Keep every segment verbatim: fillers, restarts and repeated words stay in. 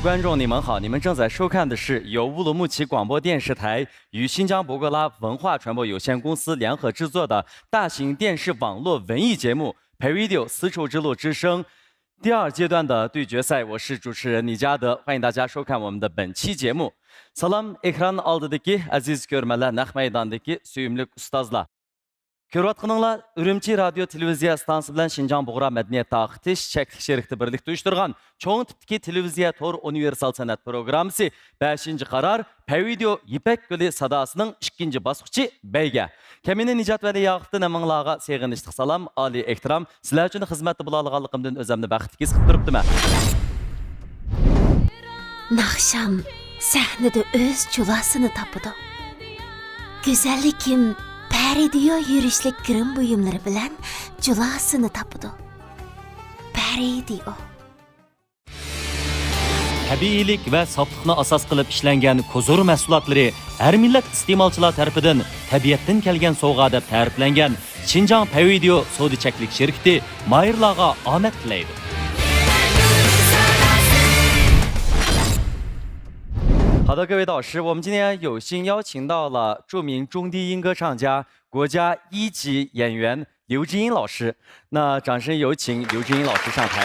观众你们好，你们正在收看的是由乌鲁木齐广播电视台与新疆博格拉文化传播有限公司联合制作的大型电视网络文艺节目《Payvideo丝绸之路之声》第二阶段的对决赛。我是主持人李嘉德，欢迎大家收看我们的本期节目。سالام، ئېكران ئالدىدىكى ئەزىز كۆرۈرمەنلەر، نەق مەيداندىكى سۆيۈملۈك ئۇستازلار. كۆرۈۋاتقىنىڭلار ئۈرۈمچى رادىيو تېلېۋىزىيە ئىستانسىسى بىلەن شىنجاڭ بۇغرا مەدەنىيەت تارقىتىش چەكلىك شىركىتى بىرلىكتە ئۇيۇشتۇرغان چوڭ تىپتىكى تېلېۋىزىيە تور ئۇنىۋېرسال سەنئەت پروگراممىسى بەشىنچى قارار پەيۋىدېئو يىپەك گۈلى ساداسىنىڭ ئىككىنچى باسقۇچى بەيگە. كەمىنە نىجات ۋەلى ياقۇپتىن ھەممىڭلارغا سېغىنىشلىق سالام، ئالىي ئېھتىرام. سىلەر ئۈچۈن خىزمەتتە بولالىغانلىقىمدىن ئۆزۈمنى بەختلىك ھېس قىلىپ تۇرۇپتىمەن. ناخشام سەھنىدە ئۆز جۇلاسىنى تاپىدۇ. گۈزەللىكىم پەرىدىيو يۈرۈشلۈك گىرىم بۇيۇملىرى بىلەن جۇلاسىنى تاپىدۇ. پەرىدىيو. تەبىئىيلىك ۋە ساپلىقنى ئاساس قىلىپ ئىشلەنگەن كوزۇر مەھسۇلاتلىرى ھەر مىللەت ئىستېمالچىلار تەرىپىدىن تەبىئەتتىن كەلگەن سوۋغا دەپ تەرىپلەنگەن شىنجاڭ پەيۋىدېئو سودا چەكلىك شىركىتى ماھىرلارغا ئامەت تىلەيدۇ. 好的，各位导师，我们今天有幸邀请到了著名中低音歌唱家、国家一级演员刘志英老师。那掌声有请刘志英老师上台。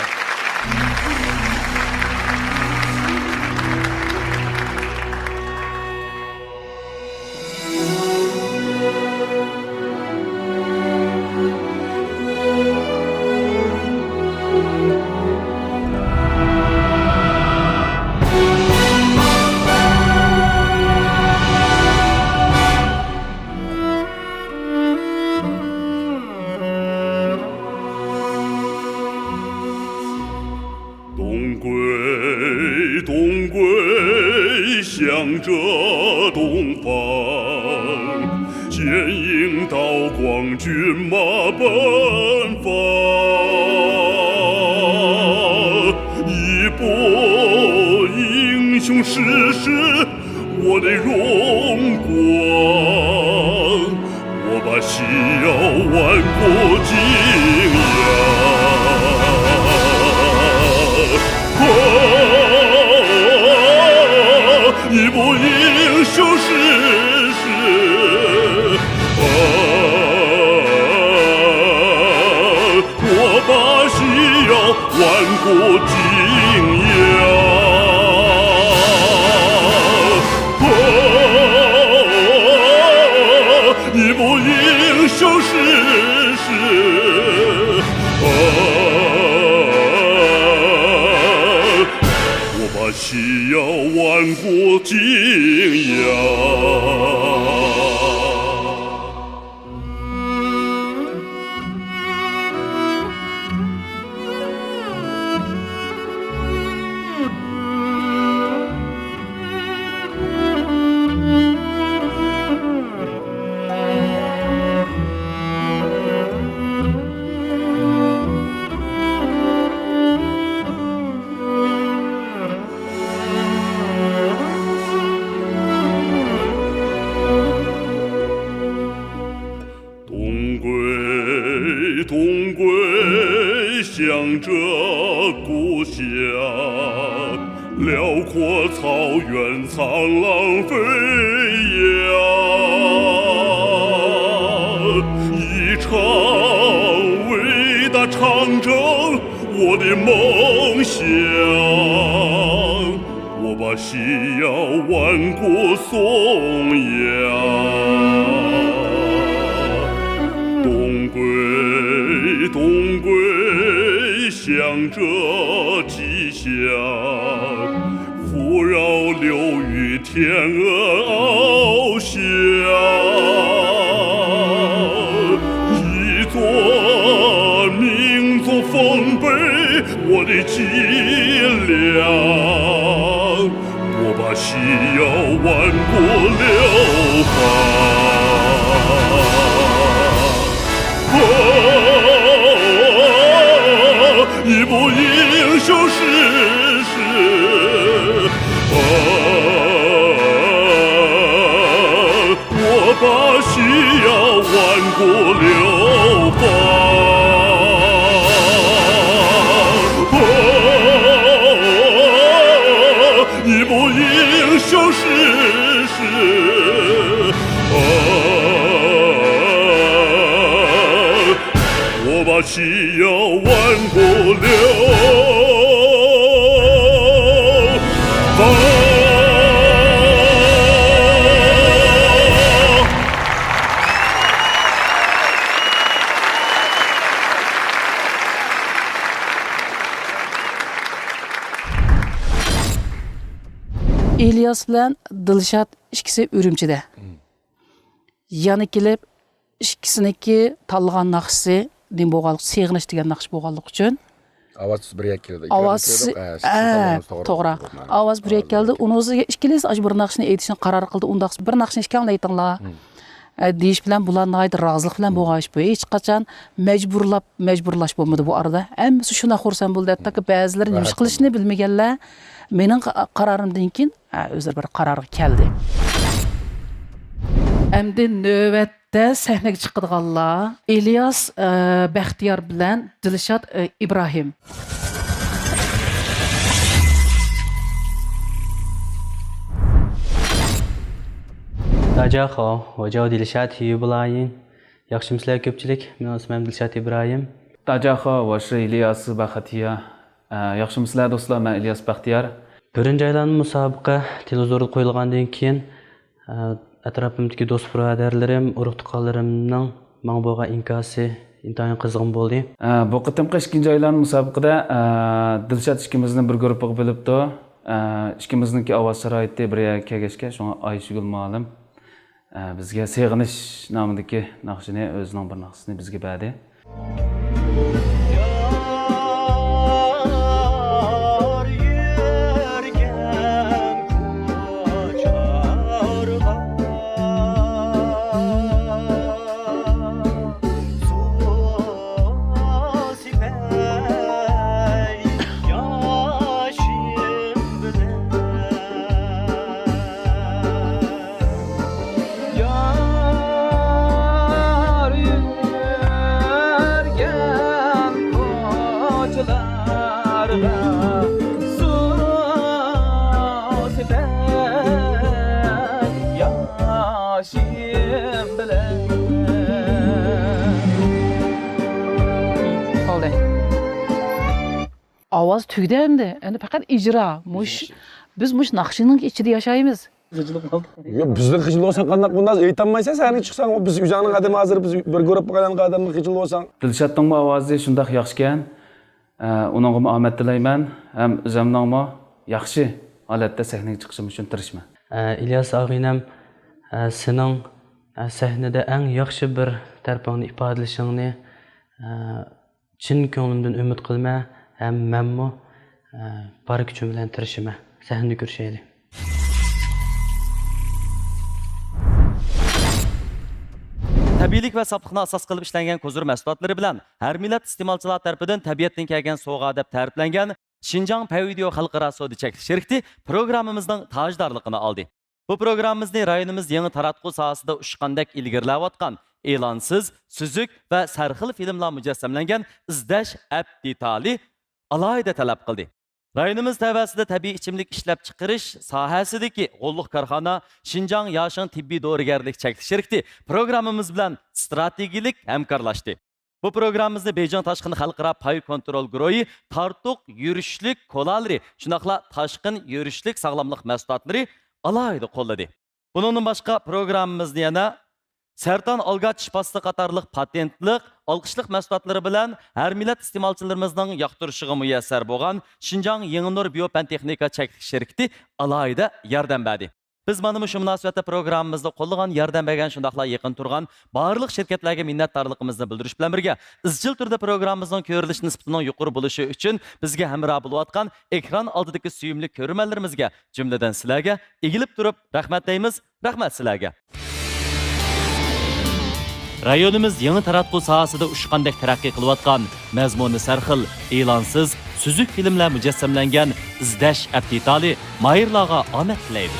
是要万物流芳。 ئىلياس بىلەن دىلشات ئىككىسى ئۈرۈمچىدە. يەنە كېلىپ، ئىككىسىنىڭكى تاللىغان ناخشىسى نېمە بولغانلىقى، سېغىنىش دېگەن ناخشا بولغانلىقى ئۈچۈن. ئاۋاز بىر يەككە كىرىدۇ. ئاۋاز، ئىككىلەن بىر يەككە كىرىدۇ. ھە، توغرا. ئاۋاز بىر يەككە كەلدى. ئۇنىڭ ئۈستىگە ئىككىلىسى ئاشۇ بىر ناخشىنى ئېيتىشنى قارار قىلدى. ئۇنداق بىر ناخشىنى ئىككىڭلار ئېيتىڭلار. ئە، دېيىش بىلەن بۇلار ناھايىتى رازىلىق بىلەن بولغان ئىش بۇ. ھېچقاچان مەجبۇرلاپ، مەجبۇرلاش بولمىدى بۇ ئارىدا. ھەممىسى شۇنداق خۇرسەن بولدى. ھەتتاكى بەزىلىرى نېمە ئىش قىلىشنى بىلمىگەنلەر مېنىڭ قا-، قارارىمدىن كېيىن، ئە، ئۆزلىرى بىر قارارغا كەلدى. ئەمدى نۆۋەتتە سەھنىگە چىقىدىغانلار ئىلياس، ئە، بەختىيار بىلەن دىلشات، ئە، ئىبراھىم. 大家好，我叫 دىلشات يۈبلايىم. ياخشىمۇسىلەر كۆپچىلىك؟ مېنىڭ ئىسمىم دىلشات ئىبراھىم. 大家好，我是 ئىلياس بەختىيار. ئە، ياخشىمۇسىلەر دوستلار؟ مەن ئىلياس بەختىيار. بىرىنچى ئايلانما مۇسابىقە تېلېۋىزوردا قويۇلغاندىن كېيىن، ئە، ئەتراپىمدىكى دوست بۇرادەرلىرىم، ئۇرۇق تۇغقانلىرىمنىڭ ماڭا بولغان ئىنكاسى ئىنتايىن قىزغىن بولدى. ئە، بۇ قېتىمقى ئىككىنچى ئايلانما مۇسابىقىدە، ئە، دىلشات ئىككىمىزنى بىر گۇرۇپپىغا بۆلۈپتۇ. ئە، ئىككىمىزنىڭكى ئاۋاز شارائىتى بىر يەرگە كەلگەچكە، شۇڭا ئايشىگۈل مۇئەللىم، ئە، بىزگە سېغىنىش نامىدىكى ناخشىنى، ئۆزىنىڭ بىر ناخشىسىنى بىزگە بەردى. يار يۈرگەن كوچىلارغا سۇ سېپەي ياشىم بىلەن. يار يۈرگەن كوچىلارغا سۇ سېپەي ياشىم بىلەن. بولدى. ئاۋاز تۈگىدى ئەمدى. ئەمدى پەقەت ئىجرا. مۇش، بىز مۇش ناخشىنىڭ ئىچىدە ياشايمىز. يا، بىزدىن خىجىل بولساڭ قانداق بولىدۇ؟ ئېيتالمايسەن، سەھنىگە چىقساڭ، بىز ئۆزۈڭنىڭ ئادىمى ھازىر، بىز بىر گۇرۇپپىغا ئايلانغان ئادەمدىن خىجىل بولساڭ. دىلشاتنىڭمۇ ئاۋازى شۇنداق ياخشىكەن. ئە، ئۇنىڭغىمۇ ئامەت تىلەيمەن. ھەم ئۆزۈمنىڭمۇ ياخشى ھالەتتە سەھنىگە چىقىشىم ئۈچۈن تىرىشىمەن. ئە، ئىلياس ئاغىنەم، ئە، سېنىڭ، ئە، سەھنىدە ئەڭ ياخشى بىر تەرىپىڭنى ئىپادىلىشىڭنى، ئە، چىن كۆڭلۈمدىن ئۈمىد قىلىمەن ھەم مەنمۇ، ئە، بار كۈچۈم بىلەن تىرىشىمەن. سەھنىدە كۆرۈشەيلى. تەبىئىيلىك ۋە ساپلىقنى ئاساس قىلىپ ئىشلەنگەن كوزۇر مەھسۇلاتلىرى بىلەن ھەر مىللەت ئىستېمالچىلار تەرىپىدىن تەبىئەتتىن كەلگەن سوۋغا دەپ تەرىپلەنگەن شىنجاڭ پەيۋىدېئو خەلقئارا سودا چەكلىك شىركىتى پروگراممىمىزنىڭ تاجدارلىقىنى ئالدى. بۇ پروگراممىمىزنى رايونىمىز يېڭى تاراتقۇ ساھەسىدە ئۇچقاندەك ئىلگىرىلەۋاتقان ئېلانسىز، سۈزۈك ۋە سەرخىل فىلىملار مۇجەسسەملەنگەن ئىزدەش ئەپ دېتالى ئالاھىدە تەلەپ قىلدى. رايونىمىز تەۋەسىدە تەبىئىي ئىچىملىك ئىشلەپچىقىرىش ساھەسىدىكى غوللۇق كارخانا شىنجاڭ ياشىڭ تېببىي دورىگەرلىك چەكلىك شىركىتى پروگراممىمىز بىلەن ئىستراتېگىيىلىك ھەمكارلاشتى. بۇ پروگراممىمىزنى بېيجىڭ تاشقىنى خەلقئارا پاي كونترول گۇرۇھى تارتۇق يۈرۈشلۈك كولانلىرى، شۇنداقلا تاشقىن يۈرۈشلۈك ساغلاملىق مەھسۇلاتلىرى ئالاھىدە قوللىدى. بۇنىڭدىن باشقا، پروگراممىمىزنى يەنە سەرطان ئالگاچ شىپاسى قاتارلىق پاتېنتلىق، ئالقىشلىق مەھسۇلاتلىرى بىلەن ھەر مىللەت ئىستېمالچىلىرىمىزنىڭ ياقتۇرۇشىغا مۇيەسسەر بولغان شىنجاڭ يېڭى نۇر بىيو پەن تېخنىكا چەكلىك شىركىتى ئالاھىدە ياردەم بەردى. بىز مانا مۇشۇ مۇناسىۋەتتە پروگراممىمىزدا قوللىغان، ياردەم بەرگەن، شۇنداقلا يېقىن تۇرغان بارلىق شىركەتلەرگە مىننەتدارلىقىمىزنى بىلدۈرۈش بىلەن بىرگە، ئىزچىل تۈردە پروگراممىمىزنىڭ كۆرۈلۈش نىسبىتىنىڭ يۇقىرى بولۇشى ئۈچۈن بىزگە ھەمراھ بولۇۋاتقان ئېكران ئالدىدىكى سۆيۈملۈك كۆرۈرمەنلىرىمىزگە، جۈملىدىن سىلەرگە ئېگىلىپ تۇرۇپ رەھمەت دەيمىز. رەھمەت سىلەرگە! رايونىمىز يېڭى تاراتقۇ ساھەسىدە ئۇچقاندەك تەرەققىي قىلىۋاتقان، مەزمۇنى سەرخىل، ئېلانسىز، سۈزۈك فىلىملەر مۇجەسسەملەنگەن ئىزدەش ئەپ دېتالى ماھىرلارغا ئامەت تىلەيدۇ.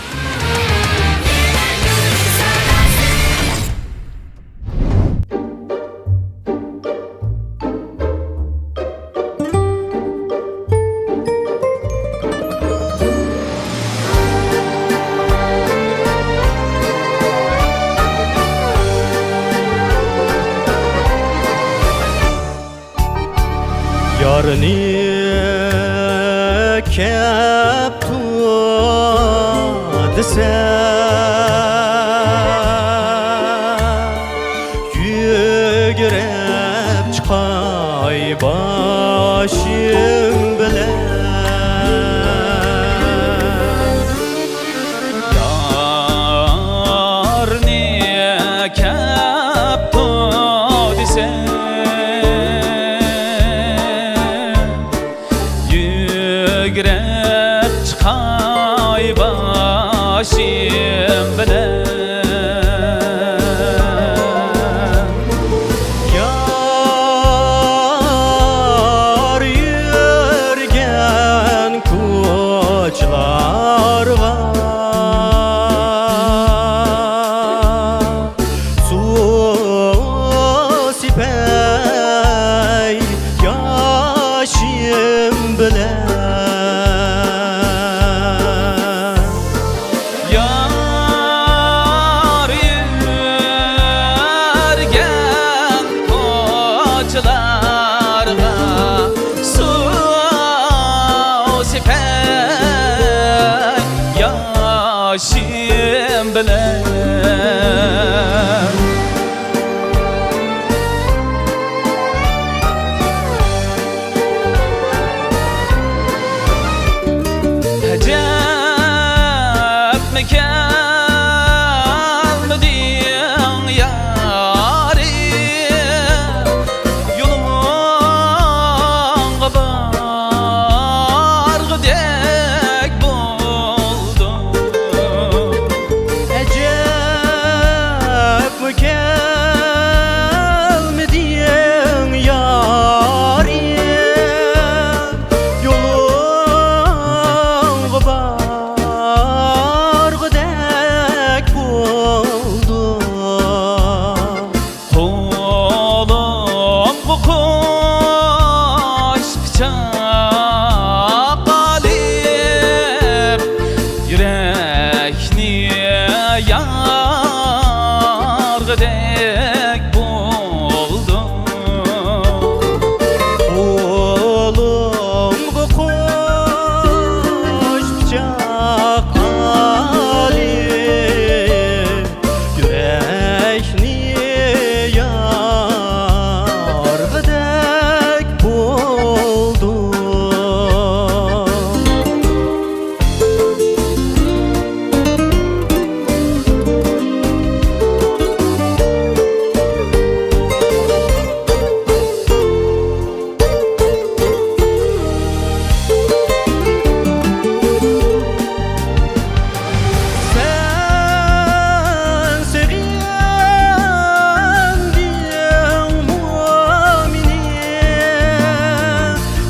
يارنى كەپتۇ دېسە، يۈگرەپ چىقاي باشىم بىلەن. يارنى كەپتۇ دېسە، يۈگرەپ چىقاي باشىم بىلەن. يار يۈرگەن كوچىلارغا سۇ سېپەي ياشىم بىلەن. يار يۈرگەن كوچىلارغا سۇ سېپەي ياشىم بىلەن. ئەجەبمۇ كەلمىدىڭ يارىم، يولۇڭغا بارغۇدەك بولدۇم. ئەجەبمۇ كەلمىدىڭ يارىم، يولۇڭغا بارغۇدەك بولدۇم. قولۇمغا قوش پىچاق ئالىپ، يۈرەكنى يارغۇدەك بولدۇم. قولۇمغا قوش پىچاق ئالىپ، يۈرەكنى يارغۇدەك بولدۇم. سەن سېغىندىڭ مۇئمىنى،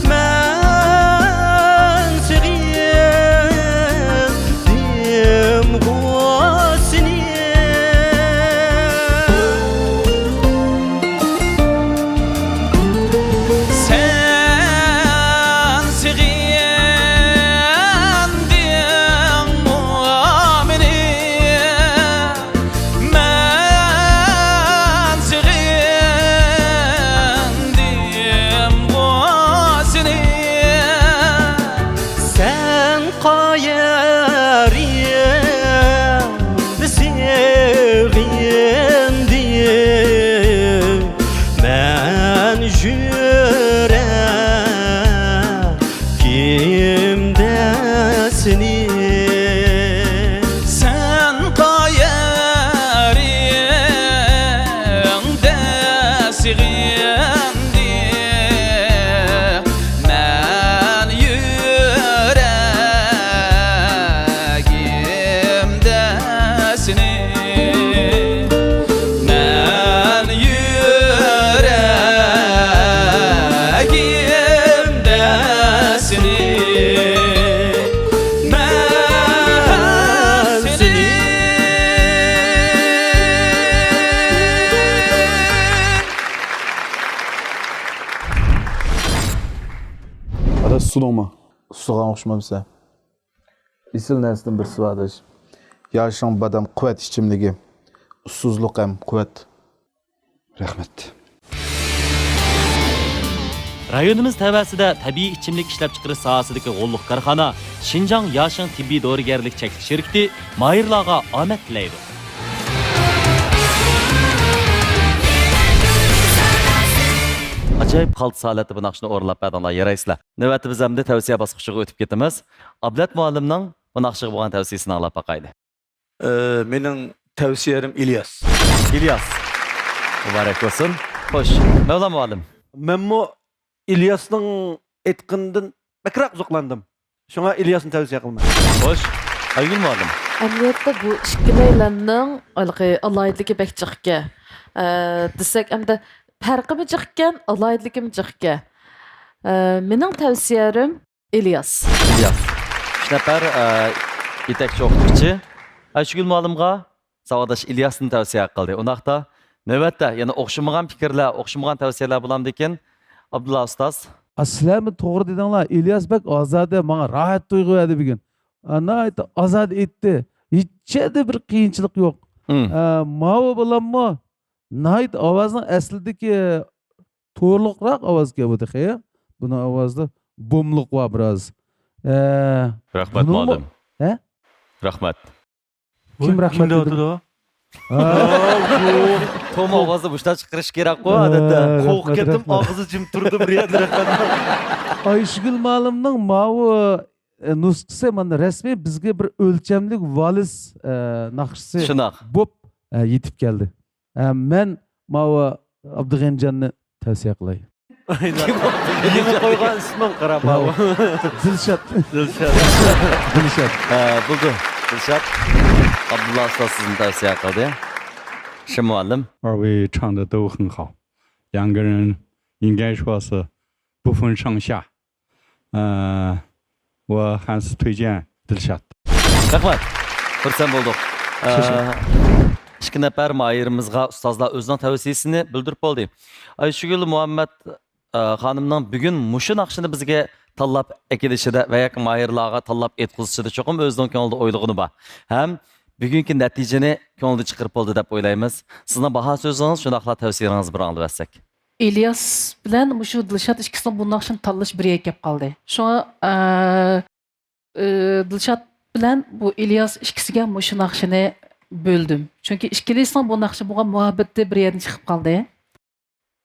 مەن سېغىندىم غۇسنى. سەن سېغىندىڭ مۇئمىنى، مەن سېغىندىم غۇسنى. سەن قەيەرىڭدە سېغىندىڭ، مەن يۈرەكىمدە سېنى. سەن قەيەرىڭدە سېغىندىڭ، مەن يۈرەكىمدە سېنى، مەن يۈرەكىمدە سېنى، مەن سېنى. ئاداش، ئۇسسۇدۇڭمۇ؟ ئۇسسىغان ئوخشىمامسەن؟ ئېسىل نەرسىدىن بىرسى بار، ئاداش. يارىشىڭ بادام قۇۋۋەت ئىچىملىكى. ئۇسسۇزلۇق ھەم قۇۋۋەت. رەھمەت. رايونىمىز تەۋەسىدە تەبىئىي ئىچىملىك ئىشلەپچىقىرىش ساھەسىدىكى غوللۇق كارخانا شىنجاڭ ياشىڭ تېببىي دورىگەرلىك چەكلىك شىركىتى ماھىرلارغا ئامەت تىلەيدۇ. ئاجايىپ قالتىس ھالەتتە بۇ ناخشىنى ئورۇنلاپ بەردىڭلار، يارايسىلەر. نۆۋەتتە بىز ئەمدى تەۋسىيە باسقۇچىغا ئۆتۈپ كېتىمىز. ئابلەت مۇئەللىمنىڭ بۇ ناخشىغا بولغان تەۋسىيىسىنى ئاڭلاپ باقايلى. ئى، مېنىڭ تەۋسىيەلىرىم ئىلياس. ئىلياس. مۇبارەك بولسۇن. خوش. مەۋلان مۇئەللىم. مەنمۇ ئىلياسنىڭ ئېيتقىنىدىن بەكرەك زوقلاندىم. شۇڭا ئىلياسنى تەۋسىيە قىلىمەن. خوش. ئايگۈل مۇئەللىم. ئەمەلىيەتتە بۇ ئىككىلەيلەننىڭ ھېلىقى ئالاھىدىلىكى بەك جىقكەن. ئە، دېسەك ئەمدى پەرقىمۇ جىقكەن، ئالاھىدىلىكىمۇ جىقكەن. ئە، مېنىڭ تەۋسىيەلىرىم ئىلياس. ئىلياس. ئۈچ نەپەر، ئە، يېتەكچى ئوقۇتقۇچى ئايشىگۈل مۇئەللىمغا ساۋاقداش ئىلياسنى تەۋسىيە قىلدى. ئۇنداقتا، نۆۋەتتە يەنە ئوخشىمىغان پىكىرلەر، ئوخشىمىغان تەۋسىيەلەر بولامدىكىن، ئابدۇللا ئۇستاز؟ ئا، سىلەرمۇ توغرا دېدىڭلار. ئىلياس بەك ئازادە، ماڭا راھەت تۇيغۇ بەردى بۈگۈن. ئا، ناھايىتى ئازادە ئېيتتى. ھېچ يەردە بىر قىيىنچىلىق يوق. ھىم. ئا، ماۋۇ بالاممۇ ناھايىتى ئاۋازنىڭ ئەسلىدىكى تورلۇقراق ئاۋازكەن بۇ تېخى. بۇنىڭ ئاۋازىدا بوملۇق بار بىراز. ئە، رەھمەت، بۇنىڭمۇ مۇئەللىم. ھە؟ رەھمەت. كىم رەھمەت دېدى؟ ھا، بۇ توم ئاۋازدا مۇشۇنداق چىقىرىش كېرەكقۇ، ئادەتتە. ئە، رەھمەت، قورقۇپ كەتتىم، رەھمەت. ئاغزى جىم تۇردى بىر يەردە، رەھمەت. ئايشىگۈل مۇئەللىمنىڭ ماۋۇ، ئە، نۇسخىسى مانا رەسمىي بىزگە بىر ئۆلچەملىك ۋالىس، ئە، ناخشىسى شۇنداق. بوپ، ئە، يېتىپ كەلدى. ئە، مەن ماۋۇ ئابدۇغېنىجاننى تەۋسىيە قىلاي. يېڭى قويغان ئىسمىڭ قارا ماۋۇ. دىلشات. دىلشات. دىلشات. ھە، بولدى. دىلشات. ئابدۇللا ئۇستاز سىزنى تەۋسىيە قىلدى. شېن مۇئەللىم. 二位唱得都很好，两个人应该说是不分上下。 ئە، ۋە خەنسى تۇيجيەن دىلشات. رەھمەت. خۇرسەن بولدۇق. ئە، شىشە. ئىككى نەپەر ماھىرىمىزغا ئۇستازلار ئۆزىنىڭ تەۋسىيىسىنى بىلدۈرۈپ بولدى. ئايشىگۈل مۇھەممەت، ئە، خانىمنىڭ بۈگۈن مۇشۇ ناخشىنى بىزگە تاللاپ ئەكېلىشىدە ۋە ياكى ماھىرلارغا تاللاپ ئېيتقۇزۇشىدا چوقۇم ئۆزىنىڭ كۆڭلىدە ئويلىغىنى بار. ھەم بۈگۈنكى نەتىجىنى كۆڭلىدە چىقىرىپ بولدى دەپ ئويلايمىز. سىزنىڭ باھا سۆزىڭىز، شۇنداقلا تەۋسىيىڭىزنى بىر ئاڭلىۋەتسەك. ئىلياس بىلەن مۇشۇ دىلشات ئىككىسىنىڭ بۇ ناخشىنى تاللىشى بىر يەرگە كەپ قالدى. شۇڭا، ئە، ئە، دىلشات بىلەن بۇ ئىلياس ئىككىسىگە مۇشۇ ناخشىنى بۆلدۈم. چۈنكى ئىككىلىسىنىڭ بۇ ناخشىغا بولغان مۇھەببىتى بىر يەردىن چىقىپ قالدى.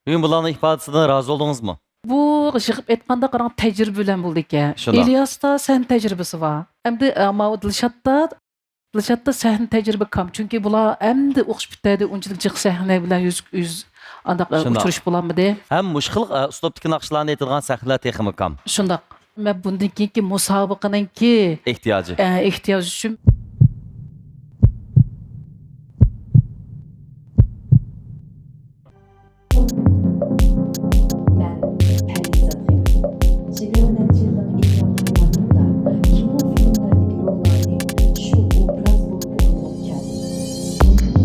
بۈگۈن بۇلارنىڭ ئىپادىسىدىن رازى بولدىڭىزمۇ؟ بۇ يىغىپ ئېيتقاندا قاراڭ، تەجرىبە بىلەن بولىدىكەن. شۇنداق. ئىلياستا سەھنە تەجرىبىسى بار. ئەمدى، ئە، ماۋۇ دىلشاتتا دىلشاتتا سەھنە تەجرىبە كام، چۈنكى بۇلار ئەمدى ئوقۇش پۈتتۈردى، ئۇنچىلىك جىق سەھنە بىلەن يۈز، يۈز ئانداق، ئە، شۇنداق. ئۇچرىشىپ بولالمىدى. ھەم مۇشۇ خىل، ئە، ئۇسلۇبتىكى ناخشىلارنى ئېيتىدىغان سەھنىلەر تېخىمۇ كام. شۇنداق. مەن بۇندىن كېيىنكى مۇسابىقىنىڭكى ئېھتىياجى. ئە، ئېھتىياجى ئۈچۈن. مەن پەرىزات خېنىم. يىگىرمە نەچچە يىللىق ئىجرا ھاياتىمدا كىنو فىلىملەردىكى روللارنى شۇ ئوبراز بولۇپ ئوينىغۇم كەلدى.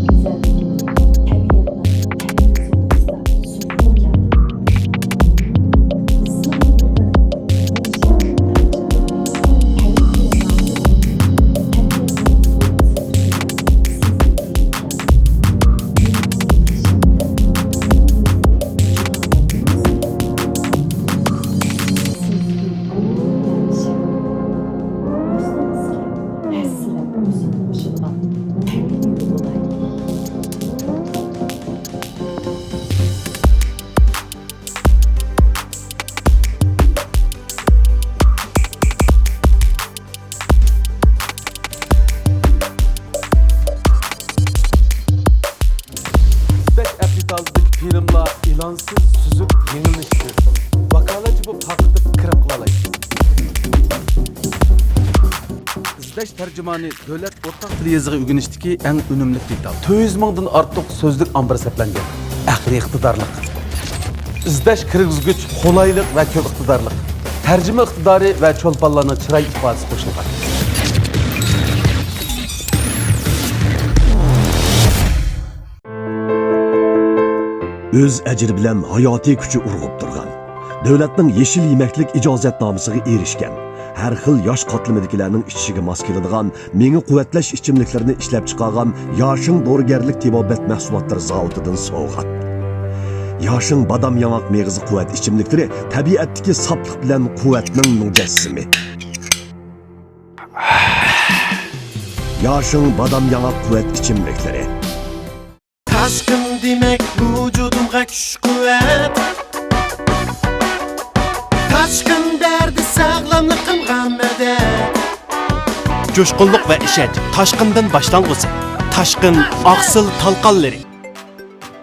گۈزەللىكىنى، تەبىئەتنىڭ تەبىئىي سوغۇقىدا سۈرگۈم كەلدى. ئىزدەش ئەپ دېتالىدىكى فىلىملار ئېلانسىز سۈزۈك يېڭىلىنىشسىز. ۋاكالەتچى بولۇپ تارقىتىپ كىرىپ قىلالايسىز. ئىزدەش تەرجىمانى دۆلەت ئورتاق تىل يېزىقى ئۆگىنىشتىكى ئەڭ ئۈنۈملۈك دېتال. تۆت يۈز مىڭدىن ئارتۇق سۆزلۈك ئامبىرى سەپلەنگەن. ئەقلىي ئىقتىدارلىق. ئىزدەش كىرگۈزگۈچ قولايلىق ۋە كۆپ ئىقتىدارلىق. تەرجىمە ئىقتىدارى ۋە چولپانلارنىڭ چىراي ئىپادىسى قوشۇلغان. ئۆز ئەجرى بىلەن ھاياتىي كۈچى ئۇرغۇپ تۇرغان، دۆلەتنىڭ يېشىل يېمەكلىك ئىجازەتنامىسىگە ئېرىشكەن، ھەر خىل ياش قاتلىمىدىكىلەرنىڭ ئىچىشىگە ماس كېلىدىغان مېڭە قۇۋۋەتلەش ئىچىملىكلىرىنى ئىشلەپچىقارغان ياشىڭ دورىگەرلىك تېبابەت مەھسۇلاتلىرى زاۋۇتىدىن سوۋغات. ياشىڭ بادام ياڭاق مېغىزى قۇۋۋەت ئىچىملىكلىرى تەبىئەتتىكى ساپلىق بىلەن قۇۋۋەتنىڭ مۇجەسسىمى. ياشىڭ بادام ياڭاق قۇۋۋەت ئىچىملىكلىرى. تاشقىن دېمەك ۋۇجۇدۇمغا كۈچ-قۇۋۋەت. تاشقىن بەردى ساغلاملىقىمغا مەدەت. جۇشقۇنلۇق ۋە ئىشەنچ تاشقىندىن باشلانغۇسى. تاشقىن ئاقسىل تالقانلىرى.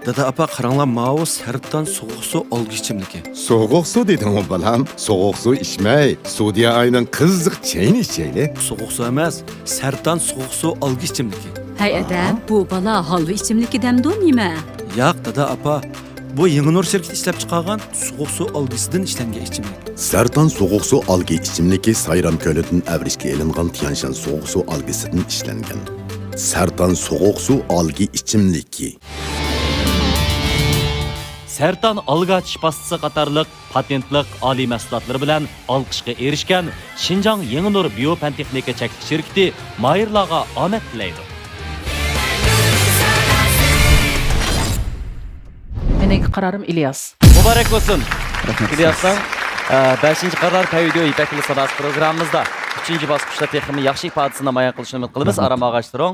دادا، ئاپا، قاراڭلار، ماۋۇ سەرتان سوغۇق سۇ ئالگۈ ئىچىملىكى. سوغۇق سۇ دېدىڭغۇ، بالام؟ سوغۇق سۇ ئىچمەي، سودىيە ئاينىڭ قىزىق چېيىنى ئىچەيلى. سوغۇق سۇ ئەمەس، سەرتان سوغۇق سۇ ئالگۈ ئىچىملىكى. ھەي، ئەدەپ، بۇ بالا ھالۋا ئىچىملىكى دەمدۇ نېمە؟ ياق، دادا، ئاپا. بۇ يېڭىنۇر شىركىتى ئىشلەپچىقارغان سوغۇق سۇ ئالگىسىدىن ئىشلەنگەن ئىچىملىك. سەرتان سوغۇق سۇ ئالگى ئىچىملىكى سايرام كۆلىدىن ئەۋرىشكە ئېلىنغان تيەنشان سوغۇق سۇ ئالگىسىدىن ئىشلەنگەن. سەرتان سوغۇق سۇ ئالگى ئىچىملىكى. سەرتان ئالگا چىش پاستىسى قاتارلىق پاتېنتلىق ئالىي مەھسۇلاتلىرى بىلەن ئالقىشقا ئېرىشكەن شىنجاڭ يېڭىنۇر بىيو پەن تېخنىكا چەكلىك شىركىتى ماھىرلارغا ئامەت تىلەيدۇ. مېنىڭكى قارارىم ئىلياس. مۇبارەك بولسۇن. رەھمەت. ئىلياسنىڭ، ئە، بەشىنچى قارار پەي ۋىدېئو يىپەك يولى ساداسى پروگراممىمىزدا ئۈچىنچى باسقۇچتا تېخىمۇ ياخشى ئىپادىسىنى نامايان قىلىشىنى ئۈمىد قىلىمىز. رەھمەت. ئارام ئالغاچ تۇرۇڭ.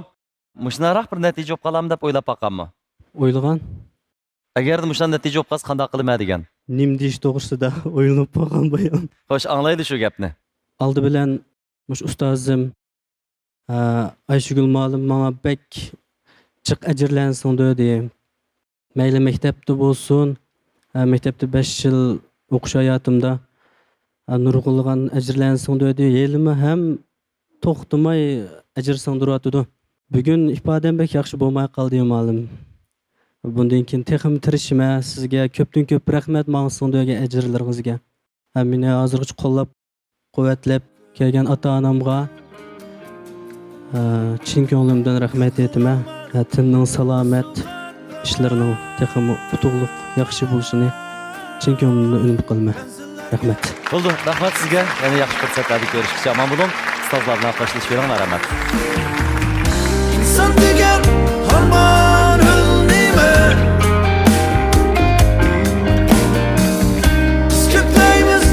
مۇشۇنداقراق بىر نەتىجە بولۇپ قالامدۇ دەپ ئويلاپ باققانمۇ؟ ئويلىغان. ئەگەردە مۇشۇنداق نەتىجە بولۇپ قالسا قانداق قىلىمەن دېگەن. نېمە دېيىش توغرىسىدا ئويلىنىپ باققان بايام. خوش، ئاڭلايلى شۇ گەپنى. ئالدى بىلەن مۇشۇ ئۇستازىم، ئە، ئايشىگۈل مۇئەللىم ماڭا بەك جىق ئەجىرلەنسۇڭ دېدى. مەيلى مەكتەپتە بولسۇن، ئە، مەكتەپتە بەش يىل ئوقۇش ھاياتىمدا، ئە، نۇرغۇنلىغان ئەجىرلەنسۇڭ دېدى. ھېلىمۇ ھەم توختىماي ئەجىر سىڭدۈرۈۋاتىدۇ. بۈگۈن ئىپادەم بەك ياخشى بولماي قالدى، مۇئەللىم. بۇندىن كېيىن تېخىمۇ تىرىشىمەن. سىزگە كۆپتىن كۆپ رەھمەت ماڭا سىڭدۈرگەن ئەجىرلىرىڭىزگە. ھەم مېنى ھازىرغىچە قوللاپ، قۇۋۋەتلەپ كەلگەن ئاتا-ئانامغا، ئە، چىن كۆڭلۈمدىن رەھمەت ئېيتىمەن. ئە، تېنىنىڭ سالامەت، ئىشلىرىنىڭ تېخىمۇ ئۇتۇقلۇق، ياخشى بولۇشىنى چىن كۆڭلۈمدىن ئۈمىد قىلىمەن. رەھمەت. بولدى، رەھمەت سىزگە. يەنە ياخشى پۇرسەتلەردە كۆرۈشكىچە ئامان بولۇڭ. ئۇستازلار بىلەن خوشلىشىپ بېرىڭلار، رەھمەت. ئىنسان دېگەن ھامان ھۆل نېمە؟ بىز كۆپلەيمىز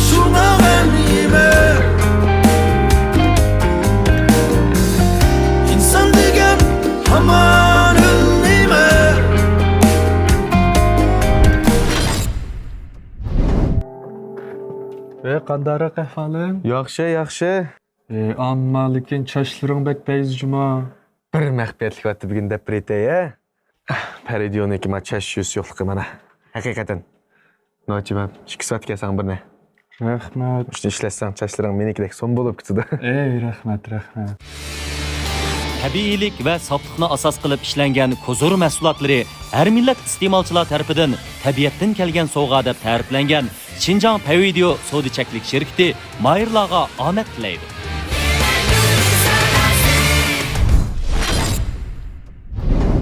شۇ ناغەم يېمە. ئىنسان دېگەن ھامان ھۆل نېمە؟ ۋەي، قانداقراق ئەھۋالىڭ؟ ياخشى، ياخشى. ئى، ئەمما لېكىن چاچلىرىڭ بەك پەيزى جۇما. بىر مەخپىيەتلىك ۋەتتە بۈگۈن دەپ بېرىتەي، ھە؟ پەرىدىيونىڭكى ما چاچ يۈسى يوقلۇقى مانا. ھەقىقەتەن. نوچى مەن، ئىككى سائەت كەلسەڭ بىرنى. رەھمەت. شۇنى ئىشلەتسەڭ چاچلىرىڭ مېنىڭكىدەك سومبا بولۇپ كېتىدۇ. ئەي، رەھمەت، رەھمەت. تەبىئىيلىك ۋە ساپلىقنى ئاساس قىلىپ ئىشلەنگەن كوزۇر مەھسۇلاتلىرى ھەر مىللەت ئىستېمالچىلار تەرىپىدىن تەبىئەتتىن كەلگەن سوۋغا دەپ تەرىپلەنگەن شىنجاڭ پەيۋىدېئو سودا چەكلىك شىركىتى ماھىرلارغا ئامەت تىلەيدۇ.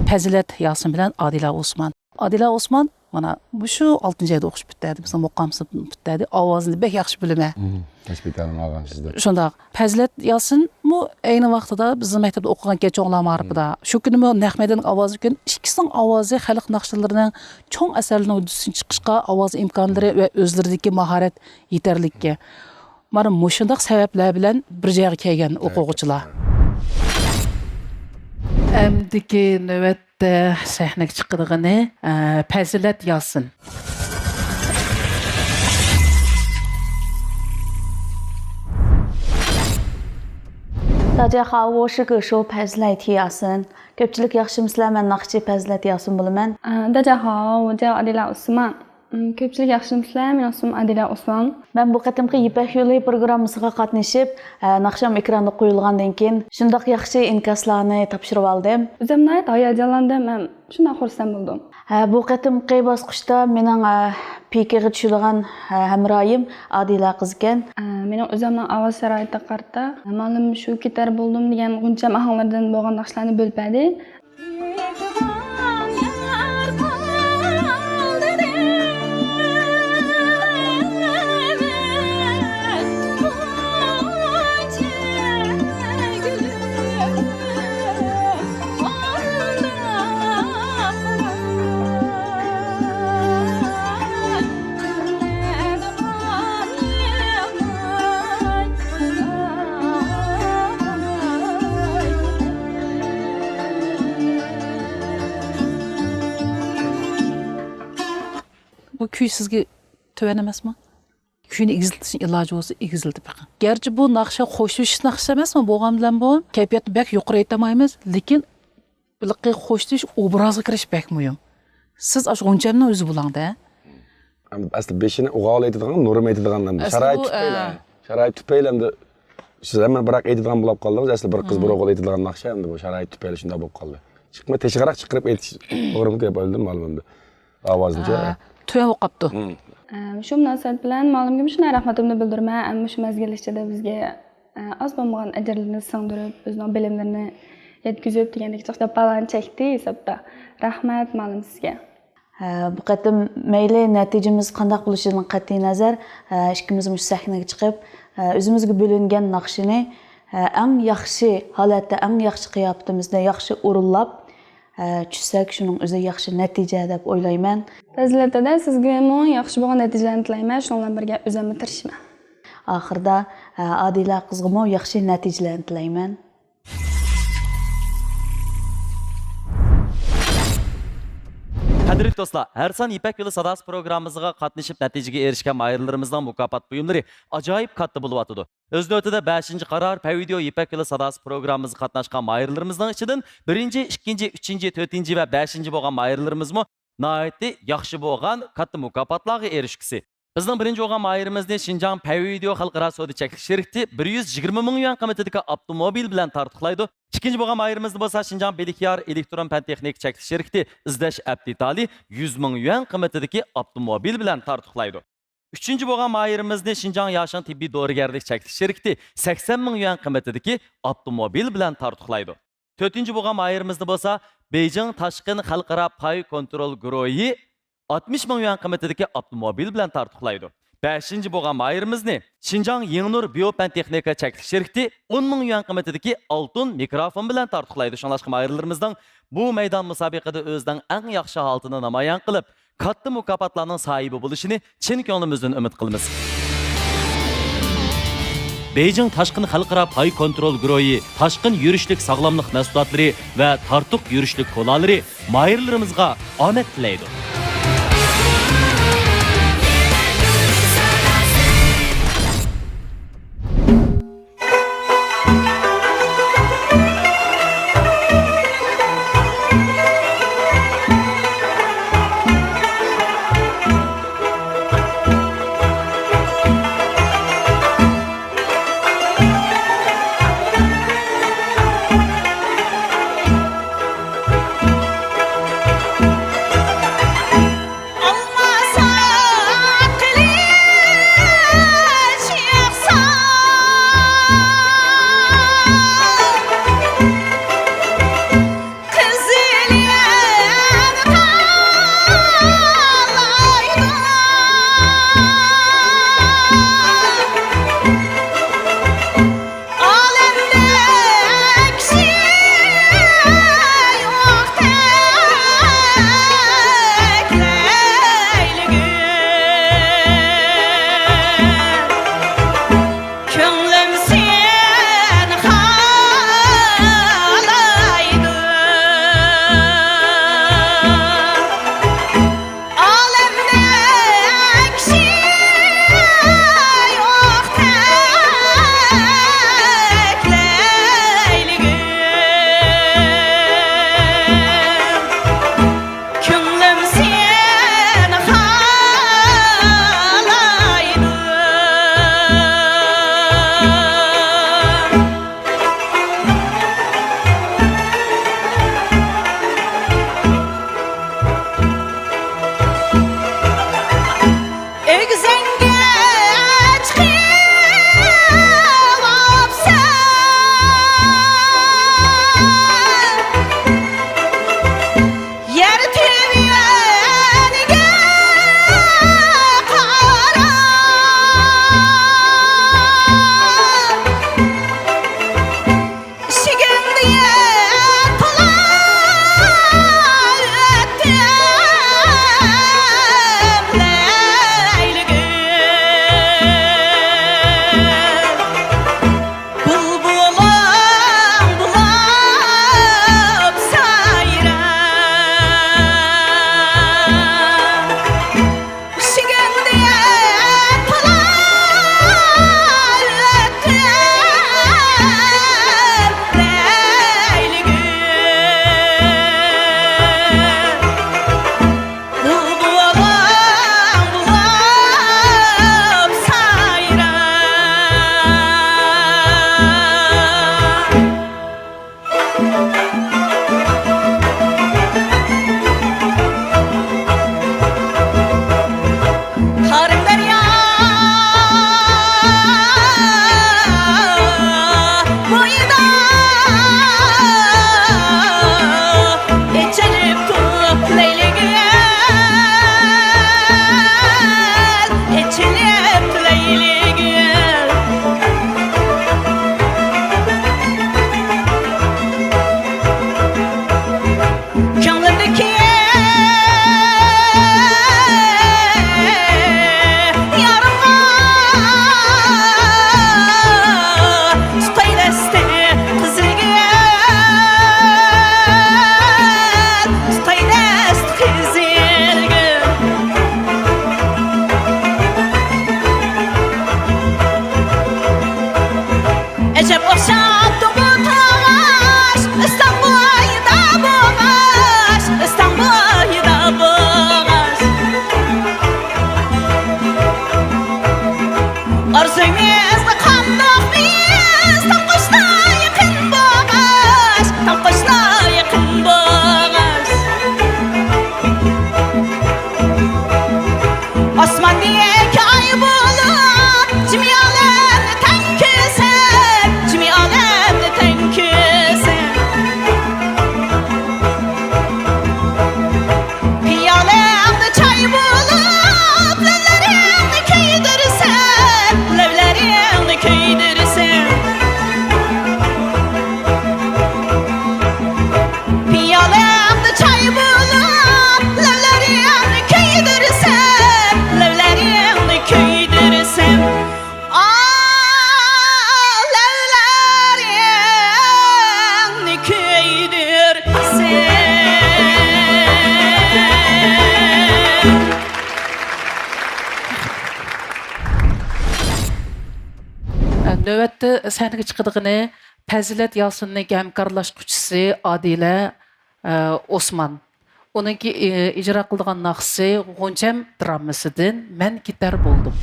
پەزىلەت ياسىن بىلەن ئادىلە ئوسمان. ئادىلە ئوسمان، مانا، مۇشۇ ئالتىنچى ئايدا ئوقۇش پۈتتەردى، بىزنىڭ مۇقام سىنىپتىن پۈتتەردى. ئاۋازىنى بەك ياخشى بىلىمەن. مم، تەشبىھاتلارنى ئالغان سىزدىن. شۇنداق. پەزىلەت ياسىنمۇ ئەينى ۋاقتىدا بىزنىڭ مەكتەپتە ئوقۇغانكەن، چوڭلار مائارىپىدا. مم. شۇ كۈنىمۇ نەق مەيدان ئاۋازى كۈن ئىككىسىنىڭ ئاۋازى خەلق ناخشىلىرىنىڭ چوڭ ئەسەرلىرىنىڭ ھۆددىسىدىن چىقىشقا ئاۋاز ئىمكانلىرى ۋە ئۆزلىرىدىكى ماھارەت يېتەرلىككەن. مانا مۇشۇنداق سەۋەبلەر بىلەن بىر جايغا كەلگەن ئوقۇغۇچىلار. ئەمدىكى نۆۋەتتە سەھنىگە چىقىدىغىنى، ئە، پەزىلەت ياسىن. 大家好，我是歌手 پەزىلەت ياسىن. كۆپچىلىك ياخشىمۇسىلەر؟ مەن ناخشىچى پەزىلەت ياسىن بولىمەن. 嗯，大家好，我叫阿迪拉奥斯曼。 ئىم، كۆپچىلىك ياخشىمۇسىلەر؟ مەن ئوسمان، ئادىلە ئوسمان. مەن بۇ قېتىمقى يىپەك يولى پروگراممىسىغا قاتنىشىپ، ھە، ناخشام ئېكراندا قويۇلغاندىن كېيىن، شۇنداق ياخشى ئىنكاسلارنى تاپشۇرۇۋالدىم. ئۆزۈم ناھايىتى ھاياجانلاندىم ھەم شۇنداق خۇرسەن بولدۇم. ھە، بۇ قېتىمقى باسقۇچتا مېنىڭ، ھە، پىكىغا چۈشىدىغان، ھە، ھەمراھىم ئادىلە قىز ئىكەن. ئە، مېنىڭ ئۆزۈمنىڭ ئاۋاز شارائىتىغا قارىتا، مالىم شۇ كېتەر بولدۇم دېگەن غۇنچەم ئاھاڭلىرىدىن بولغان ناخشىلارنى بۆلۈپ بەردى. بۇ كۈي سىزگە تۆۋەن ئەمەسمۇ؟ كۈينى ئېگىزلىتىشنىڭ ئىلاجى بولسا ئېگىزلىتىپ بېقىڭ. گەرچە بۇ ناخشا خوشلىشىش ناخشىسى ئەمەسمۇ، بولغان بىلەن بۇ كەيپىياتنى بەك يۇقىرى ئېيتالمايمىز، لېكىن ھېلىقى خوشلىشىش ئوبرازغا كىرىش بەك مۇھىم. سىز ئاشۇ غۇنچەمنىڭ ئۆزى بولۇڭدە. ئەمدى ئەسلى بېشىنى ئوغۇل ئېيتىدىغان، نورما ئېيتىدىغان ئەمدى ئەسلى شارائىت بۇ، تۈپەيلى، ئە، شارائىت تۈپەيلى ئەمدى سىز ھەممىنى بىراق ئېيتىدىغان بولۇپ قالدىڭىز. ئەسلى بىر قىز، بىر ئوغۇل ئېيتىدىغان ناخشا ئەمدى بۇ شارائىت تۈپەيلى شۇنداق بولۇپ قالدى. چىقما تېشىغىراق چىقىرىپ ئېيتىش توغرىمۇ دەپ ئويلىدىم مەلۇم ئەمدى. ئاۋازنىچۇ؟ ئە، تۆۋەن بولۇپ قاپتۇ. ئە، شۇ مۇناسىۋەت بىلەن مۇئەللىمگىمۇ شۇنداق رەھمىتىمنى بىلدۈرىمەن. ئەمما شۇ مەزگىل ئىچىدە بىزگە، ئە، ئاز بولمىغان ئەجىرلىرىنى سىڭدۈرۈپ، ئۆزىنىڭ بىلىملىرىنى يەتكۈزۈپ دېگەندەك جىق جاپالارنى چەكتى ھېسابتا. رەھمەت مۇئەللىم سىزگە. ئە، بۇ قېتىم مەيلى نەتىجىمىز قانداق بولۇشىدىن قەتئىينەزەر، ئە، ئىككىمىز مۇشۇ سەھنىگە چىقىپ، ئە، ئۆزىمىزگە بۆلۈنگەن ناخشىنى، ئە، ئەڭ ياخشى ھالەتتە، ئەڭ ياخشى قىياپىتىمىزدە ياخشى ئورۇنلاپ، ئە، چۈشسەك، شۇنىڭ ئۆزى ياخشى نەتىجە دەپ ئويلايمەن. پەزىلەت دادا، سىزگىمۇ ياخشى بولغان نەتىجىلەرنى تىلەيمەن، شۇنىڭ بىلەن بىرگە ئۆزۈممۇ تىرىشىمەن. ئاخىرىدا، ئە، ئادىلە قىزغىمۇ ياخشى نەتىجىلەرنى تىلەيمەن. قەدىرلىك دوستلار، ھەر سان يىپەك يولى ساداسى پروگراممىسىغا قاتنىشىپ نەتىجىگە ئېرىشكەن ماھىرلىرىمىزنىڭ مۇكاپات بۇيۇملىرى ئاجايىپ كاتتا بولۇۋاتىدۇ. ئۆز نۆۋىتىدە بەشىنچى قارار پەيۋىدېئو يىپەك يولى ساداسى پروگراممىسىغا قاتناشقان ماھىرلىرىمىزنىڭ ئىچىدىن بىرىنچى، ئىككىنچى، ئۈچىنچى، تۆتىنچى ۋە بەشىنچى بولغان ماھىرلىرىمىزمۇ ناھايىتى ياخشى بولغان كاتتا مۇكاپاتلارغا ئېرىشكۈسى. بىزنىڭ بىرىنچى بولغان ماھىرىمىزنى شىنجاڭ پەيۋىدېئو خەلقئارا سودا چەكلىك شىركىتى بىر يۈز يىگىرمە مىڭ يۈەن قىممىتىدىكى ئاپتوموبىل بىلەن تارتۇقلايدۇ. ئىككىنچى بولغان ماھىرىمىزنى بولسا شىنجاڭ بىلىكيار ئېلېكترون پەن تېخنىكا چەكلىك شىركىتى ئىزدەش ئەپ دېتالى يۈز مىڭ يۈەن قىممىتىدىكى ئاپتوموبىل بىلەن تارتۇقلايدۇ. ئۈچىنچى بولغان ماھىرىمىزنى شىنجاڭ ياشىڭ تېببىي دورىگەرلىك چەكلىك شىركىتى سەكسەن مىڭ يۈەن قىممىتىدىكى ئاپتوموبىل بىلەن تارتۇقلايدۇ. تۆتىنچى بولغان ماھىرىمىزنى بولسا بېيجىڭ تاشقىن خەلقئارا پاي كونترول گۇرۇھى ئاتمىش مىڭ يۈەن قىممىتىدىكى ئاپتوموبىل بىلەن تارتۇقلايدۇ. بەشىنچى بولغان ماھىرىمىزنى شىنجاڭ يېڭىنۇر بىيو پەن تېخنىكا چەكلىك شىركىتى ئون مىڭ يۈەن قىممىتىدىكى ئالتۇن مىكروفون بىلەن تارتۇقلايدۇ. شۇڭلاشقا ماھىرلىرىمىزنىڭ بۇ مەيدان مۇسابىقىدە ئۆزىنىڭ ئەڭ ياخشى ھالىتىنى نامايان قىلىپ، كاتتا مۇكاپاتلارنىڭ ساھىبى بولۇشىنى چىن كۆڭلىمىزدىن ئۈمىد قىلىمىز. بېيجىڭ تاشقىن خەلقئارا پاي كونترول گۇرۇھى تاشقىن يۈرۈشلۈك ساغلاملىق مەھسۇلاتلىرى ۋە تارتۇق يۈرۈشلۈك كولالىرى ماھىرلىرىمىزغا ئامەت تىلەيدۇ. نۆۋەتتە سەھنىگە چىقىدىغىنى پەزىلەت ياسىننىڭ ھەمكارلاشقۇچىسى ئادىلە، ئە، ئوسمان. ئۇنىڭكى، ئى، ئىجرا قىلىدىغان ناخشىسى غۇنچەم درامىسىدىن مەن كېتەر بولدۇم.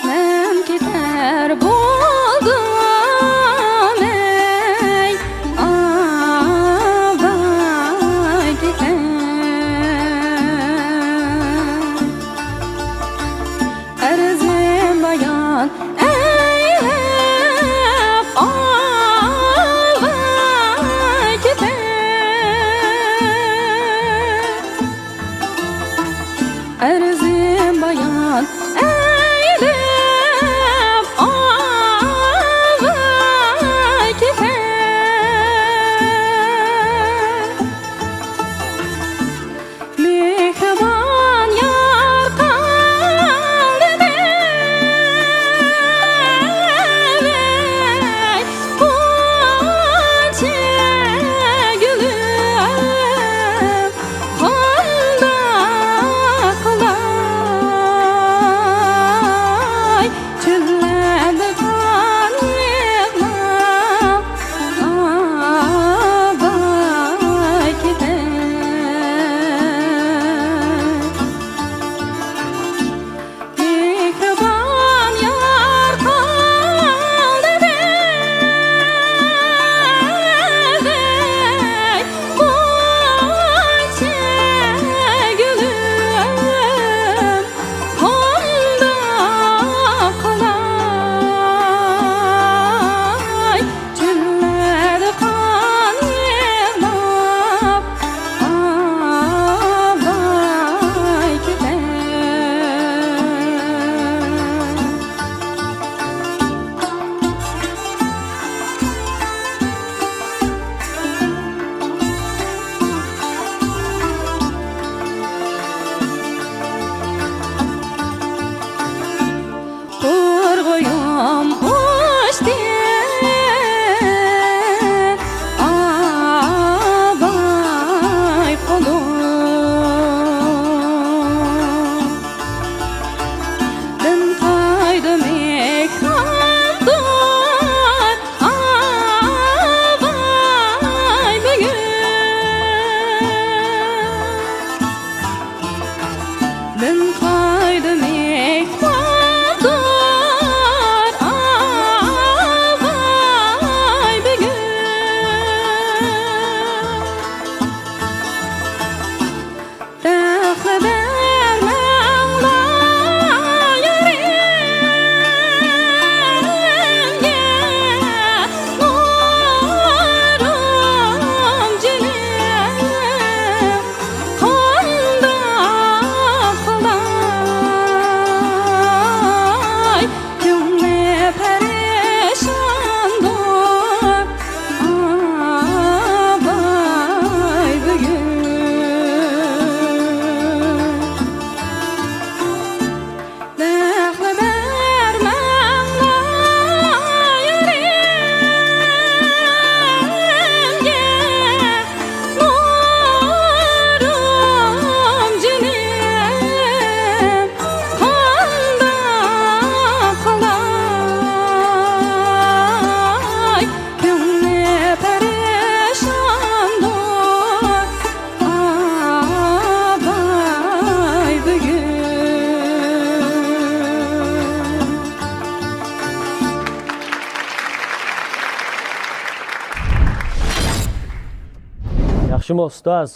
مەن كېتەر بولدۇم، ئەي ئاۋاي كېتەر. ئەرزىم بايان ئەيلەپ ئاۋاي كېتەر. ئەرزىم بايان ئەيلەپ ئاۋاي كېتەر. مېھرىبان يار قالدى دەۋەي، غۇنچە گۈلۈم. قانداق قىلاي، چۆللەردە قان يىغلاپ، ئاۋاي كېتەر. مېھرىبان يار قالدى دەۋەي، غۇنچە گۈلۈم. قانداق قىلاي، چۆللەردە قان يىغلاپ، ئاۋاي كېتەر. تۇرغۇيۇم ئۇچتى ئاۋاي قولۇم. دىن قايدى مېھرىمدۇر ئاۋاي بۈگۈن. دىن قايدى مېھرىمدۇر ئاۋاي بۈگۈن. دەخلى بەرمەڭلار يېرىمگە، نۇرۇم جېنىم. قانداق قىلاي، كۆڭلى پەرىشاندۇر ئاۋاي بۈگۈن. دەخلى بەرمەڭلار يېرىمگە، نۇرۇم جېنىم. قانداق قىلاي، كۆڭلى پەرىشاندۇر ئاۋاي بۈگۈن. ياخشىمۇ ئۇستاز؟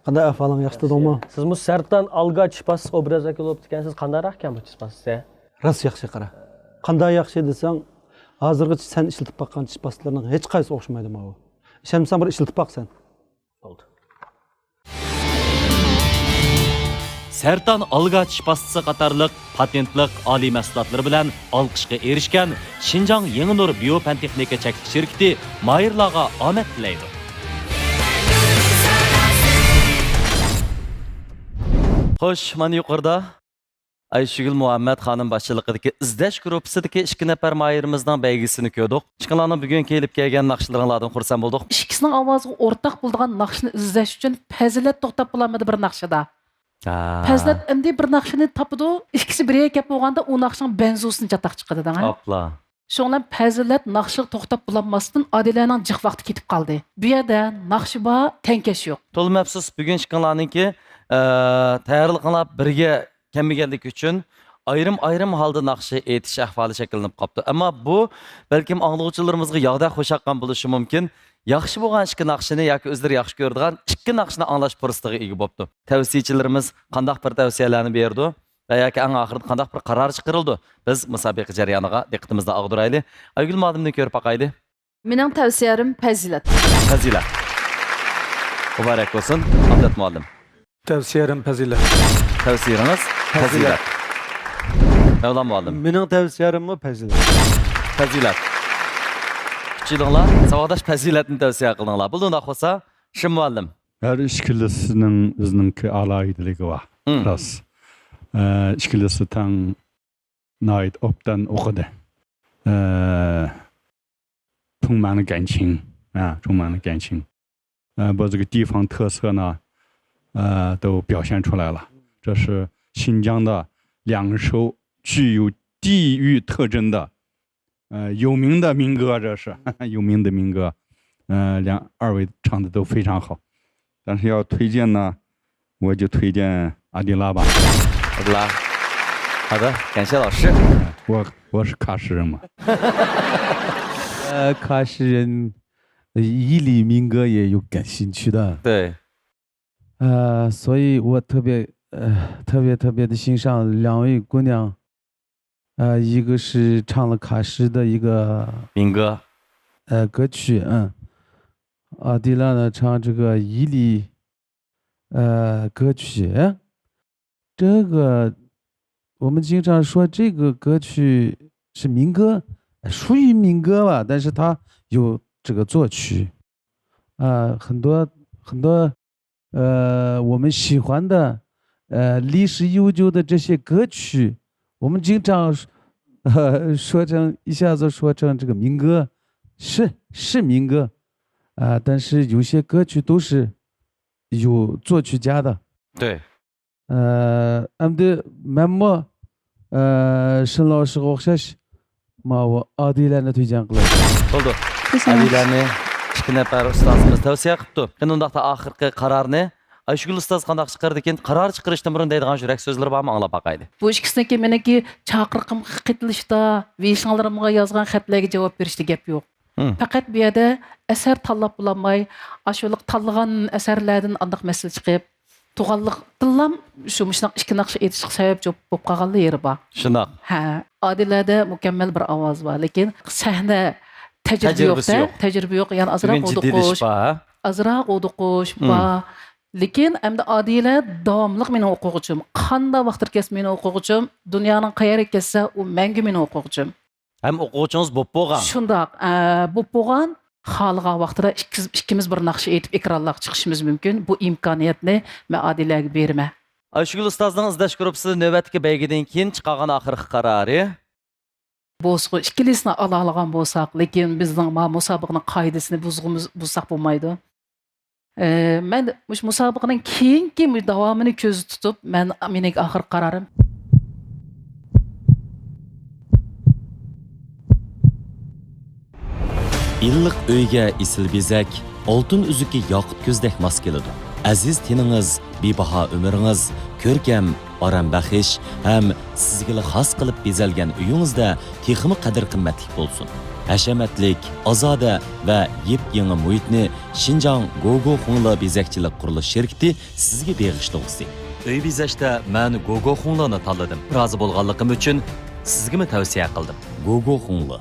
قانداق ئەھۋالىڭ، ياخشى تۇردۇڭمۇ؟ سىزمۇ سەرتان ئالگا چىش پاستىسى ئوبراز ۋەكىلى بولۇپتىكەنسىز، قانداقراق ئىكەن بۇ چىش پاستىسى؟ راست ياخشى قارا. قانداق ياخشى دېسەڭ، ھازىرغىچە سەن ئىشلىتىپ باققان چىش پاستىلىرىنىڭ ھېچقايسىسى ئوخشىمايدۇ ماۋۇ. ئىشەنمىسەڭ بىر ئىشلىتىپ باق سەن. بولدى. تەرتان ئالگاچ پاستىسى قاتارلىق پاتېنتلىق ئالىي مەھسۇلاتلىرى بىلەن ئالقىشقا ئېرىشكەن شىنجاڭ يېڭى نۇر بىيو پەن تېخنىكا چەكلىك شىركىتى ماھىرلارغا ئامەت تىلەيدۇ. خوش، مانا يۇقىرىدا ئايشىگۈل مۇھەممەت خانىم باشچىلىقىدىكى ئىزدەش گۇرۇپپىسىدىكى ئىككى نەپەر ماھىرىمىزنىڭ بەيگىسىنى كۆردۇق. ئىككىڭلارنىڭ بۈگۈنكى ئېلىپ كەلگەن ناخشىلىرىڭلاردىن خۇرسەن بولدۇق. ئىككىسىنىڭ ئاۋازىغا ئورتاق بولىدىغان ناخشىنى ئىزدەش ئۈچۈن پەزىلەت توختاپ بولالمىدى بىر ناخشىدا. ھە. پەزىلەت ئەمدى بىر ناخشىنى تاپىدۇ، ئىككىسى بىر يەرگە كەپ بولغاندا ئۇ ناخشىنىڭ بەنزۇسىنى چاتاق چىقىدۇ دەڭە. ئاپلا. شۇڭا بىلەن پەزىلەت ناخشىغا توختاپ بولالماستىن ئادىلەنىڭ جىق ۋاقتى كېتىپ قالدى. بۇ يەردە ناخشا بار، تەڭكەش يوق. تولىمۇ ئەپسۇس، بۈگۈن ئىككىڭلارنىڭكى، ئە، تەييارلىقىڭلار بىرگە كەلمىگەنلىكى ئۈچۈن ئايرىم-ئايرىم ھالدا ناخشا ئېيتىش ئەھۋالى شەكىللىنىپ قاپتۇ. ئەمما بۇ بەلكىم ئاڭلىغۇچىلىرىمىزغا ياغدەك خۇش ياققان بولۇشى مۇمكىن. ياخشى بولغان ئىككى ناخشىنى ياكى ئۆزلىرى ياخشى كۆرىدىغان ئىككى ناخشىنى ئاڭلاش پۇرسىتىغا ئىگە بوپتۇ. تەۋسىيىچىلىرىمىز قانداق بىر تەۋسىيەلەرنى بېرىدۇ ۋە ياكى ئەڭ ئاخىرىدا قانداق بىر قارار چىقىرىلىدۇ؟ بىز مۇسابىقە جەريانىغا دىققىتىمىزنى ئاغدۇرايلى. ئايگۈل مۇئەللىمنى كۆرۈپ باقايلى. مېنىڭ تەۋسىيەم پەزىلەت. پەزىلەت. مۇبارەك بولسۇن، ئابلەت مۇئەللىم. تەۋسىيەم پەزىلەت. تەۋسىيىڭىز پەزىلەت. پەزىلەت. مەۋلان مۇئەللىم. مېنىڭ تەۋسىيەممۇ پەزىلەت. پەزىلەت. ئۈچىلىڭلار ساۋاقداش پەزىلەتنى تەۋسىيە قىلدىڭلار. بولدى، ئۇنداق بولسا، شىم مۇئەللىم. ھەر ئىككىلىسىنىڭ ئۆزىنىڭكى ئالاھىدىلىكى بار. مم. راست. ئە، ئىككىلىسى تەڭ ناھايىتى ئوبدان ئوقۇدى. ئە، 充满了感情. 啊，充满了感情. 呃，把这个地方特色呢，呃，都表现出来了。这是新疆的两首具有地域特征的，呃，有名的民歌，这是有名的民歌。呃，两，二位唱的都非常好，但是要推荐呢，我就推荐阿迪拉吧。好的啦，好的，感谢老师。我，我是喀什人嘛。呃，喀什人，呃，伊犁民歌也有感兴趣的。对。呃，所以我特别，呃，特别特别的欣赏两位姑娘。呃，一个是唱了喀什的一个民歌。呃，歌曲，嗯。阿迪拉呢，唱这个伊犁，呃，歌曲。这个，我们经常说这个歌曲是民歌，呃，属于民歌吧，但是它有这个作曲。啊，很多，很多，呃，我们喜欢的，呃，历史悠久的这些歌曲，我们经常，呃，说成，一下子说成这个民歌，是，是民歌，啊，但是有些歌曲都是有作曲家的。对。 ئە، ئەمدى مەنمۇ، ئە، شىنلاشىغا ئوخشاش ماۋۇ ئادىلەنى تۈيجەن قىلاي. بولدى. ئادىلەنى ئىككى نەپەر ئۇستازىمىز تەۋسىيە قىپتۇ. قېنى ئۇنداقتا ئاخىرقى قارارنى ئايشىگۈل ئۇستاز قانداق چىقىرىدىكىن، قارار چىقىرىشتىن بۇرۇن دەيدىغان يۈرەك سۆزلىرى بارمۇ؟ ئاڭلاپ باقايلى. بۇ ئىككىسىنىڭكى مېنىڭكى چاقىرىقىمغا قېتىلىشتا، ۋېيشىڭلىرىمغا يازغان خەتلەرگە جاۋاب بېرىشتە گەپ يوق. مم. پەقەت بۇ يەردە ئەسەر تاللاپ بولالماي، ئاشۇلۇق تاللىغان ئەسەرلەردىن ئانداق مەسىلە چىقىپ، تۇغانلىقتىنلام شۇ مۇشۇنداق ئىككى ناخشا ئېيتىشقا سەۋەب بولۇپ قالغانلار يېرى بار. شۇنداق. ھە، ئادىلەدە مۇكەممەل بىر ئاۋاز بار، لېكىن سەھنە تەجرىبە يوق-دە، تەجرىبىسى يوق. تەجرىبە يوق، يەنە ئازراق ھودۇقۇش، بار. ئازراق ھودۇقۇش بار. لېكىن ئەمدى ئادىلە داۋاملىق مېنىڭ ئوقۇغۇچىم. قانداق ۋاقىتتا كەلسە مېنىڭ ئوقۇغۇچىم، دۇنيانىڭ قەيەرگە كەتسە ئۇ مەڭگۈ مېنىڭ ئوقۇغۇچىم. ھەم ئوقۇغۇچىڭىز بوپ بولغان. شۇنداق، ئە، بوپ بولغان. خالىغان ۋاقتىدا ئىككىز-، ئىككىمىز بىر ناخشا ئېيتىپ ئېكرانلارغا چىقىشىمىز مۇمكىن. بۇ ئىمكانىيەتنى مەن ئادىلەگە بېرىمەن. ئايشىگۈل ئۇستازنىڭ ئىزدەش گۇرۇپپىسىدا نۆۋەتتىكى بەيگىدىن كېيىن چىقارغان ئاخىرقى قارارى. بولسىغۇ ئىككىلىسىنى ئالالىغان بولساق، لېكىن بىزنىڭ ما مۇسابىقىنىڭ قائىدىسىنى بۇزغىمىز-، بۇزساق بولمايدۇ. ئى، مەن مۇشۇ مۇسابىقىنىڭ كېيىنكى مۇ-، داۋامىنى كۆزدە تۇتۇپ، مەن، مېنىڭ ئاخىرقى قارارىم. ئىللىق ئۆيگە ئېسىل بېزەك، ئالتۇن ئۈزۈكى ياقۇت كۆزدەك ماس كېلىدۇ. ئەزىز تېنىڭىز، بىباھا ئۆمرىڭىز، كۆركەم، ئارام بەخش ھەم سىزگىلا خاس قىلىپ بېزەلگەن ئۆيىڭىزدە تېخىمۇ قەدىر-قىممەتلىك بولسۇن. ھەشەمەتلىك، ئازادە ۋە يېپيېڭى مۇھىتنى شىنجاڭ گوگو خۇڭلې بېزەكچىلىك قۇرۇلۇش شىركىتى سىزگە بېغىشلىغۇسى. ئۆي بېزەشتە مەن گوگو خۇڭلېنى تاللىدىم. رازى بولغانلىقىم ئۈچۈن سىزگىمۇ تەۋسىيە قىلدىم. گوگو خۇڭلې.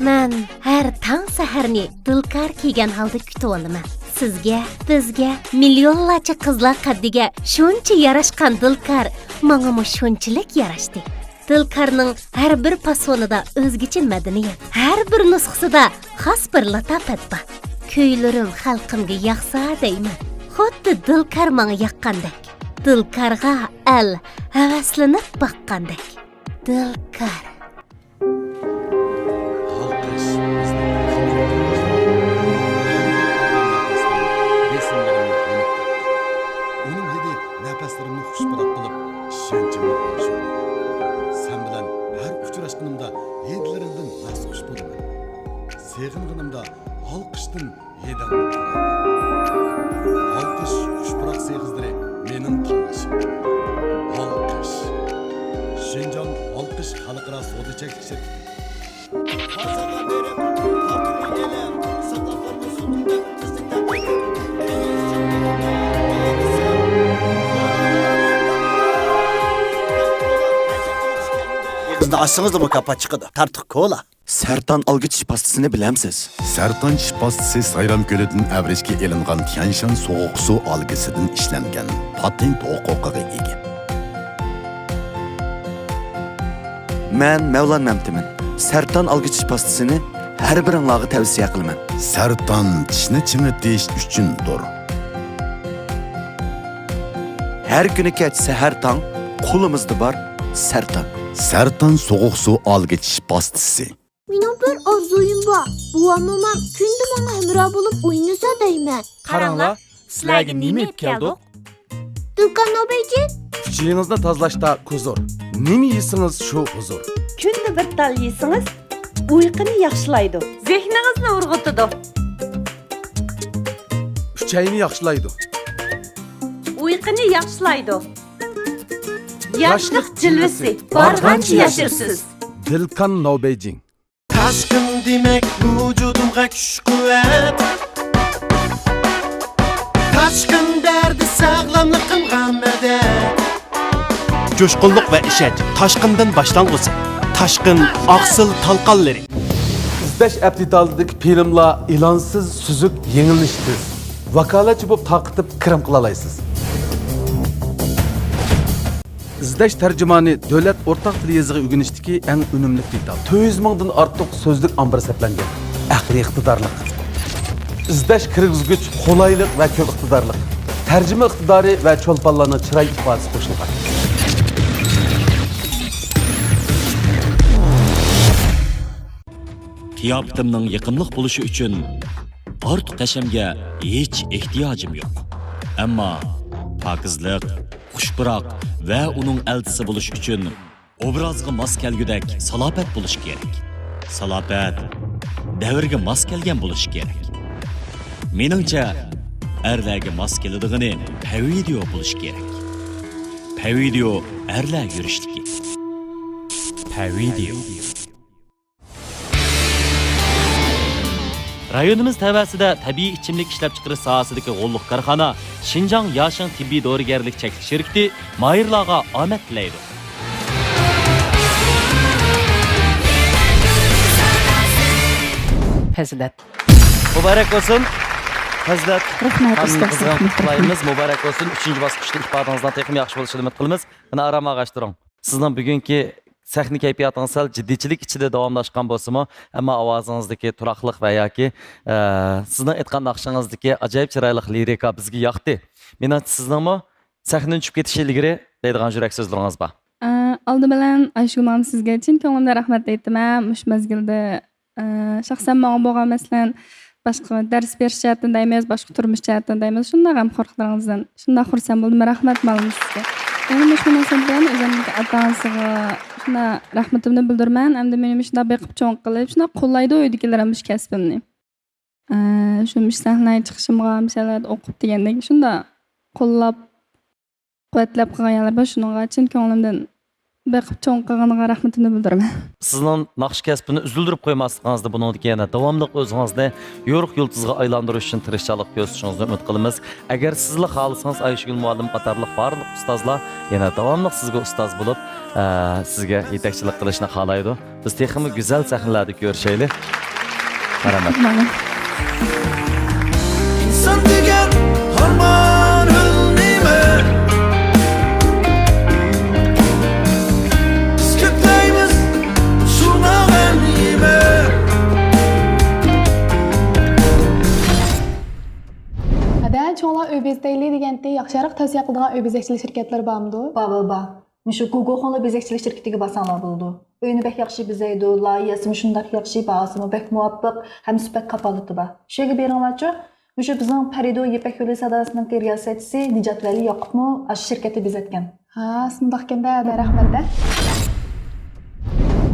مەن ھەر تاڭ سەھەرنى دىلكار كىيگەن ھالدا كۈتۈۋالىمەن. سىزگە، بىزگە، مىليونلارچە قىزلار قەددىگە شۇنچە ياراشقان دىلكار ماڭىمۇ شۇنچىلىك ياراشتى. دىلكارنىڭ ھەر بىر پاسونىدا ئۆزگىچە مەدەنىيەت، ھەر بىر نۇسخىسىدا خاس بىر لاتاپەت بار. كۈيلىرىم خەلقىمگە ياقسا دەيمەن، خۇددى دىلكار ماڭا ياققاندەك. دىلكارغا ئەل ھەۋەسلىنىپ باققاندەك. دىلكار. ئالقىش بىزنىڭ بېسىملىرىمنى يېنىكتۇرىدۇ. ئۇنىڭ ھىدى نەپەسلىرىمنى خۇش پۇراق قىلىپ، ئىشەنچىمنى ئاشۇرىدۇ. سەن بىلەن ھەر ئۇچراشقىنىمدا ھىدلىرىڭدىن مەستخۇش بولىمەن. سېغىنغىنىمدا ئالقىشتىن ھىدىڭنى پۇرايمەن. ئالقىش خۇش پۇراق سېغىزلىرى مېنىڭ تاللىشىم. ئالقىش. شىنجاڭ ئالقىش خەلقئارا سودا چەكلىك شىركىتى. بازارغا بېرىپ، خالتىمنى ئېلىپ، ساقلاپ قالمىسۇن دەپ، بىزنىڭ دەپ ئېيتىپ، ئېغىزنى ئاچسىڭىزلا مۇكاپات چىقىدۇ. تارتۇق كولا. سەرتان ئالگۈ چىش پاستىسىنى بىلەمسىز؟ سەرتان چىش پاستىسى سايرام كۆلىدىن ئەۋرىشكە ئېلىنغان تيەنشان سوغۇق سۇ ئالگىسىدىن ئىشلەنگەن، پاتېنت ھوقۇقىغا ئىگە. مەن مەۋلان مەمتىمىن. سەرتان ئالگۈ چىش پاستىسىنى ھەر بىرىڭلارغا تەۋسىيە قىلىمەن. سەرتان چىشنى چىڭىتىش ئۈچۈندۇر. ھەر كۈنى كەچ سەھەر تاڭ، قولىمىزدا بار سەرتان. سەرتان سوغۇق سۇ ئالگۈ چىش پاستىسى. مېنىڭ بىر ئارزۇيۇم بار. بوۋام، مومام كۈندە ماڭا ھەمراھ بولۇپ ئوينىسا دەيمەن. قاراڭلار، سىلەرگە نېمە ئېلىپ كەلدۇق؟ دۇكان نوبەيجىن. ئۈچىيىڭىزنى تازىلاشتا كۇزۇر. نېمە يېسىڭىز شۇ ھۇزۇر. كۈندە بىر تال يېسىڭىز، ئۇيقۇنى ياخشىلايدۇ. زېھنىڭىزنى ئۇرغۇتىدۇ. ئۈچەينى ياخشىلايدۇ. ئۇيقۇنى ياخشىلايدۇ. ياشلىق جىلۋىسى، بارغانچە ياشىرسىز. دىلكان نوبەيجىڭ. تاشقىن دېمەك ۋۇجۇدۇمغا كۈچ-قۇۋۋەت. تاشقىن بەردى ساغلاملىقىمغا مەدەت. جۇشقۇنلۇق ۋە ئىشەنچ تاشقىندىن باشلانغۇسى. تاشقىن ئاقسىل تالقانلىرى. ئىزدەش ئەپ دېتالىدىكى فىلىملار ئېلانسىز، سۈزۈك، يېڭىلىنىشى تېز. ۋاكالەتچى بولۇپ تارقىتىپ كىرىم قىلالايسىز. ئىزدەش تەرجىمانى دۆلەت ئورتاق تىل يېزىقى ئۆگىنىشتىكى ئەڭ ئۈنۈملۈك دېتال. تۆت يۈز مىڭدىن ئارتۇق سۆزلۈك ئامبىرى سەپلەنگەن. ئەقلىي ئىقتىدارلىق. ئىزدەش كىرگۈزگۈچ قولايلىق ۋە كۆپ ئىقتىدارلىق. تەرجىمە ئىقتىدارى ۋە چولپانلارنىڭ چىراي ئىپادىسى قوشۇلغان. قىياپىتىمنىڭ يېقىملىق بولۇشى ئۈچۈن ئارتۇق ھەشەمگە ھېچ ئېھتىياجىم يوق. ئەمما پاكىزلىق، خۇش پۇراق ۋە ئۇنىڭ ئەلچىسى بولۇش ئۈچۈن ئوبرازغا ماس كەلگۈدەك سالاپەت بولۇش كېرەك. سالاپەت دەۋرگە ماس كەلگەن بولۇش كېرەك. مېنىڭچە، ئەرلەرگە ماس كېلىدىغىنى پەۋىدىيو بولۇش كېرەك. پەۋىدىيو ئەرلەر يۈرۈشلۈكى. پەۋىدىيو. رايونىمىز تەۋەسىدە تەبىئىي ئىچىملىك ئىشلەپچىقىرىش ساھەسىدىكى غوللۇق كارخانا شىنجاڭ ياشىڭ تېببىي دورىگەرلىك چەكلىك شىركىتى ماھىرلارغا ئامەت تىلەيدۇ. پەزىلەت. مۇبارەك بولسۇن. پەزىلەت. رەھمەت، خانىم، ئۇستاز، قىزغىن رەھمەت. قۇتلۇقلايمىز. مۇبارەك بولسۇن. ئۈچىنچى باسقۇچتا ئىپادىڭىزنىڭ تېخىمۇ ياخشى بولۇشىنى ئۈمىد قىلىمىز. يەنە ئارام ئاغاچ تۇرۇڭ. سىزنىڭ بۈگۈنكى سەھنە كەيپىياتىڭىز سەل جىددىيچىلىك ئىچىدە داۋاملاشقان بولسىمۇ، ئەمما ئاۋازىڭىزدىكى تۇراقلىق ۋە ياكى، ئە، سىزنىڭ ئېيتقان ناخشىڭىزدىكى ئاجايىپ چىرايلىق لىرىكا بىزگە ياقتى. مېنىڭچە سىزنىڭمۇ سەھنىدىن چۈشۈپ كېتىش ئىلگىرى دەيدىغان يۈرەك سۆزلىرىڭىز بار. ئە، ئالدى بىلەن ئايشۇگۈل خانىم سىزگە چىن كۆڭلۈمدىن رەھمەت ئېيتىمەن. مۇشۇ مەزگىلدە ئى، شەخسەن ماڭا بولغان، مەسىلەن، باشقا دەرس بېرىش جەھەتتىن دەيمىز، باشقا تۇرمۇش جەھەتتىن دەيمىز، شۇنداق غەمخورلۇقلىرىڭىزدىن شۇنداق خۇرسەن بولدۇم. رەھمەت مالىم سىزگە. يەنە مۇشۇ مۇناسىۋەت بىلەن ئۆزۈمنىڭكى ئاتا-ئانىسىغا شۇنداق رەھمىتىمنى بىلدۈرىمەن. ئەمدى مېنى مۇشۇنداق بېقىپ چوڭ قىلىپ، شۇنداق قوللايدۇ ئۆيدىكىلىرىم مۇشۇ كەسپىمنى. ئى، شۇ مۇشۇ سەھنىگە چىقىشىمغا، مۇشۇ يەرلەردە ئوقۇپ دېگەندەك شۇنداق قوللاپ، قۇۋۋەتلەپ قىلغان يەرلەر بار، شۇنىڭغا چىن كۆڭلۈمدىن بېقىپ چوڭ قىلغىنىغا رەھمىتىمنى بىلدۈرىمەن. سىزنىڭ ناخشا كەسپىنى ئۈزۈلدۈرۈپ قويماسلىقىڭىزنى، بۇنىڭدىكى يەنە داۋاملىق ئۆزىڭىزنى يورۇق يۇلتۇزغا ئايلاندۇرۇش ئۈچۈن تىرىشچانلىق كۆرسىتىشىڭىزنى ئۈمىد قىلىمىز. ئەگەر سىزلا خالىسىڭىز، ئايشۇگۈل مۇئەللىم قاتارلىق بارلىق ئۇستازلار يەنە داۋاملىق سىزگە ئۇستاز بولۇپ، ئە، سىزگە يېتەكچىلىك قىلىشنى خالايدۇ. بىز تېخىمۇ گۈزەل سەھنىلەردە كۆرۈشەيلى. مانا. مانا. ئىنسان چوڭلار ئۆي بېزىتەيلى دېگەنتى، ياخشىراق تەۋسىيە قىلىدىغان ئۆي بېزەكچىلىك شىركەتلىرى بارمىدۇ؟ بار، بار، بار. مۇشۇ گوگوخۇنلار بېزەكچىلىك شىركىتىگە بارساڭلار بولىدۇ. ئۆينى بەك ياخشى بېزەيدۇ، لايىھەسىمۇ شۇنداق ياخشى، باھاسىمۇ بەك مۇۋاپىق ھەم سۈپەت كاپالىتى بار. شۇ يەرگە بېرىڭلارچۇ. مۇشۇ بىزنىڭ پەرىدۇ يىپەك يولى ساداسىنىڭكى رىياسەتچىسى نىجات ۋەلى ياقۇپمۇ ئاشۇ شىركەتتە بېزەتكەن. ھا، شۇنداقكەن-دە، دە، رەھمەت-دە.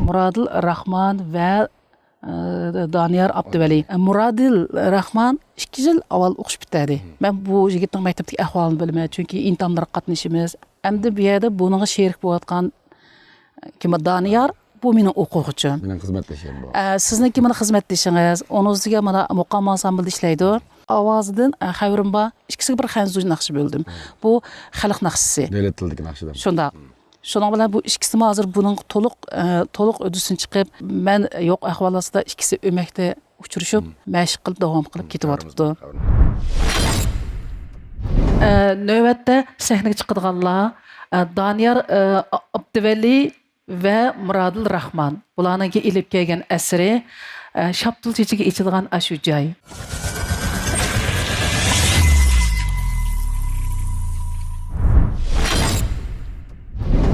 مۇرادىل راخمان ۋە، ئە، دانىيار ئابدۇۋەلى. مۇرادىل راخمان ئىككى يىل ئاۋۋال ئوقۇش پۈتتۈردى. مەن بۇ يىگىتنىڭ مەكتەپتىكى ئەھۋالىنى بىلىمەن، چۈنكى ئىمتىھانلارغا قاتنىشىمىز. ئەمدى بۇ يەردە بۇنىڭغا شېرىك بولۇۋاتقان كىم بار؟ دانىيار، بۇ مېنىڭ ئوقۇغۇچىم. مېنىڭ خىزمەتدىشىم بۇ. ئە، سىزنىڭكى مانا خىزمەتدىشىڭىز، ئۇنىڭ ئۈستىگە مانا مۇقام ئانسامبىلدا ئىشلەيدۇ. ئاۋازىدىن، ئە، خەۋىرىم بار. ئىككىسىگە بىر خەنزۇ ناخشا بۆلدۈم. بۇ خەلق ناخشىسى. دۆلەت تىلىدىكى ناخشىدىن. شۇنداق. شۇنىڭ بىلەن بۇ ئىككىسىمۇ ھازىر بۇنىڭ تولۇق، ئە، تولۇق ئۈددىسىنى چىقىپ، مەن يوق ئەھۋال ئاستىدا ئىككىسى ئۆمەكتە ئۇچرىشىپ، مەشىق قىلىپ داۋام قىلىپ كېتىۋاتىپتۇ. ئە، نۆۋەتتە سەھنىگە چىقىدىغانلار، ئە، دانىيار، ئە، ئابدۇۋەلى ۋە مۇرادىل راخمان. بۇلارنىڭكى ئېلىپ كەلگەن ئەسىرى، ئە، شاپتۇل چېچىكى ئېچىلغان ئاشۇ جاي.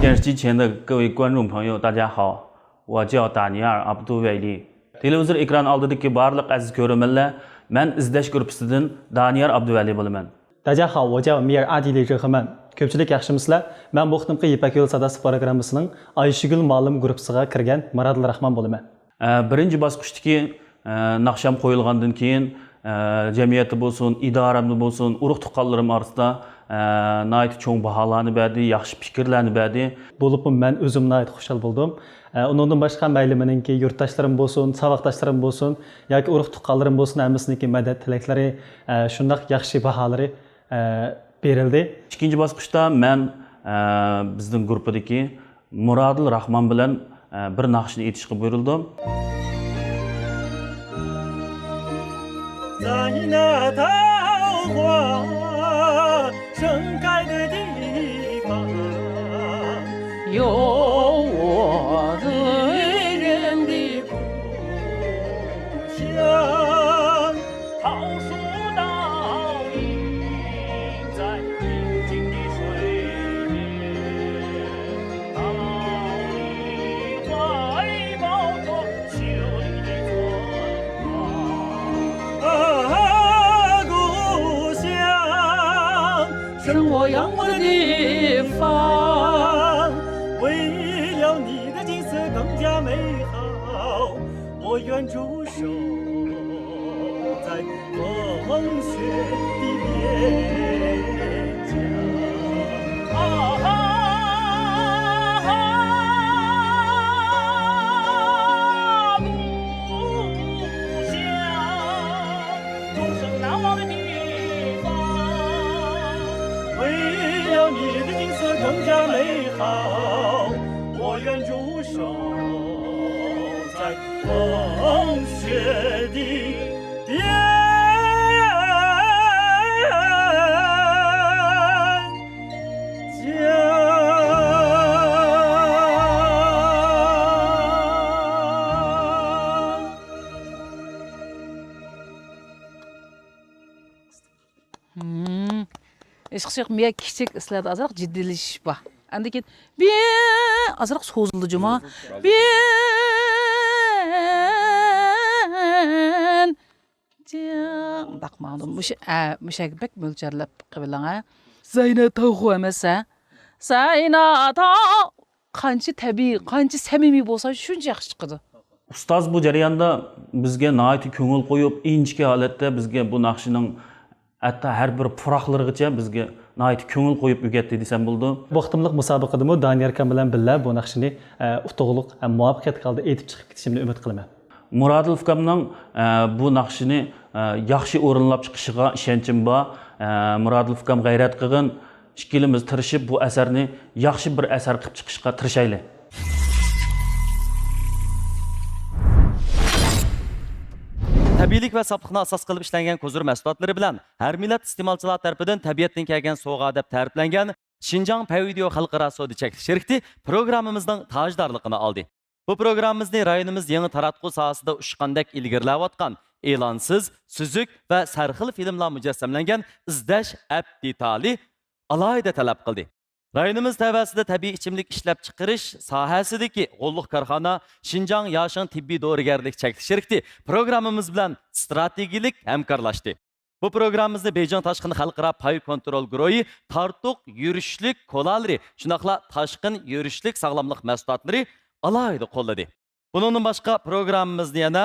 电视机前的各位观众朋友，大家好，我叫达尼尔·阿卜杜·维利。 تېلېۋىزور ئېكران ئالدىدىكى بارلىق ئەزىز كۆرۈرمەنلەر، مەن ئىزدەش گۇرۇپپىسىدىن دانىيار ئابدۇۋەلى بولىمەن. 大家好，我叫米尔·阿迪里热赫曼。 كۆپچىلىك ياخشىمۇسىلەر؟ مەن بۇ قېتىمقى يىپەك يولى ساداسى پروگراممىسىنىڭ ئايشىگۈل مۇئەللىم گۇرۇپپىسىغا كىرگەن مۇرادىل راخمان بولىمەن. ئە، بىرىنچى باسقۇچتىكى، ئە، ناخشام قويۇلغاندىن كېيىن، ئە، جەمئىيەتتە بولسۇن، ئىدارەمدە بولسۇن، ئۇرۇق-تۇغقانلىرىم ئارىسىدا، ئە، ناھايىتى چوڭ باھالارنى بەردى، ياخشى پىكىرلەرنى بەردى. بولۇپمۇ مەن ئۆزۈم ناھايىتى خۇشال بولدۇم. ئە، ئۇنىڭدىن باشقا مەيلى مېنىڭكى يۇرتداشلىرىم بولسۇن، ساۋاقداشلىرىم بولسۇن ياكى ئۇرۇق-تۇغقانلىرىم بولسۇن، ھەممىسىنىڭكى مەدەت تىلەكلىرى، ئە، شۇنداق ياخشى باھالىرى، ئە، بېرىلدى. ئىككىنچى باسقۇچتا مەن، ئە، بىزنىڭ گۇرۇپپىدىكى مۇرادىل راخمان بىلەن، ئە، بىر ناخشىنى ئېيتىشقا بۇيرۇلدۇم. ھىم. ھېچقىسى يوق، مېيە كىچىك، سىلەردە ئازراق جىددىيلىشىش بار. ئاندىن كېيىن بىيەن ئازراق سوزۇلدى جۇما. بىيەن. جىڭ. مۇنداق ماڭدىم. مۇشۇ، ئە، مۇشۇ يەرگە بەك مۆلچەرلەپ قىلىۋېلىڭ، ھە. زەينەتاغۇ ئەمەس، ھە. زەينەتاغۇ. قانچە تەبىئىي، قانچە سەمىمىي بولسا، شۇنچە ياخشى چىقىدۇ. ئۇستاز بۇ جەرياندا بىزگە ناھايىتى كۆڭۈل قويۇپ، ئىنچىكە ھالەتتە بىزگە بۇ ناخشىنىڭ ھەتتا ھەر بىر پۇراقلىرىغىچە بىزگە ناھايىتى كۆڭۈل قويۇپ ئۆگەتتى دېسەم بولىدۇ. بۇ قېتىملىق مۇسابىقىدىمۇ دانىيار ئاكام بىلەن بىللە بۇ ناخشىنى، ئە، ئۇتۇقلۇق ھەم مۇۋەپپەقىيەتلىك ھالدا ئېيتىپ چىقىپ كېتىشىمنى ئۈمىد قىلىمەن. مۇرادىل ئۇكامنىڭ، ئە، بۇ ناخشىنى، ئە، ياخشى ئورۇنلاپ چىقىشىغا ئىشەنچىم بار. ئە، مۇرادىل ئۇكام غەيرەت قىلغىن، ئىككىلىمىز تىرىشىپ بۇ ئەسەرنى ياخشى بىر ئەسەر قىلىپ چىقىشقا تىرىشايلى. تەبىئىيلىك ۋە ساپلىقنى ئاساس قىلىپ ئىشلەنگەن كوزۇر مەھسۇلاتلىرى بىلەن ھەر مىللەت ئىستېمالچىلار تەرىپىدىن تەبىئەتتىن كەلگەن سوۋغا دەپ تەرىپلەنگەن شىنجاڭ پەيۋىدېئو خەلقئارا سودا چەكلىك شىركىتى پروگراممىمىزنىڭ تاجدارلىقىنى ئالدى. بۇ پروگراممىمىزنى رايونىمىز يېڭى تاراتقۇ ساھەسىدە ئۇچقاندەك ئىلگىرىلەۋاتقان ئېلانسىز، سۈزۈك ۋە سەرخىل فىلىملار مۇجەسسەملەنگەن ئىزدەش ئەپ دېتالى ئالاھىدە تەلەپ قىلدى. رايونىمىز تەۋەسىدە تەبىئىي ئىچىملىك ئىشلەپچىقىرىش ساھەسىدىكى غوللۇق كارخانا شىنجاڭ ياشىڭ تېببىي دورىگەرلىك چەكلىك شىركىتى پروگراممىمىز بىلەن ئىستراتېگىيەلىك ھەمكارلاشتى. بۇ پروگراممىمىزنى بېيجىڭ تاشقىن خەلقئارا پاي كونترول گۇرۇھى تارتۇق يۈرۈشلۈك كولالىرى، شۇنداقلا تاشقىن يۈرۈشلۈك ساغلاملىق مەھسۇلاتلىرى ئالاھىدە قوللىدى. بۇنىڭدىن باشقا، پروگراممىمىزنى يەنە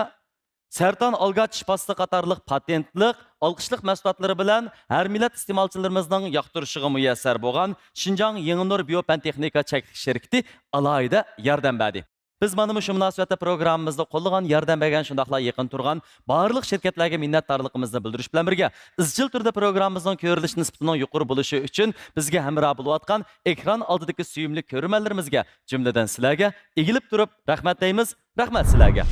سەرتان ئالگاچ چىش پاستا قاتارلىق پاتېنتلىق، ئالقىشلىق مەھسۇلاتلىرى بىلەن ھەر مىللەت ئىستېمالچىلىرىمىزنىڭ ياقتۇرۇشىغا مۇيەسسەر بولغان شىنجاڭ يېڭىنۇر بىيو پەن تېخنىكا چەكلىك شىركىتى ئالاھىدە ياردەم بەردى. بىز مانا مۇشۇ مۇناسىۋەتتە پروگراممىمىزدا قوللىغان، ياردەم بەرگەن، شۇنداقلا يېقىن تۇرغان بارلىق شىركەتلەرگە مىننەتدارلىقىمىزنى بىلدۈرۈش بىلەن بىرگە، ئىزچىل تۈردە پروگراممىمىزنىڭ كۆرۈلۈش نىسبىتىنىڭ يۇقىرى بولۇشى ئۈچۈن بىزگە ھەمراھ بولۇۋاتقان ئېكران ئالدىدىكى سۆيۈملۈك كۆرۈرمەنلىرىمىزگە، جۈملىدىن سىلەرگە ئېگىلىپ تۇرۇپ رەھمەت دەيمىز. رەھمەت سىلەرگە.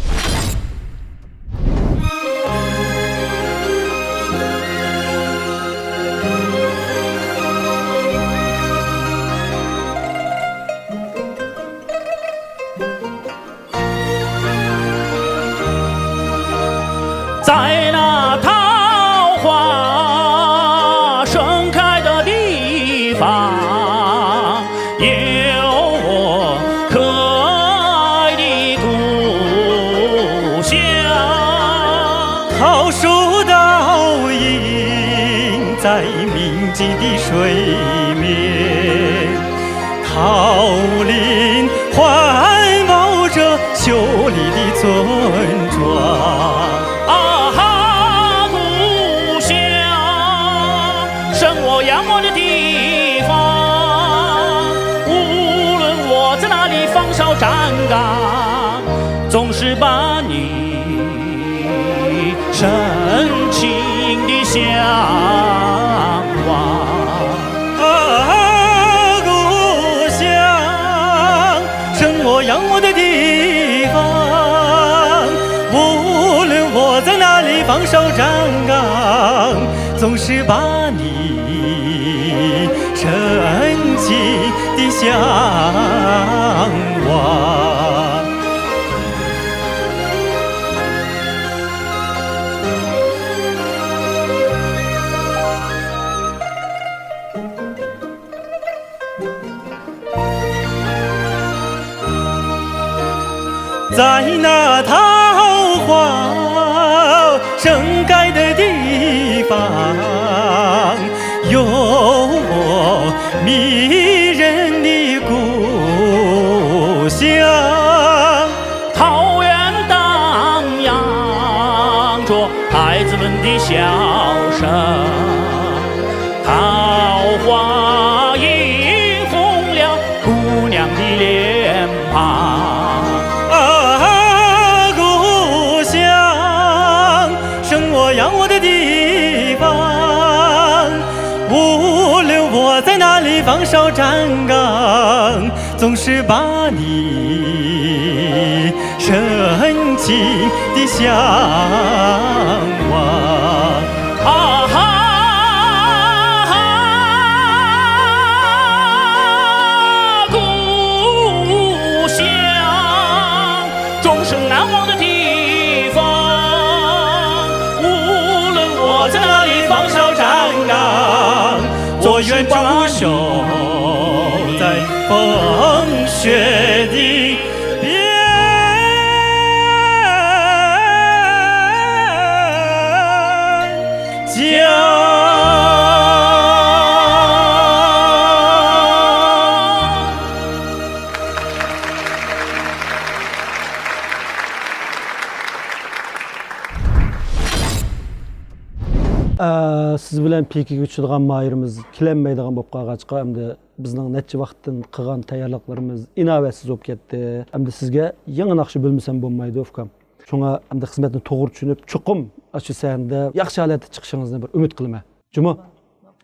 ئە، سىز بىلەن پىكىگە ئۇچىدىغان ماھىرىمىز كېلەلمەيدىغان بولۇپ قالغاچقا، ئەمدى بىزنىڭ نەچچە ۋاقىتتىن قىلغان تەييارلىقلىرىمىز ئىناۋەتسىز بولۇپ كەتتى. ئەمدى سىزگە يېڭى ناخشا بۆلمىسەم بولمايدۇ، ئۇكام. شۇڭا ئەمدى خىزمەتنى توغرا چۈشىنىپ، چوقۇم ئاشۇ سەھنىدە ياخشى ھالەتتە چىقىشىڭىزنى بىر ئۈمىد قىلىمەن. جۇمۇ؟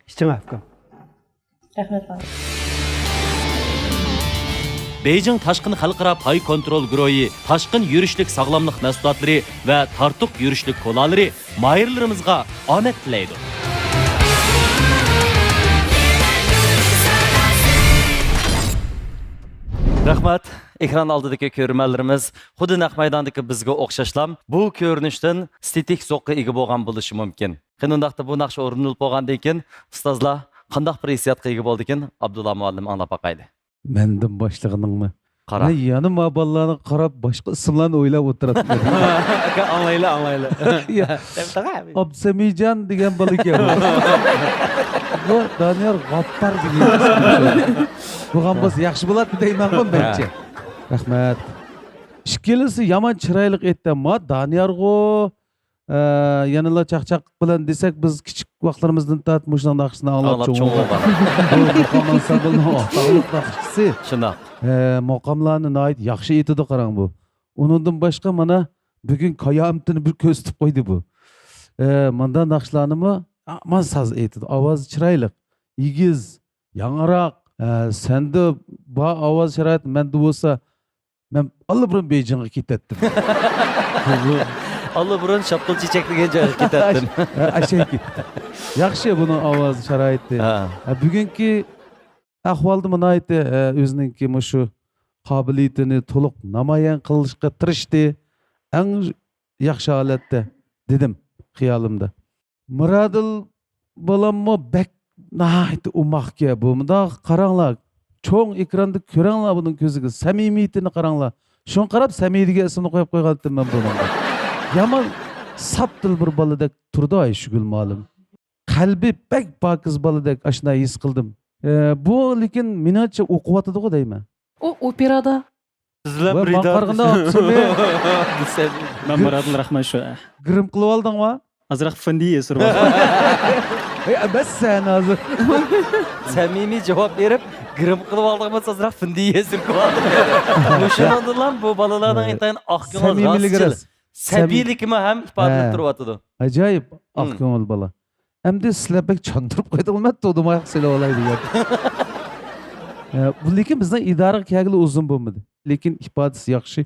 ئىچىڭە، ئۇكام. رەھمەت. بېيجىڭ تاشقىن خەلقئارا پاي كونترول گۇرۇھى تاشقىن يۈرۈشلۈك ساغلاملىق مەھسۇلاتلىرى ۋە تارتۇق يۈرۈشلۈك كولالىرى ماھىرلىرىمىزغا ئامەت تىلەيدۇ. رەھمەت. ئېكران ئالدىدىكى كۆرۈرمەنلىرىمىز خۇددى نەق مەيداندىكى بىزگە ئوخشاشلا بۇ كۆرۈنۈشتىن ئېستېتىك زوققا ئىگە بولغان بولۇشى مۇمكىن. قېنى ئۇنداقتا بۇ ناخشا ئورۇندىلىپ بولغاندىن كېيىن ئۇستازلار قانداق بىر ھېسسىياتقا ئىگە بولدىكىن؟ ئابدۇللا مۇئەللىم، ئاڭلاپ باقايلى. مەندىن باشلىغىنىڭمۇ؟ قارا. مەن يەنە ما بالىلارغا قاراپ باشقا ئىسىملارنى ئويلاپ ئولتۇراتتىم. ئاكا، ئاڭلايلى، ئاڭلايلى. يا. ئابسەمىجان دېگەن بالا ئىكەن بۇ. بۇ دانىيار غاپپار دېگەن ئىسىم. بولغان بولسا ياخشى بولاتتى دەيمەنغۇ مەنچە. رەھمەت. ئىككىلىسى يامان چىرايلىق ئېيتتى. ما دانىيارغۇ، ئە، يەنىلا چاقچاق بىلەن دېسەك، بىز كىچىك ۋاقىتلىرىمىزدىن تارتىپ مۇشۇنىڭ ناخشىسىنى ئاڭلاپ ئاڭلاپ چوڭ چوڭ بولغان. بۇ مۇقام ئانسامبىلنىڭ ئاتاقلىق ناخشىسى. شۇنداق. ئە، مۇقاملارنى ناھايىتى ياخشى ئېيتىدۇ، قاراڭ بۇ. ئۇنىڭدىن باشقا مانا بۈگۈن كارامىتىنى بىر كۆرسىتىپ قويدى بۇ. ئە، ماندا ناخشىلارنىمۇ ئامان ساز ئېيتىدۇ. ئاۋازى چىرايلىق، ئېگىز، ياڭراق. ئە، سەندە بار ئاۋاز شارائىتى، مەندە بولسا مەن ئاللىبۇرۇن بېيجىڭغا كېتەتتىم. ئاللىبۇرۇن شاپتۇل چېچەكلىگەن جايغا كېتەتتىم. ئاش-، ئاشەي كېتتى. ياخشى بۇنىڭ ئاۋاز شارائىتى. ھە. ھە، بۈگۈنكى ئەھۋالدا ناھايىتى، ئە، ئۆزىنىڭكى مۇشۇ قابىلىيىتىنى تولۇق نامايان قىلىشقا تىرىشتى. ئەڭ ياخشى ھالەتتە دېدىم خىيالىمدا. مۇرادىل بالاممۇ بەك ناھايىتى ئوماقكەن بۇ. مۇنداق قاراڭلار، چوڭ ئېكراندا كۆرەڭلار بۇنىڭ كۆزىگە، سەمىمىيىتىنى قاراڭلار. شۇڭا قاراپ سەمىدە دېگەن ئىسىمنى قويۇپ قويغانتىم مەن بۇنىڭغا. يامان ساپ دىلبىر بالىدەك تۇرىدۇ ئايشۇگۈل مۇئەللىم. قەلبى بەك پاكىز بالىدەك ئاشۇنداق ھېس قىلدىم. ئە، بۇ لېكىن مېنىڭچە ئوقۇۋاتىدىغۇ دەيمەن. ئۇ ئوپېرادا. بىز بىلەن ۋە بىر ماڭا ئىدارىدىسىز. قارىغاندا ئوخشىماي. دېسەم. مەن مۇرادىل رەھمان شۇ. گىرىم قىلىۋالدىڭما؟ ئازراق فىندىيە سۈرۈۋالدىم. ئەي، ئەمەس سەن ھازىر. سەمىمىي جاۋاب بېرىپ، گىرىم قىلىۋالدىڭما، ئازراق فىندىيە سۈرۈۋالدىم. مۇشۇنىڭدىنلا بۇ بالىلارنىڭ ئىنتايىن ئاق كۆڭۈل، سەمىمىيلىكى راست، سەمىي-، سەمىيلىكىمۇ ھەم ئىپادىلىنىپ ھە. تۇرۇۋاتىدۇ. ئاجايىپ ئاق كۆڭۈل بالا. ئەمدى سىلەر بەك چاندۇرۇپ قويدۇڭلار، تۇدۇماياق سېلىۋالاي دېگەن. ئە، بۇ، لېكىن بىزنىڭ ئىدارىگە كەلگىلى ئۇزۇن بولمىدى. لېكىن ئىپادىسى ياخشى.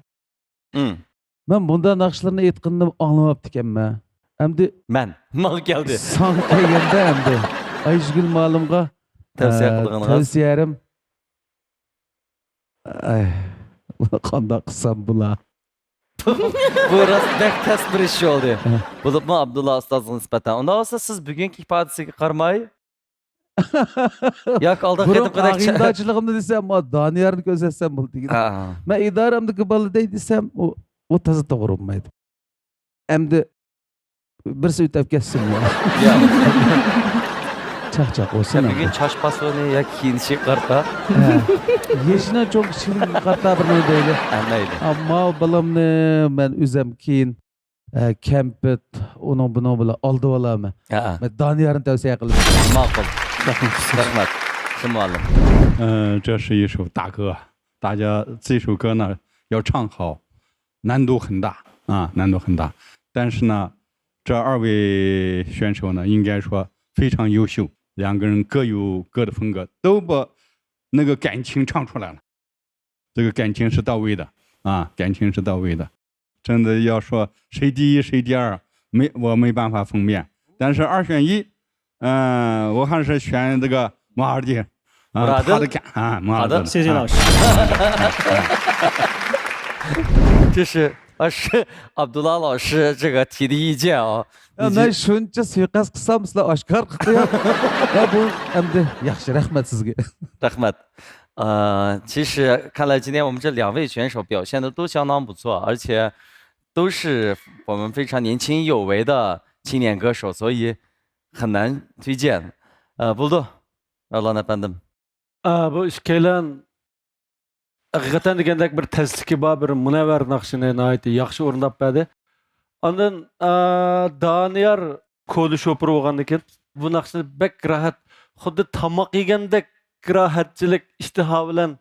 مەن بۇنداق ناخشىلارنى ئېيتقىنىنى ئاڭلىماپتىكەنمەن. ئەمدى مەن. ماڭا كەلدى. ساڭا كەلگەندە ئەمدى ئايشىگۈل مۇئەللىمغا، تەۋسىيە ئە، قىلغىنىڭىز؟ تەۋسىيەم. ئەي، قانداق قىلسام بۇلا؟ بۇ راست بەك تەس بىر ئىش بولدى. ھە. بولۇپمۇ ئابدۇللا ئۇستازغا نىسبەتەن. ئۇنداق بولسا سىز بۈگۈنكى ئىپادىسىگە قارىماي، ياكى ئالدىن بۇرۇن قېتىمقىدەك چا- ئاغىنىدارچىلىقىمنى دېسەم، ما دانىيارنى كۆرسەتسەم بولدى دېگەن. ھە. مەن ئىدارەمدىكى بالا دەي دېسەم، ئۇ، ئۇ تازا توغرا بولمايدۇ. ئەمدى بىرسى ئۆتەپ كەتسۇن. يا. چاقچاق بولسۇن يا، ئەمدى. بۈگۈن چاچ پاسونى ياكى كىيىنىشىگە قارىتا. ھە. يېشىنىڭ چوڭ كىچىكلىكىگە قارىتا بىر نېمە دەيلى. ھەممەيلى. ئەمما بالامنى مەن ئۆزەم كېيىن، ئە، كەمپۈت، ئۇنىڭ بۇنىڭ بىلەن ئالدىۋالامەن. ھەئە. مەن دانىيارنى تەۋسىيە قىلىمەن. ماقۇل. رەھمەت. شىم مۇئەللىم. 呃，这是一首大歌，大家这首歌呢要唱好，难度很大啊，难度很大。但是呢，这二位选手呢，应该说非常优秀，两个人各有各的风格，都把那个感情唱出来了。这个感情是到位的啊，感情是到位的。真的要说谁第一谁第二，没，我没办法分辨。但是二选一，嗯，我还是选这个马二弟啊，马二弟。他的感啊，马二弟的。好的，谢谢老师。这是啊，是 Abdullah 老师这个提的意见啊。 يا، مەن شۇنچە سۇيىقەست قىلسام، سىلەر ئاشكارا قىلىپ قويۇڭ. يا، بۇ ئەمدى ياخشى، رەھمەت سىزگە. رەھمەت. 呃，其实看来今天我们这两位选手表现得都相当不错，而且都是我们非常年轻有为的青年歌手，所以很难推荐。呃， بولدى. رەۋلان ئەپەندىم. ئا، بۇ ئىككىيلەن ھەقىقەتەن دېگەندەك بىر تەسلىكى بار، بىر مۇنەۋۋەر ناخشىنى ناھايىتى ياخشى ئورۇنداپ بەردى. ئاندىن، ئا، دانىيار كونا شوپۇر بولغاندىكىن بۇ ناخشىنى بەك راھەت، خۇددى تاماق يېگەندەك راھەتچىلىك، ئىشتىها بىلەن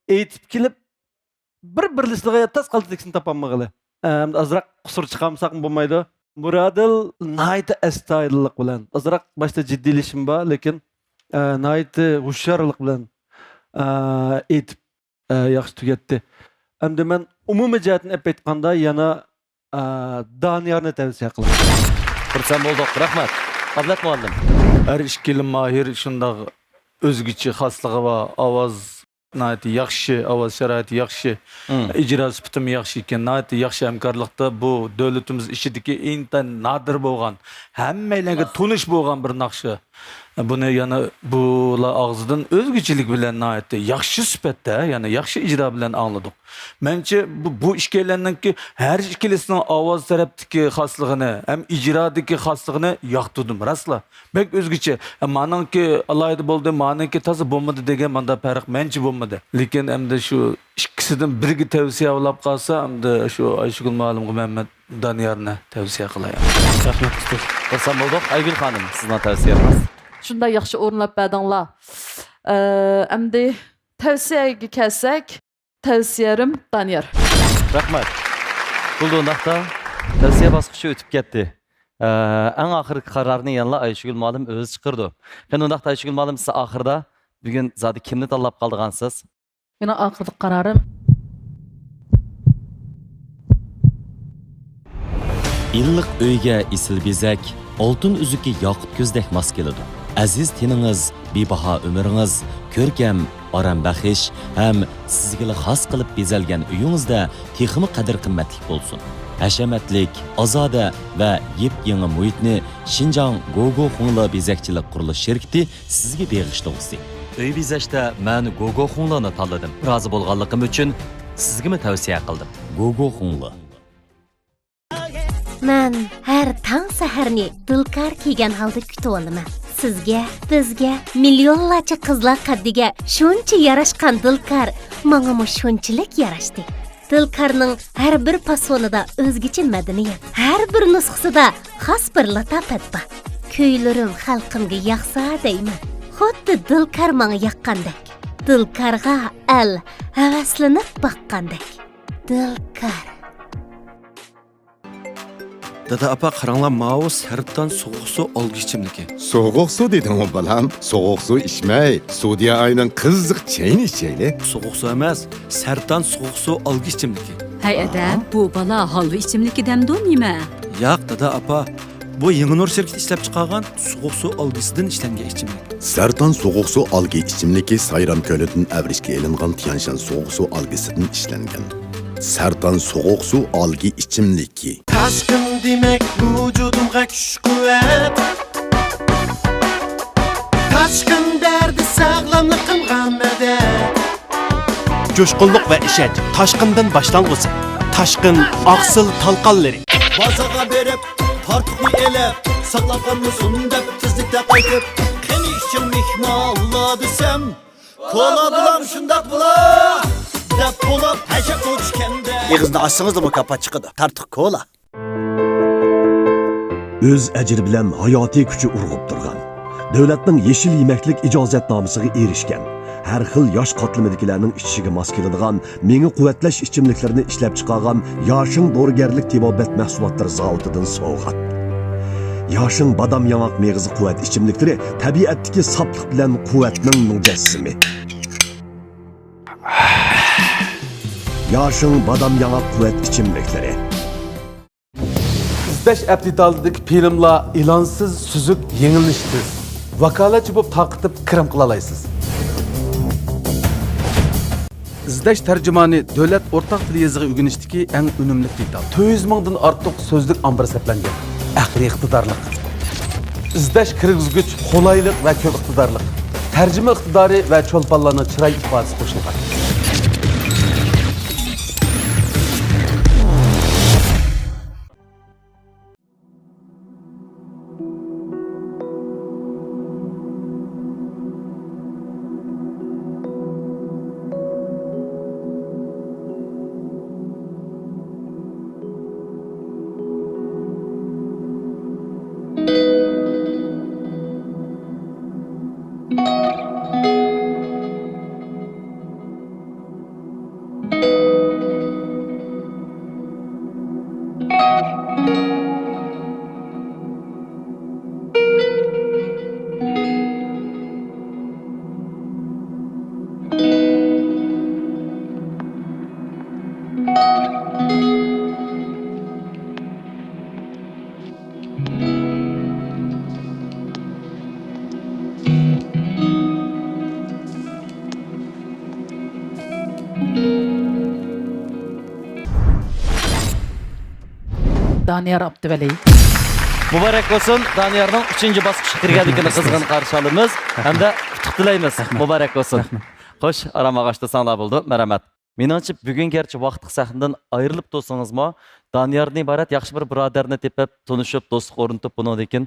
ئېيتىپ كېلىپ، بىر بىرلىشىدىغان يەر تاس قالدى، تېكىستنى تاپالمىغىلى. ئەمدى ئازراق قۇسۇر چىقارمىساقمۇ بولمايدۇ. مۇرادىل ناھايىتى ئەستايىدىللىق بىلەن، ئازراق باشتا جىددىيلىشىم بار، لېكىن، ئە، ناھايىتى ھوشيارلىق بىلەن، ئە، ئېيتىپ، ئە، ياخشى تۈگەتتى. ئەمدى مەن ئومۇمىي جەھەتتىن ئېلىپ ئېيتقاندا، يەنە، ئە، دانىيارنى تەۋسىيە قىلىمەن. خۇرسەن بولدۇق، رەھمەت. ئابلەت مۇئەللىم. ھەر ئىككىلا ماھىر شۇنداق ئۆزگىچە خاسلىقى بار، ئاۋاز ناھايىتى ياخشى، ئاۋاز شارائىتى ياخشى، مم. ئىجرا سۈپىتىمۇ ياخشى ئىكەن. ناھايىتى ياخشى ھەمكارلىقتا بۇ دۆلىتىمىز ئىچىدىكى ئىنتايىن نادىر بولغان، ھەممەيلەنگە تونۇش بولغان بىر ناخشا. بۇنى يەنە بۇلار ئاغزىدىن ئۆزگىچىلىك بىلەن ناھايىتى ياخشى سۈپەتتە، يەنە ياخشى ئىجرا بىلەن ئاڭلىدۇق. مەنچە بۇ، بۇ ئىككىيلەننىڭكى، ھەر ئىككىلىسىنىڭ ئاۋاز تەرەپتىكى خاسلىقىنى ھەم ئىجرادىكى خاسلىقىنى ياقتۇردۇم، راستلا. بەك ئۆزگىچە. مانىڭكى ئالاھىدە بولدى، مانىڭكى تازا بولمىدى دېگەن ماندا پەرق مەنچە بولمىدى. لېكىن ئەمدى شۇ ئىككىسىدىن بىرىگە تەۋسىيە بولاپ قالسا، ئەمدى شۇ ئايشۇگۈل مۇئەللىمگە مەمەت دانىيارنى تەۋسىيە قىلاي. رەھمەت، ئۇستاز. خۇرسەن بولدۇق. ئايگۈل خانىم، سىزنىڭ تەۋسىيەڭىز؟ شۇنداق ياخشى ئورۇنلاپ بەردىڭلار. ئە، ئەمدى تەۋسىيەگە كەلسەك، تەۋسىيەرىم دانىيار. رەھمەت. بولدى ئۇنداقتا. تەۋسىيە باسقۇچى ئۆتۈپ كەتتى. ئە، ئەڭ ئاخىرقى قارارنى يەنىلا ئايشۇگۈل مۇئەللىم ئۆزى چىقىرىدۇ. قېنى ئۇنداقتا ئايشۇگۈل مۇئەللىم، سىز ئاخىردا بۈگۈن زادى كىمنى تاللاپ قالىدىغانسىز؟ مېنىڭ ئاخىرقى قارارىم. ئىللىق ئۆيگە ئېسىل بېزەك، ئالتۇن ئۈزۈكى ياقۇت كۆزدەك ماس كېلىدۇ. ئەزىز تېنىڭىز، بىباھا ئۆمرىڭىز، كۆركەم، ئارام بەخش ھەم سىزگىلا خاس قىلىپ بېزەلگەن ئۆيىڭىزدە تېخىمۇ قەدىر-قىممەتلىك بولسۇن. ھەشەمەتلىك، ئازادە ۋە يېپيېڭى مۇھىتنى شىنجاڭ گوگو خۇڭلې بېزەكچىلىك قۇرۇلۇش شىركىتى سىزگە بېغىشلىغۇسى. ئۆي بېزەشتە مەن گوگو خۇڭلېنى تاللىدىم. رازى بولغانلىقىم ئۈچۈن سىزگىمۇ تەۋسىيە قىلدىم. گوگو خۇڭلې. مەن ھەر تاڭ سەھەرنى دىلكار كىيگەن ھالدا كۈتۈۋالىمەن. سىزگە، بىزگە، مىليونلارچە قىزلار قەددىگە شۇنچە ياراشقان دىلكار ماڭىمۇ شۇنچىلىك ياراشتى. دىلكارنىڭ ھەر بىر پاسونىدا ئۆزگىچە مەدەنىيەت، ھەر بىر نۇسخىسىدا خاس بىر لاتاپەت بار. كۈيلىرىم خەلقىمگە ياقسا دەيمەن، خۇددى دىلكار ماڭا ياققاندەك. دىلكارغا ئەل ھەۋەسلىنىپ باققاندەك. دىلكار. دادا، ئاپا، قاراڭلار، ماۋۇ سەرتان سوغۇق سۇ ئالگۈ ئىچىملىكى. سوغۇق سۇ دېدىڭغۇ، بالام؟ سوغۇق سۇ ئىچمەي، سۇدىيە ئاينىڭ قىزىق چېيىنى ئىچەيلى. سوغۇق سۇ ئەمەس، سەرتان سوغۇق سۇ ئالگۈ ئىچىملىكى. ھەي ئەدەم، بۇ بالا ھالۋا ئىچىملىكى دەمدۇ نېمە؟ ياق، دادا، ئاپا، بۇ يېڭى نۇر شىركىتى ئىشلەپ چىقارغان سوغۇق سۇ ئالگىسىدىن ئىشلەنگەن ئىچىملىك. سەرتان سوغۇق سۇ ئالگى ئىچىملىكى سايرام كۆلىدىن ئەۋرىشكە ئېلىنغان تيەنشان سوغۇق سۇ ئالگىسىدىن ئىشلەنگەن. سەرتان سوغۇق سۇ ئالگى ئىچىملىكى. تاشقىن دېمەك ۋۇجۇدۇمغا كۈچ-قۇۋۋەت. تاشقىن بەردى ساغلاملىقىمغا مەدەت. جۇشقۇنلۇق ۋە ئىشەنچ تاشقىندىن باشلانغۇسى. تاشقىن ئاقسىل تالقانلىرى. بازارغا بېرىپ، تارتۇقنى ئېلىپ، ساقلاپ قالمىسۇن دەپ تېزلىكتە قايتىپ، قېنى ئىچىڭ مېھمانلار دېسەم، كولا بولام شۇنداق بولا دەپ بولۇپ، ھەشەپ ئوچكەندە. ئېغىزنى ئاچسىڭىزلا مۇكاپات چىقىدۇ. تارتۇق كولا. ئۆز ئەجرى بىلەن ھاياتىي كۈچى ئۇرغۇپ تۇرغان، دۆلەتنىڭ يېشىل يېمەكلىك ئىجازەتنامىسىغا ئېرىشكەن، ھەر خىل ياش قاتلىمىدىكىلەرنىڭ ئىچىشىگە ماس كېلىدىغان مېڭە قۇۋۋەتلەش ئىچىملىكلىرىنى ئىشلەپچىقارغان ياشىڭ دورىگەرلىك تېبابەت مەھسۇلاتلىرى زاۋۇتىدىن سوۋغات. ياشىڭ بادام ياڭاق مېغىزى قۇۋۋەت ئىچىملىكلىرى تەبىئەتتىكى ساپلىق بىلەن قۇۋۋەتنىڭ مۇجەسسىمى. ياشىڭ بادام ياڭاق قۇۋۋەت ئىچىملىكلىرى. ئىزدەش ئەپ دېتالىدىكى فىلىملار ئېلانسىز، سۈزۈك، يېڭىلىنىشى تېز. ۋاكالەتچى بولۇپ تارقىتىپ كىرىم قىلالايسىز. ئىزدەش تەرجىمانى دۆلەت ئورتاق تىل يېزىقى ئۆگىنىشتىكى ئەڭ ئۈنۈملۈك دېتال. تۆت يۈز مىڭدىن ئارتۇق سۆزلۈك ئامبىرى سەپلەنگەن. ئەقلىي ئىقتىدارلىق. ئىزدەش كىرگۈزگۈچ قولايلىق ۋە كۆپ ئىقتىدارلىق. تەرجىمە ئىقتىدارى ۋە چولپانلارنىڭ چىراي ئىپادىسى قوشۇلغان. دانىيار ئابدۇۋەلى. مۇبارەك بولسۇن، دانىيارنىڭ ئۈچىنچى باسقۇچقا كىرگەنلىكىنى قىزغىن قارشى ئالىمىز ھەمدە ئۇتۇق تىلەيمىز. مۇبارەك بولسۇن. خوش، ئارام ئاغاچتا ساڭلار بولىدۇ. مەرھەمەت. مېنىڭچە، بۈگۈن گەرچە ۋاقىتلىق سەھنىدىن ئايرىلىپ تۇرسىڭىزمۇ، دانىياردىن ئىبارەت ياخشى بىر بۇرادەرنى تېپىپ، تونۇشۇپ، دوستلۇق ئورنىتىپ، بۇنىڭدىن كېيىن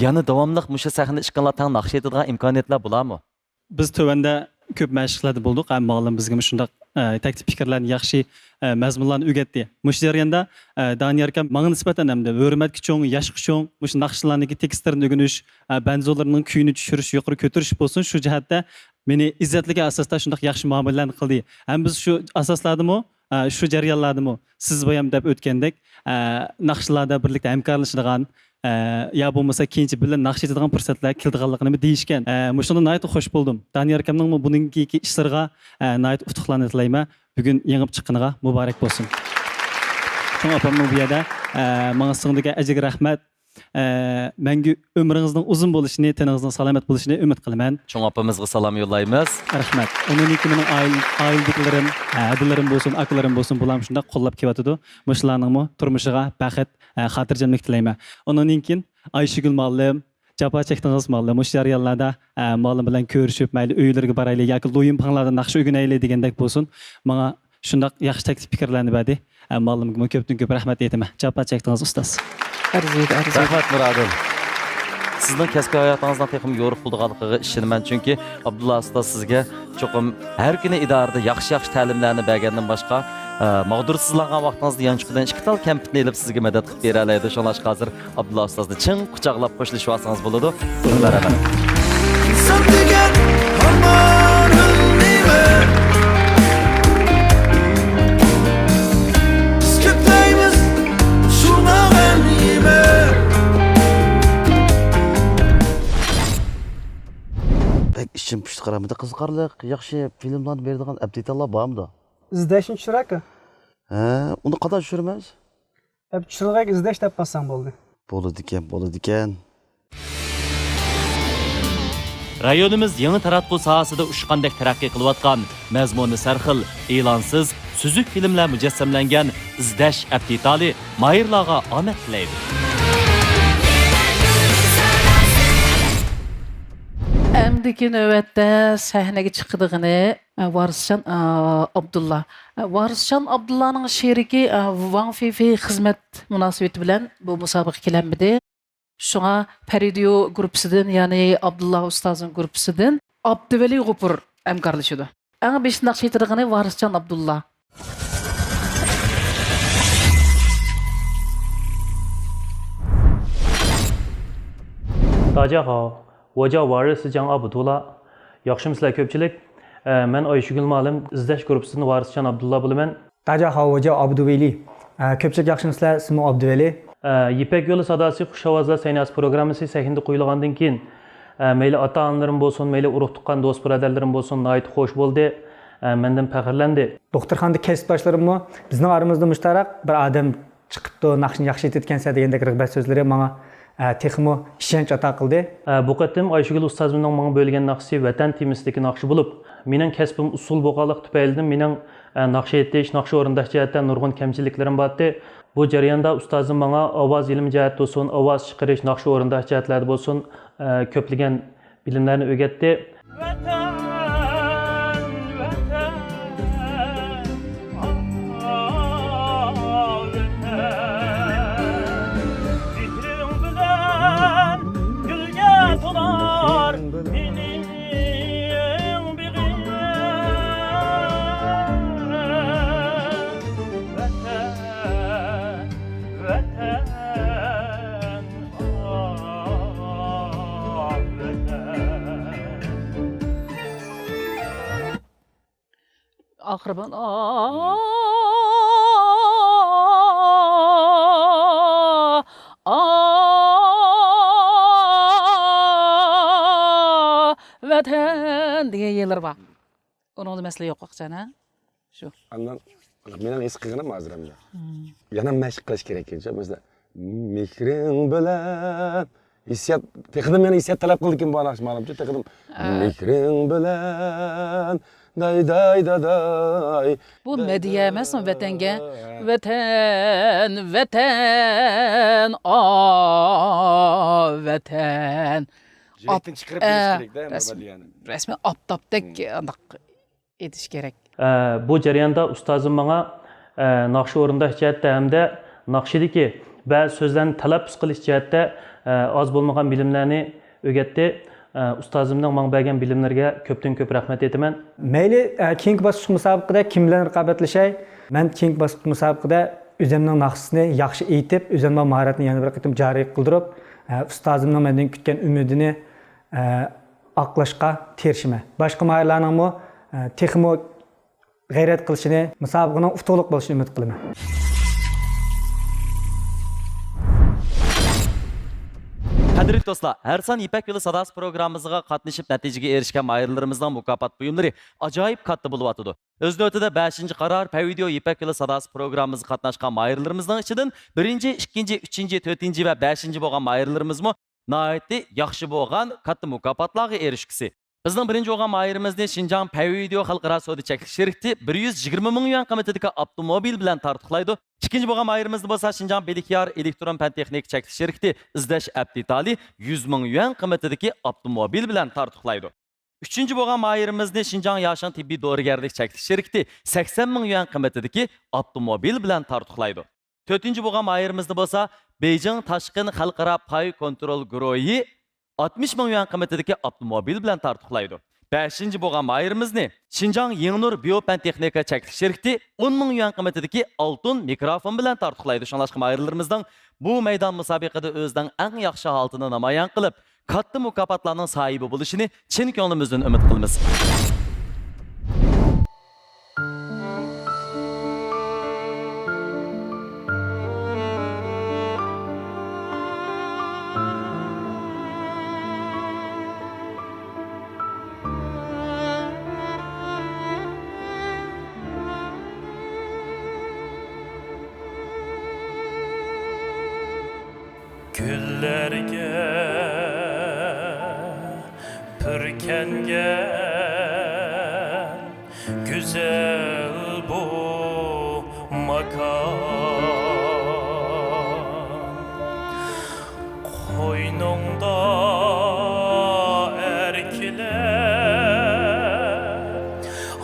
يەنە داۋاملىق مۇشۇ سەھنىدە ئىككىڭلار تەڭ ناخشا ئېيتىدىغان ئىمكانىيەتلەر بولارمۇ؟ بىز تۆۋەندە كۆپ مەشىقلەردە بولدۇق. ھەم مۇئەللىم بىزگە مۇشۇنداق، ئە، تەكلىپ پىكىرلەرنى، ياخشى، ئە، مەزمۇنلارنى ئۆگەتتى. مۇشۇ جەرياندا، ئە، دانىيار ئاكام ماڭا نىسبەتەن ھەمدە ھۆرمەتكە چوڭ، ياشقا چوڭ، مۇشۇ ناخشىلارنىڭكى تېكىستلىرىنى ئۆگىنىش، ئە، بەنزۇلىرىنىڭ كۈيىنى چۈشۈرۈش، يۇقىرى كۆتۈرۈش بولسۇن، شۇ جەھەتتە مېنى ئىززەتلىگەن ئاساستا شۇنداق ياخشى مۇئامىلىلەرنى قىلدى. ھەم بىز شۇ ئاساسلاردىمۇ، ئە، شۇ جەريانلاردىمۇ سىز بايام دەپ ئۆتكەندەك، ئە، ناخشىلاردا بىرلىكتە ھەمكارلىشىدىغان، ئە، يا بولمىسا كېيىنچە بىللە ناخشا ئېيتىدىغان پۇرسەتلەر كېلىدىغانلىقىنىمۇ دېيىشكەن. ئە، مۇشۇنىڭدىن ناھايىتى خوش بولدۇم. دانىيار ئاكامنىڭمۇ بۇنىڭكى ئىشلىرىغا، ئە، ناھايىتى ئۇتۇقلارنى تىلەيمەن. بۈگۈن يېڭىپ چىققىنىغا مۇبارەك بولسۇن. چوڭ ئاپامنىڭ بۇ يەردە، ئە، ماڭا سىڭدۈرگەن ئەجرىگە رەھمەت. ئە، مەڭگۈ ئۆمرىڭىزنىڭ ئۇزۇن بولۇشىنى، تېنىڭىزنىڭ سالامەت بولۇشىنى ئۈمىد قىلىمەن. چوڭ ئاپىمىزغا سالام يوللايمىز. رەھمەت. ئۇنىڭدىن كېيىن مېنىڭ ئائىل-، ئائىلىدىكىلىرىم، ئە، ھەدىلىرىم بولسۇن، ئاكىلىرىم بولسۇن، بۇلارمۇ شۇنداق قوللاپ كېلىۋاتىدۇ. مۇشۇلارنىڭمۇ تۇرمۇشىغا بەخت، ئە، خاتىرجەملىك تىلەيمەن. ئۇنىڭدىن كېيىن ئايشىگۈل مۇئەللىم، جاپا چەكتىڭىز مۇئەللىم. مۇشۇ جەريانلاردا، ئە، مۇئەللىم بىلەن كۆرۈشۈپ، مەيلى ئۆيلىرىگە بارايلى ياكى لويۇنپاڭلاردىن ناخشا ئۆگىنەيلى دېگەندەك بولسۇن، ماڭا شۇنداق ياخشى تەكلىپ پىكىرلەرنى بەردى. ئە، مۇئەللىمگىمۇ كۆپتىن كۆپ رەھمەت ئېيتىمەن. جاپا چەكتىڭىز ئۇستاز. ئەرزىيدۇ، ئەرزىيدۇ. رەھمەت مۇرادىل. سىزنىڭ كەسپىي ھاياتىڭىزنىڭ تېخىمۇ يورۇق بولىدىغانلىقىغا ئىشىنىمەن، چۈنكى ئابدۇللا ئۇستاز سىزگە چوقۇم ھەر كۈنى ئىدارىدە ياخشى-ياخشى تەلىملەرنى بەرگەندىن باشقا، ئە، ماغدۇرسىزلانغان ۋاقتىڭىزدا يانچۇقىدىن ئىككى تال كەمپۈتنى ئېلىپ سىزگە مەدەت قىلىپ بېرەلەيدۇ. شۇڭلاشقا ھازىر ئابدۇللا ئۇستازنى چىڭ قۇچاقلاپ خوشلىشىۋالسىڭىز بولىدۇ. مەرھەمەت. ئىنسان دېگەن ھامان ھۆللىمە. بىز كۆپلەيمىز شۇڭا غەم يېمە. بەك ئىچىم پۇشتى قارامىدى. قىزىقارلىق، ياخشى فىلىملارنى بېرىدىغان ئەپتىتاللار بارمىدۇ؟ ئىزدەشنى چۈشۈرەكە. ھە، ئۇنى قانداق چۈشۈرىمىز؟ ئەپ چۈشۈرۈلگەن ئىزدەش دەپ باسساڭ بولدى. بولىدىكەن، بولىدىكەن. رايونىمىز يېڭى تاراتقۇ ساھەسىدە ئۇچقاندەك تەرەققىي قىلىۋاتقان، مەزمۇنى سەرخىل، ئېلانسىز، سۈزۈك فىلىملەر مۇجەسسەملەنگەن ئىزدەش ئەپتىتالى ماھىرلارغا ئامەت تىلەيدۇ. ئەمدىكى نۆۋەتتە سەھنىگە چىقىدىغىنى، ئە، ۋارىسجان، ئە، ئابدۇللا. ئە، ۋارىسجان ئابدۇللانىڭ شېرىكى، ئە، ۋاڭ فېيفېي خىزمەت مۇناسىۋىتى بىلەن بۇ مۇسابىقىگە كېلەلمىدى. شۇڭا پەرىدىيو گۇرۇپپىسىدىن، يەنى ئابدۇللا ئۇستازنىڭ گۇرۇپپىسىدىن ئابدۇۋەلى غوپۇر ھەمكارلىشىدۇ. ئەڭ بېشىدا ناخشا ئېيتىدىغىنى ۋارىسجان ئابدۇللا. 大家好، 我叫瓦日斯江阿卜杜拉. ياخشىمۇسىلەر كۆپچىلىك؟ ئە، مەن ئايشۈگۈل مۇئەللىم ئىزدەش گۇرۇپپىسىدىن ۋارىسجان ئابدۇللا بولىمەن. 大家好، 我叫 ئابدۇۋېلى. ئە، كۆپچىلىك ياخشىمۇسىلەر؟ سىزمۇ ئابدۇۋېلى. ئە، يىپەك يولى ساداسى خۇش ئاۋازلار سەھنەسى پروگراممىسى سەھنىدە قويۇلغاندىن كېيىن، ئە، مەيلى ئاتا-ئانىلىرىم بولسۇن، مەيلى ئۇرۇق-تۇغقان، دوست-بۇرادەرلىرىم بولسۇن، ناھايىتى خوش بولدى. ئە، مەندىن پەخىرلەندى. دوختۇرخانىدا كەسىپداشلىرىممۇ بىزنىڭ ئارىمىزدا مۇشتەرەك بىر ئادەم چىقىپتۇ، ناخشىنى ياخشى ئېيتىدىكەنسەن دېگەندەك رىغبەت سۆزلىرى ماڭا، ئە، تېخىمۇ ئىشەنچ ئاتا قىلدى. ئە، بۇ قېتىم ئايشۈگۈل ئۇستازىمنىڭ ماڭا بۆلگەن ناخشىسى ۋەتەن تېمىسىدىكى ناخشا بولۇپ، مېنىڭ كەسپىم ئۇسسۇل بولغانلىقى تۈپەيلىدىن مېنىڭ، ئە، ناخشا ئېيتىش، ناخشا ئورۇنداش جەھەتتە نۇرغۇن كەمچىلىكلىرىم بارتتى. بۇ جەرياندا ئۇستازىم ماڭا ئاۋاز ئىلمى جەھەتتە بولسۇن، ئاۋاز چىقىرىش، ناخشا ئورۇنداش جەھەتلەردە بولسۇن، ئە، كۆپلىگەن بىلىملەرنى ئۆگەتتى. ۋەتەن، ۋەتەن، ئاھ، ۋەتەن. مېھرىڭ بىلەن گۈلگە تولار مېنىڭ بېغىم. ۋەتەن، ۋەتەن. ئاخىرى بار. ۋەتەن دېگەن يەرلىرى بار. ئۇنىڭدا مەسىلە يوق، ئاقچان، ھە؟ شۇ. ئاندىن مېنىڭ ھېس قىلغىنىم ھازىر ئەمدى. يەنە مەشىق قىلىش كېرەك ئىكەن، مەسىلەن، مېھرىڭ بىلەن ھېسسىيات، تېخىدىن مېنى ھېسسىيات تەلەپ قىلىدىكەن بۇ ناخشا ماڭىمچۇ، تېخىدىن مېھرىڭ بىلەن داي، داي، داداي. بۇ داي، مەدھىيە ئەمەسمۇ ۋەتەنگە؟ ۋەتەن، ۋەتەن، ئا، ۋەتەن. يۈرەكتىن چىقىرىپ ئە، بېرىش كېرەك-دە، رەسم-، مەدھىيەنى. رەسمىي ئاپتاپتەك ئانداق ئېيتىش كېرەك. ئە، بۇ جەرياندا ئۇستازىم ماڭا، ئە، ناخشا ئورۇنداش جەھەتتە ھەمدە ناخشىدىكى بەزى سۆزلەرنى تەلەپپۇز قىلىش جەھەتتە، ئە، ئاز بولمىغان بىلىملەرنى ئۆگەتتى. ئە، ئۇستازىمنىڭ ماڭا بەرگەن بىلىملىرىگە كۆپتىن كۆپ رەھمەت ئېيتىمەن. مەيلى، ئە، كېيىنكى باسقۇچ مۇسابىقىدە كىم بىلەن رىقابەتلىشەي، مەن كېيىنكى باسقۇچ مۇسابىقىدە ئۆزۈمنىڭ ناخشىسىنى ياخشى ئېيتىپ، ئۆزۈمنىڭ ماھارەتنى يەنە بىر قېتىم جارى قىلدۇرۇپ، ئە، ئۇستازىمنىڭ مەندىن كۈتكەن ئۈمىدىنى، ئە، ئاقلاشقا تىرىشىمەن. باشقا ماھىرلارنىڭمۇ، ئە، تېخىمۇ غەيرەت قىلىشىنى، مۇسابىقىنىڭ ئۇتۇقلۇق بولۇشىنى ئۈمىد قىلىمەن. قەدىرلىك دوستلار، ھەر سان يىپەك يولى ساداسى پروگراممىمىزغا قاتنىشىپ نەتىجىگە ئېرىشكەن ماھىرلىرىمىزنىڭ مۇكاپات بۇيۇملىرى ئاجايىپ كاتتا بولۇۋاتىدۇ. ئۆز نۆۋىتىدە بەشىنچى قارار پەي ۋىدېئو يىپەك يولى ساداسى پروگراممىمىزغا قاتناشقان ماھىرلىرىمىزنىڭ ئىچىدىن بىرىنچى، ئىككىنچى، ئۈچىنچى، تۆتىنچى ۋە بەشىنچى بولغان ماھىرلىرىمىزمۇ ناھايىتى ياخشى بولغان كاتتا مۇكاپاتلارغا ئېرىشكۈسى. بىزنىڭ بىرىنچى بولغان ماھىرىمىزنى شىنجاڭ پەي ۋىدېئو خەلقئارا سودا چەكلىك شىركىتى بىر يۈز يىگىرمە مىڭ يۈەن قىممىتىدىكى ئاپتوموبىل بىلەن تارتۇقلايدۇ. ئىككىنچى بولغان ماھىرىمىزنى بولسا شىنجاڭ بىلىكيار ئېلېكترون پەن تېخنىكا چەكلىك شىركىتى ئىزدەش ئەپ دېتالى يۈز مىڭ يۈەن قىممىتىدىكى ئاپتوموبىل بىلەن تارتۇقلايدۇ. ئۈچىنچى بولغان ماھىرىمىزنى شىنجاڭ ياشىڭ تېببىي دورىگەرلىك چەكلىك شىركىتى سەكسەن مىڭ يۈەن قىممىتىدىكى ئاپتوموبىل بىلەن تارتۇقلايدۇ. تۆتىنچى بولغان ماھىرىمىزنى بولسا بېيجىڭ تاشقىن خەلقئارا پاي كونترول گۇرۇھى ئاتمىش مىڭ يۈەن قىممىتىدىكى ئاپتوموبىل بىلەن تارتۇقلايدۇ. بەشىنچى بولغان ماھىرىمىزنى شىنجاڭ يىڭنۇر بىيو پەن تېخنىكا چەكلىك شىركىتى ئون مىڭ يۈەن قىممىتىدىكى ئالتۇن مىكروفون بىلەن تارتۇقلايدۇ. شۇڭلاشقا ماھىرلىرىمىزنىڭ بۇ مەيدان مۇسابىقىدە ئۆزىنىڭ ئەڭ ياخشى ھالىتىنى نامايان قىلىپ، كاتتا مۇكاپاتلارنىڭ ساھىبى بولۇشىنى چىن كۆڭلىمىزدىن ئۈمىد قىلىمىز. گۈللەرگە پۈركەنگەن گۈزەل بۇ ماكان. قوينۇڭدا ئەركىلەپ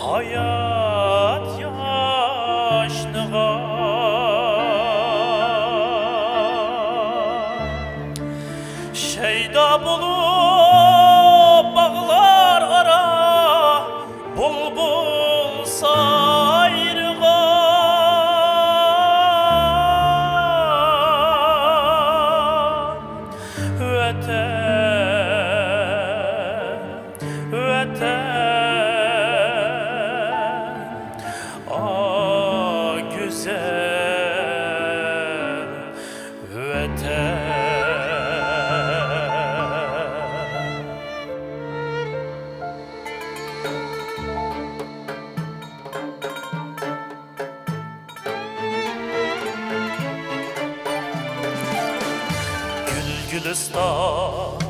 ھايات ياشنىغان، شەيدا بولۇپ باغلار ئارا بۇلبۇل سايرىغان ۋەتەن، ۋەتەن، ئا، گۈزەل ۋەتەن. گۈل گۈلىستان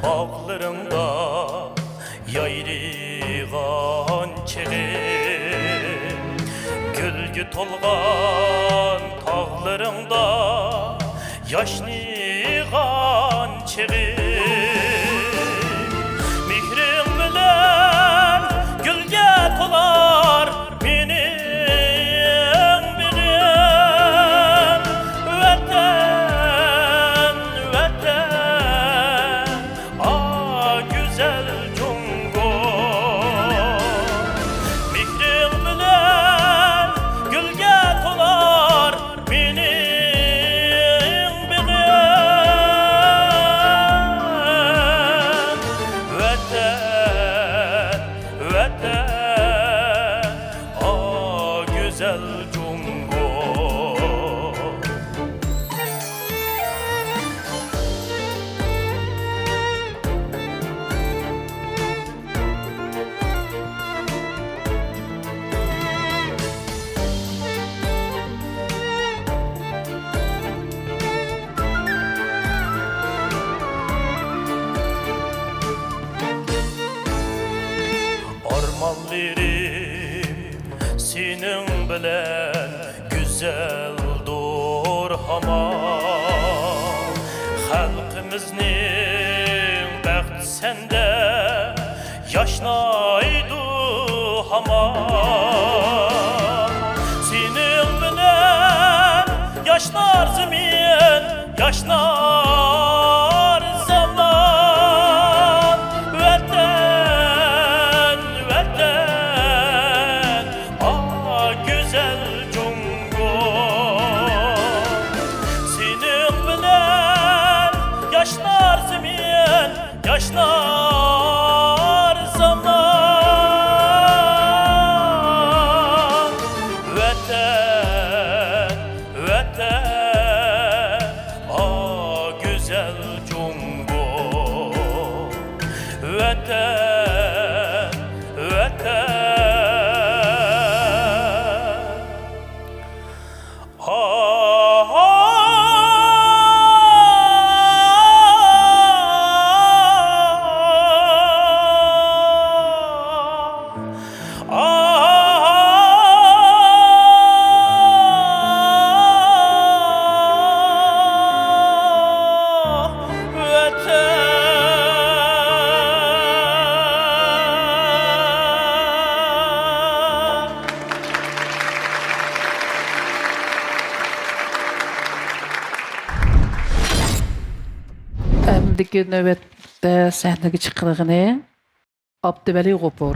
باغلىرىڭدا يايرىغان چېغىم، گۈلگە تولغان تاغلىرىڭدا ياشنىغان چېغىم، مېھرىڭ بىلەن گۈلگە تولار مېنىڭ بېغىم. ۋەتەن، ۋەتەن، ئا، گۈزەل جۇڭگو، مېھرىڭ بىلەن گۈلگە تولار مېنىڭ بېغىم. بىلەن گۈزەلدۇر ھامان. خەلقىمىزنىڭ بەختى سەندە ياشنايدۇ ھامان. سېنىڭ بىلەن ياشنار زېمىن، ياشنار زامان. ۋەتەن، ۋەتەن، ئاھ، گۈزەل جۇڭگو. سېنىڭ بىلەن ياشنار زېمىن، ياشنار زامان. ۋەتەن، ۋەتەن، ئاھ، گۈزەل جۇڭگو. ۋەتەن، ۋەتەن. ئاھ، ئەمدىكى نۆۋەتتە سەھنىگە چىقىدىغىنى ئابدۇۋەلى غوپۇر.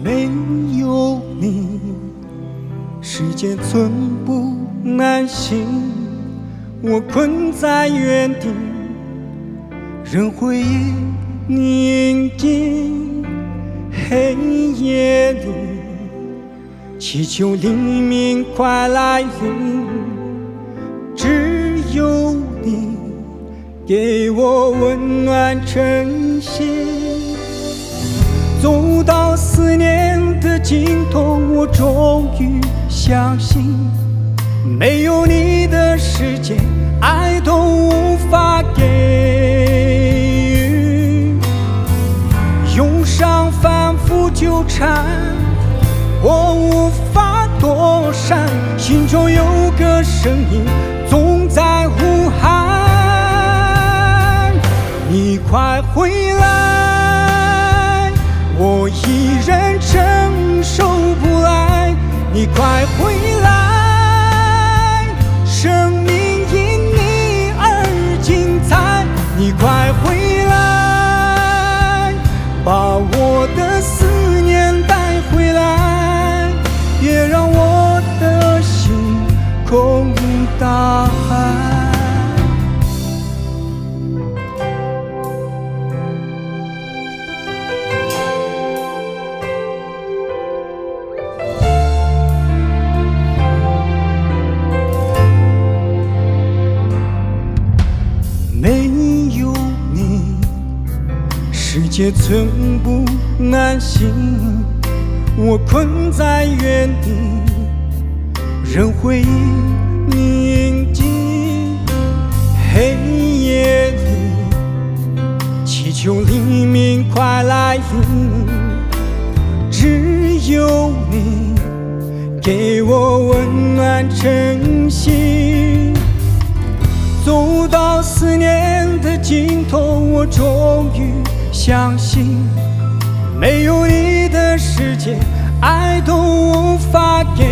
没有你，世界寸步难行。我困在原地，任回忆凝结。黑夜里，祈求黎明快来临。只有你， 给我温暖晨曦。走到思念的尽头，我终于相信，没有你的世界，爱都无法给予。忧伤反复纠缠，我无法躲闪，心中有个声音总在呼喊。你快回来，我一人承受不来。你快回来，生命因你而精彩。你快回来，把我的思念带回来，别让我的心空大海。 没有你，世界寸步难行。我困在原地，任回忆凝结。黑夜里，祈求黎明快来临。只有你， 给我温暖晨曦。走到思念的尽头，我终于相信，没有你的世界，爱都无法给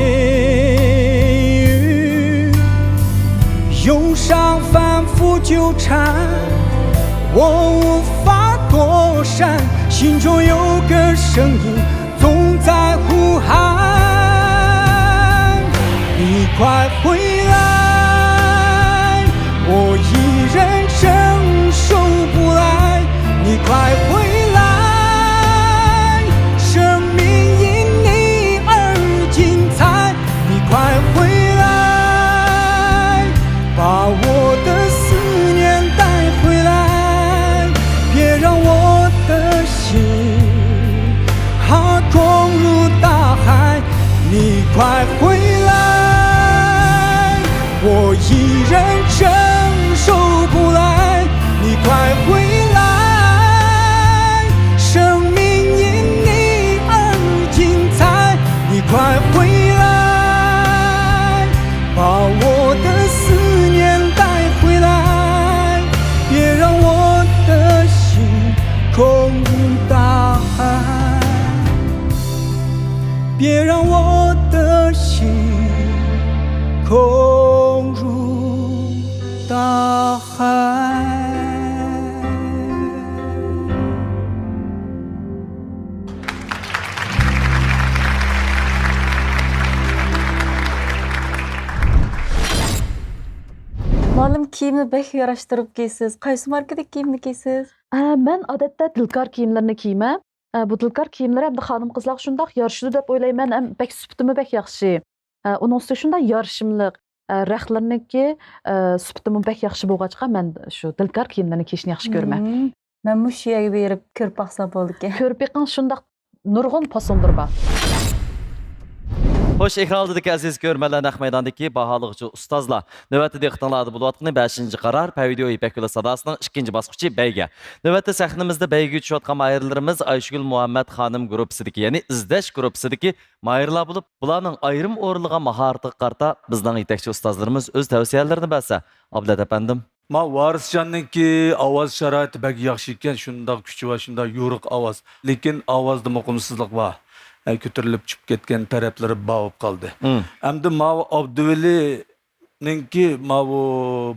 予。忧伤反复纠缠，我无法躲闪，心中有个声音 总在呼喊。你快回来，我一人承受不来。你快回来，生命因你而精彩。你快回来，快回来，我一人承受不来。你快回来，生命因你而精彩。你快回来，把我的思念带回来，别让我的心空如大海。 别让我的心空如大海。 مۇئەللىم، كىيىمنى بەك ياراشتۇرۇپ كىيىسىز. قايسى ماركىدىكى كىيىمنى كىيىسىز؟ ئە، مەن ئادەتتە دىلكار كىيىملىرىنى كىيىمەن. ئە، بۇ دىلكار كىيىملىرى ئەمدى خانىم-قىزلارغا شۇنداق يارىشىدۇ دەپ ئويلايمەن، ھەم بەك سۈپىتىمۇ بەك ياخشى. ئە، ئۇنىڭ ئۈستىگە شۇنداق يارىشىملىق، ئە، رەختلىرىنىڭكى، ئە، سۈپىتىمۇ بەك ياخشى بولغاچقا، مەن شۇ دىلكار كىيىملىرىنى كىيىشنى ياخشى كۆرىمەن. مم. مەنمۇ شۇ يەرگە بېرىپ كۆرۈپ باقسام بولىدىكەن. كۆرۈپ بېقىڭ، شۇنداق نۇرغۇن پاسونلىرى بار. خوش، ئېكران ئالدىدىكى ئەزىز كۆرۈرمەنلەر، نەق مەيداندىكى باھالىغۇچى ئۇستازلار. نۆۋەتتە دىققىتىڭلاردا بولۇۋاتقىنى بەشىنچى قارار، پەيۋىدىيو يىپەك يولى ساداسىنىڭ ئىككىنچى باسقۇچى بەيگە. نۆۋەتتە سەھنىمىزدە بەيگىگە چۈشۈۋاتقان ماھىرلىرىمىز ئايشۇگۈل مۇھەممەت خانىم گۇرۇپپىسىدىكى، يەنى ئىزدەش گۇرۇپپىسىدىكى ماھىرلار بولۇپ، بۇلارنىڭ ئايرىم ئورۇنلىغان ماھارىتىگە قارىتا بىزنىڭ يېتەكچى ئۇستازلىرىمىز ئۆز تەۋسىيەلىرىنى بەرسە، ئابلەت ئەپەندىم. ما ۋارىسجاننىڭكى ئاۋاز شارائىتى بەك ياخشى ئىكەن، شۇنداق كۈچى بار، شۇنداق يورۇق ئاۋاز. لېكىن ئاۋازدا مۇقىمسىزلىق بار. ئە، كۆتۈرۈلۈپ چۈشۈپ كەتكەن تەرەپلىرى بار بولۇپ قالدى. مم. ئەمدى ماۋۇ ئابدۇۋەلىنىڭكى، ماۋۇ،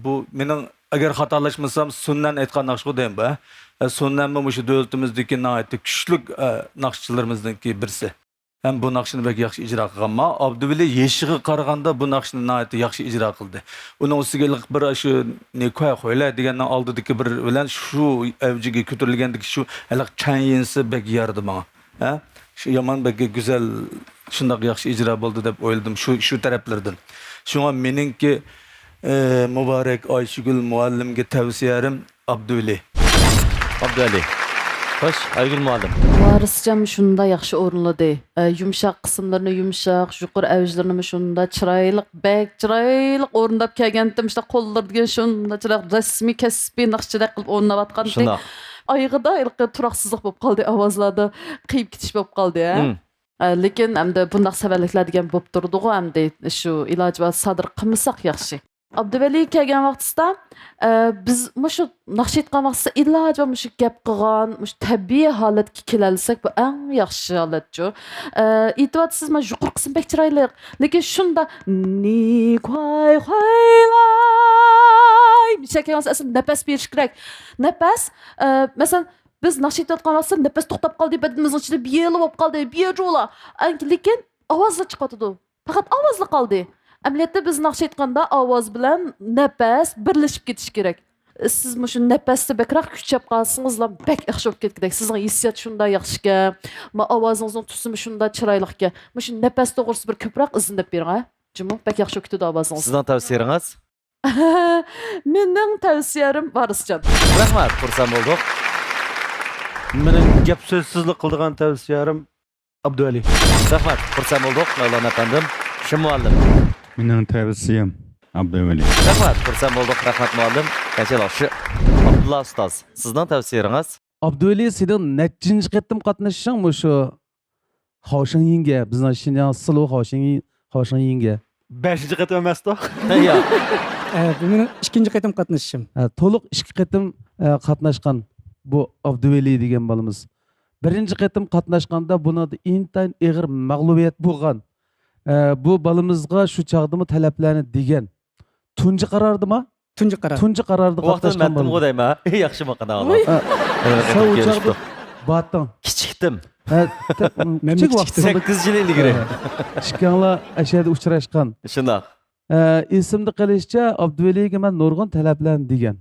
بۇ مېنىڭ ئەگەر خاتالاشمىسام، سۇننەن ئېيتقان ناخشىغۇ دەيمەن بۇ، ھە؟ ئە، سۇننەنمۇ مۇشۇ دۆلىتىمىزدىكى ناھايىتى كۈچلۈك، ئە، ناخشىچىلىرىمىزنىڭكى بىرسى. ھەم بۇ ناخشىنى بەك ياخشى ئىجرا قىلغان. ما ئابدۇۋەلى يېشىغا قارىغاندا بۇ ناخشىنى ناھايىتى ياخشى ئىجرا قىلدى. ئۇنىڭ ئۈستىگە ھېلىقى بىر شۇ نىكاي خويلە دېگەننىڭ ئالدىدىكى بىر بىلەن شۇ ئەۋجىگە كۆتۈرۈلگەندىكى شۇ ھېلىقى چەنيىنسى بەك يارىدى ماڭا. ھە؟ شۇ يامان بەك گۈزەل، شۇنداق ياخشى ئىجرا بولدى دەپ ئويلىدىم شۇ، شۇ تەرەپلىرىدىن. شۇڭا مېنىڭكى، ئى، مۇبارەك ئايشىگۈل مۇئەللىمگە تەۋسىيەم ئابدۇۋەلى. ئابدۇۋەلى. خوش، ئايگۈل مۇئەللىم. ۋارىسجان شۇنداق ياخشى ئورۇنلىدى. ئە، يۇمشاق قىسىملىرىنى يۇمشاق، يۇقىرى ئەۋجلىرىنىمۇ شۇنداق چىرايلىق، بەك چىرايلىق ئورۇنداپ كەلگەنتىم. شۇنداق قوللىرىدىكى شۇنداق چىرايلىق رەسمىي كەسپىي ناخشىچىدەك قىلىپ ئورۇنلاۋاتقانتى. شۇنداق. ئايىغىدا ھېلىقى تۇراقسىزلىق بولۇپ قالدى، ئاۋازلاردا قىيىپ كېتىش بولۇپ قالدى، ھە؟ مم. ئە، لېكىن ئەمدى بۇنداق سەۋەنلىكلەر دېگەن بولۇپ تۇرىدىغۇ، ئەمدى شۇ ئىلاجى بار سادىر قىلمىساق ياخشى. ئابدۇۋەلى كەلگەن ۋاقتىسىدا، ئە، بىز مۇشۇ ناخشا ئېيتقان ۋاقتىسىدا ئىلاجى بار مۇشۇ گەپ قىلغان، مۇشۇ تەبىئىي ھالەتكە كېلەلىسەك، بۇ ئەڭ ياخشى ھالەتچۇ. ئە، ئېيتىۋاتىسىز، مانا يۇقىرى قىسمى بەك چىرايلىق. لېكىن شۇندا نىكاي خۇيلاي مىشە كەلگەن ۋاقتىسىدا ئەسلى نەپەس بېرىش كېرەك. نەپەس، ئە، مەسىلەن، بىز ناخشا ئېيتىۋاتقان ۋاقتىدا نەپەس توختاپ قالدى، بەدىنىمىزنىڭ ئىچىدە بىيىلى بولۇپ قالدى، بىيىجۇلا. لېكىن ئاۋازلا چىقىۋاتىدۇ. پەقەت ئاۋازلا قالدى. ئەمەلىيەتتە بىز ناخشا ئېيتقاندا ئاۋاز بىلەن نەپەس بىرلىشىپ كېتىشى كېرەك. سىز مۇشۇ نەپەستە بەكرەك كۈچەپ قالسىڭىزلا بەك ياخشى بولۇپ كېتىدىكەن. سىزنىڭ ھېسسىيات شۇنداق ياخشىكەن، ما ئاۋازىڭىزنىڭ تۈسىمۇ شۇنداق چىرايلىقكەن. مۇشۇ نەپەس توغرىسىدا بىر كۆپرەك ئىزدىنىپ بېرىڭ، ھە؟ جۇمۇ، بەك ياخشى بولۇپ كېتىدۇ ئاۋازىڭىز. سىزنىڭ تەۋسىيەڭىز؟ مېنىڭ تەۋسىيەم ۋارىسجان. رەھمەت، خۇرسەن بولدۇق. مېنىڭ گەپ سۆزسىزلا قىلىدىغان تەۋسىيەم ئابدۇۋەلى. رەھمەت، خۇرسەن بولدۇق، مەۋلانا ئەپەندىم. شىم مۇئەللىم. مېنىڭ تەۋسىيەم ئابدۇۋەلى. رەھمەت، خۇرسەن بولدۇق، رەھمەت مۇئەللىم. كەچۈرۈڭ، شۇ ئابدۇللا ئۇستاز، سىزنىڭ تەۋسىيەڭىز؟ ئابدۇۋەلى، سېنىڭ نەچچىنچى قېتىم قاتنىشىشىڭ مۇشۇ خاۋشىڭيىڭگە، بىزنىڭ شىنجاڭ سىلۇ خاۋشىڭ-، خاۋشىڭيىڭگە. بەشىنچى قېتىم ئەمەستۇ؟ ياق. ئە، بۇ مېنىڭ ئىككىنچى قېتىم قاتنىشىشىم. ھە، تولۇق ئىككى قېتىم، ئە، قاتناشقان بۇ ئابدۇۋەلى دېگەن بالىمىز. بىرىنچى قېتىم قاتناشقاندا بۇنىڭدا ئىنتايىن ئېغىر مەغلۇبىيەت بولغان. ئە، بۇ بالىمىزغا شۇ چاغدىمۇ تەلەپلەرنى دېگەن. تۇنجى قاراردىما؟ تۇنجى قارار. تۇنجى قاراردا قاتناشقان بالىمىز. دەيمەن. ياخشىمۇ قانداق؟ ھوي. ھە، سەن ئۇ چاغدا بارتىڭ. كىچىكتىم. ھە، كىچىك. سەككىز يىل ئىلگىرى. ھە. ئىككىڭلار ئەشەدە ئۇچراشقان. شۇنداق. ئە، ئېسىمدە قېلىشىچە، ئابدۇۋەلىگە مەن نۇرغۇن تەلەپلەرنى دېگەن.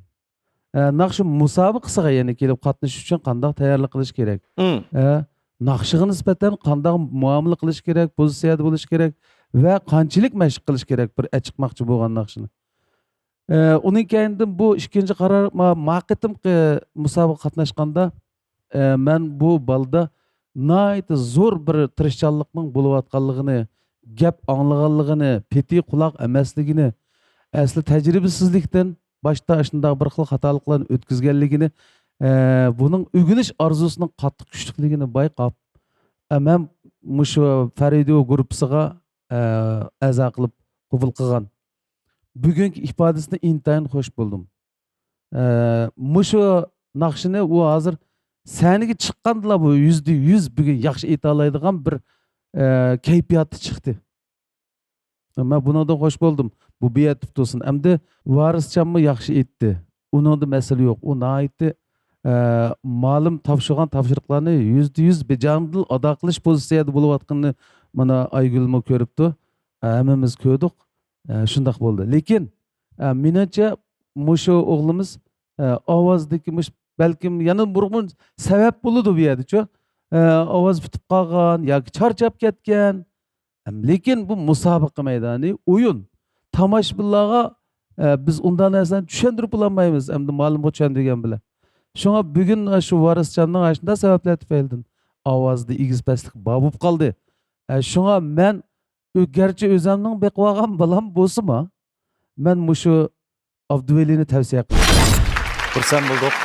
ئە، ناخشا مۇسابىقىسىگە يەنە كېلىپ قاتنىشىش ئۈچۈن قانداق تەييارلىق قىلىش كېرەك؟ مم. ئە، ناخشىغا نىسبەتەن قانداق مۇئامىلە قىلىش كېرەك، پوزىتسىيەدە بولۇش كېرەك ۋە قانچىلىك مەشىق قىلىش كېرەك بىر ئەچىقماقچى بولغان ناخشىنى؟ ئە، ئۇنىڭ كەينىدىن بۇ ئىككىنچى قارار، ما-، ما قېتىمقى مۇسابىقىگە قاتناشقاندا، ئە، مەن بۇ بالىدا ناھايىتى زور بىر تىرىشچانلىقنىڭ بولۇۋاتقانلىقىنى گەپ ئاڭلىغانلىقىنى، پېتى قۇلاق ئەمەسلىكىنى، ئەسلى تەجرىبىسىزلىكتىن باشتا ئاشۇنداق بىر خىل خاتالىقلارنى ئۆتكۈزگەنلىكىنى، ئە، بۇنىڭ ئۆگىنىش ئارزۇسىنىڭ قاتتىق كۈچلۈكلۈكىنى بايقاپ، ئە، مەن مۇشۇ فەرىدۇ گۇرۇپپىسىغا، ئە، ئەزا قىلىپ قوبۇل قىلغان. بۈگۈنكى ئىپادىسىدىن ئىنتايىن خوش بولدۇم. ئە، مۇشۇ ناخشىنى ئۇ ھازىر سەھنىگە چىققاندىلا بۇ يۈزدە يۈز بۈگۈن ياخشى ئېيتالايدىغان بىر، ئە، كەيپىياتتا چىقتى. مەن بۇنىڭدىن خوش بولدۇم. بۇ بىئەدەپ تۇرسۇن. ئەمدى ۋارىسجانمۇ ياخشى ئېيتتى. ئۇنىڭدا مەسىلە يوق. ئۇ ناھايىتى، ئە، مالىم تاپشۇرغان تاپشۇرۇقلارنى يۈزدە يۈز بىجانىدىل ئادا قىلىش پوزىتسىيەدە بولۇۋاتقىنىنى مانا ئايگۈلمۇ كۆرۈپتۇ. ئە، ھەممىمىز كۆردۇق. ئە، شۇنداق بولدى. لېكىن، ئە، مېنىڭچە مۇشۇ ئوغلىمىز، ئە، ئاۋازدىكى مۇش-، بەلكىم يەنە نۇرغۇن سەۋەب بولىدۇ بۇ يەردىچۇ. ئە، ئاۋاز پۈتۈپ قالغان ياكى چارچاپ كەتكەن. ئەم، لېكىن بۇ مۇسابىقە مەيدانى، ئويۇن. تاماشىبىنلارغا، ئە، بىز ئۇنداق نەرسىلەرنى چۈشەندۈرۈپ بولالمايمىز، ئەمدى مۇئەللىمغا چۈشەندۈرگەن بىلەن. شۇڭا بۈگۈن شۇ ۋارىسجاننىڭ ئاشۇنداق سەۋەبلەر تۈپەيلىدىن ئاۋازىدا ئېگىز-پەسلىك بار بولۇپ قالدى. ئە، شۇڭا مەن ئۆ-، گەرچە ئۆزەمنىڭ بېقىۋالغان بالام بولسىمۇ، مەن مۇشۇ ئابدۇۋەلىنى تەۋسىيە قىلىمەن. خۇرسەن بولدۇق.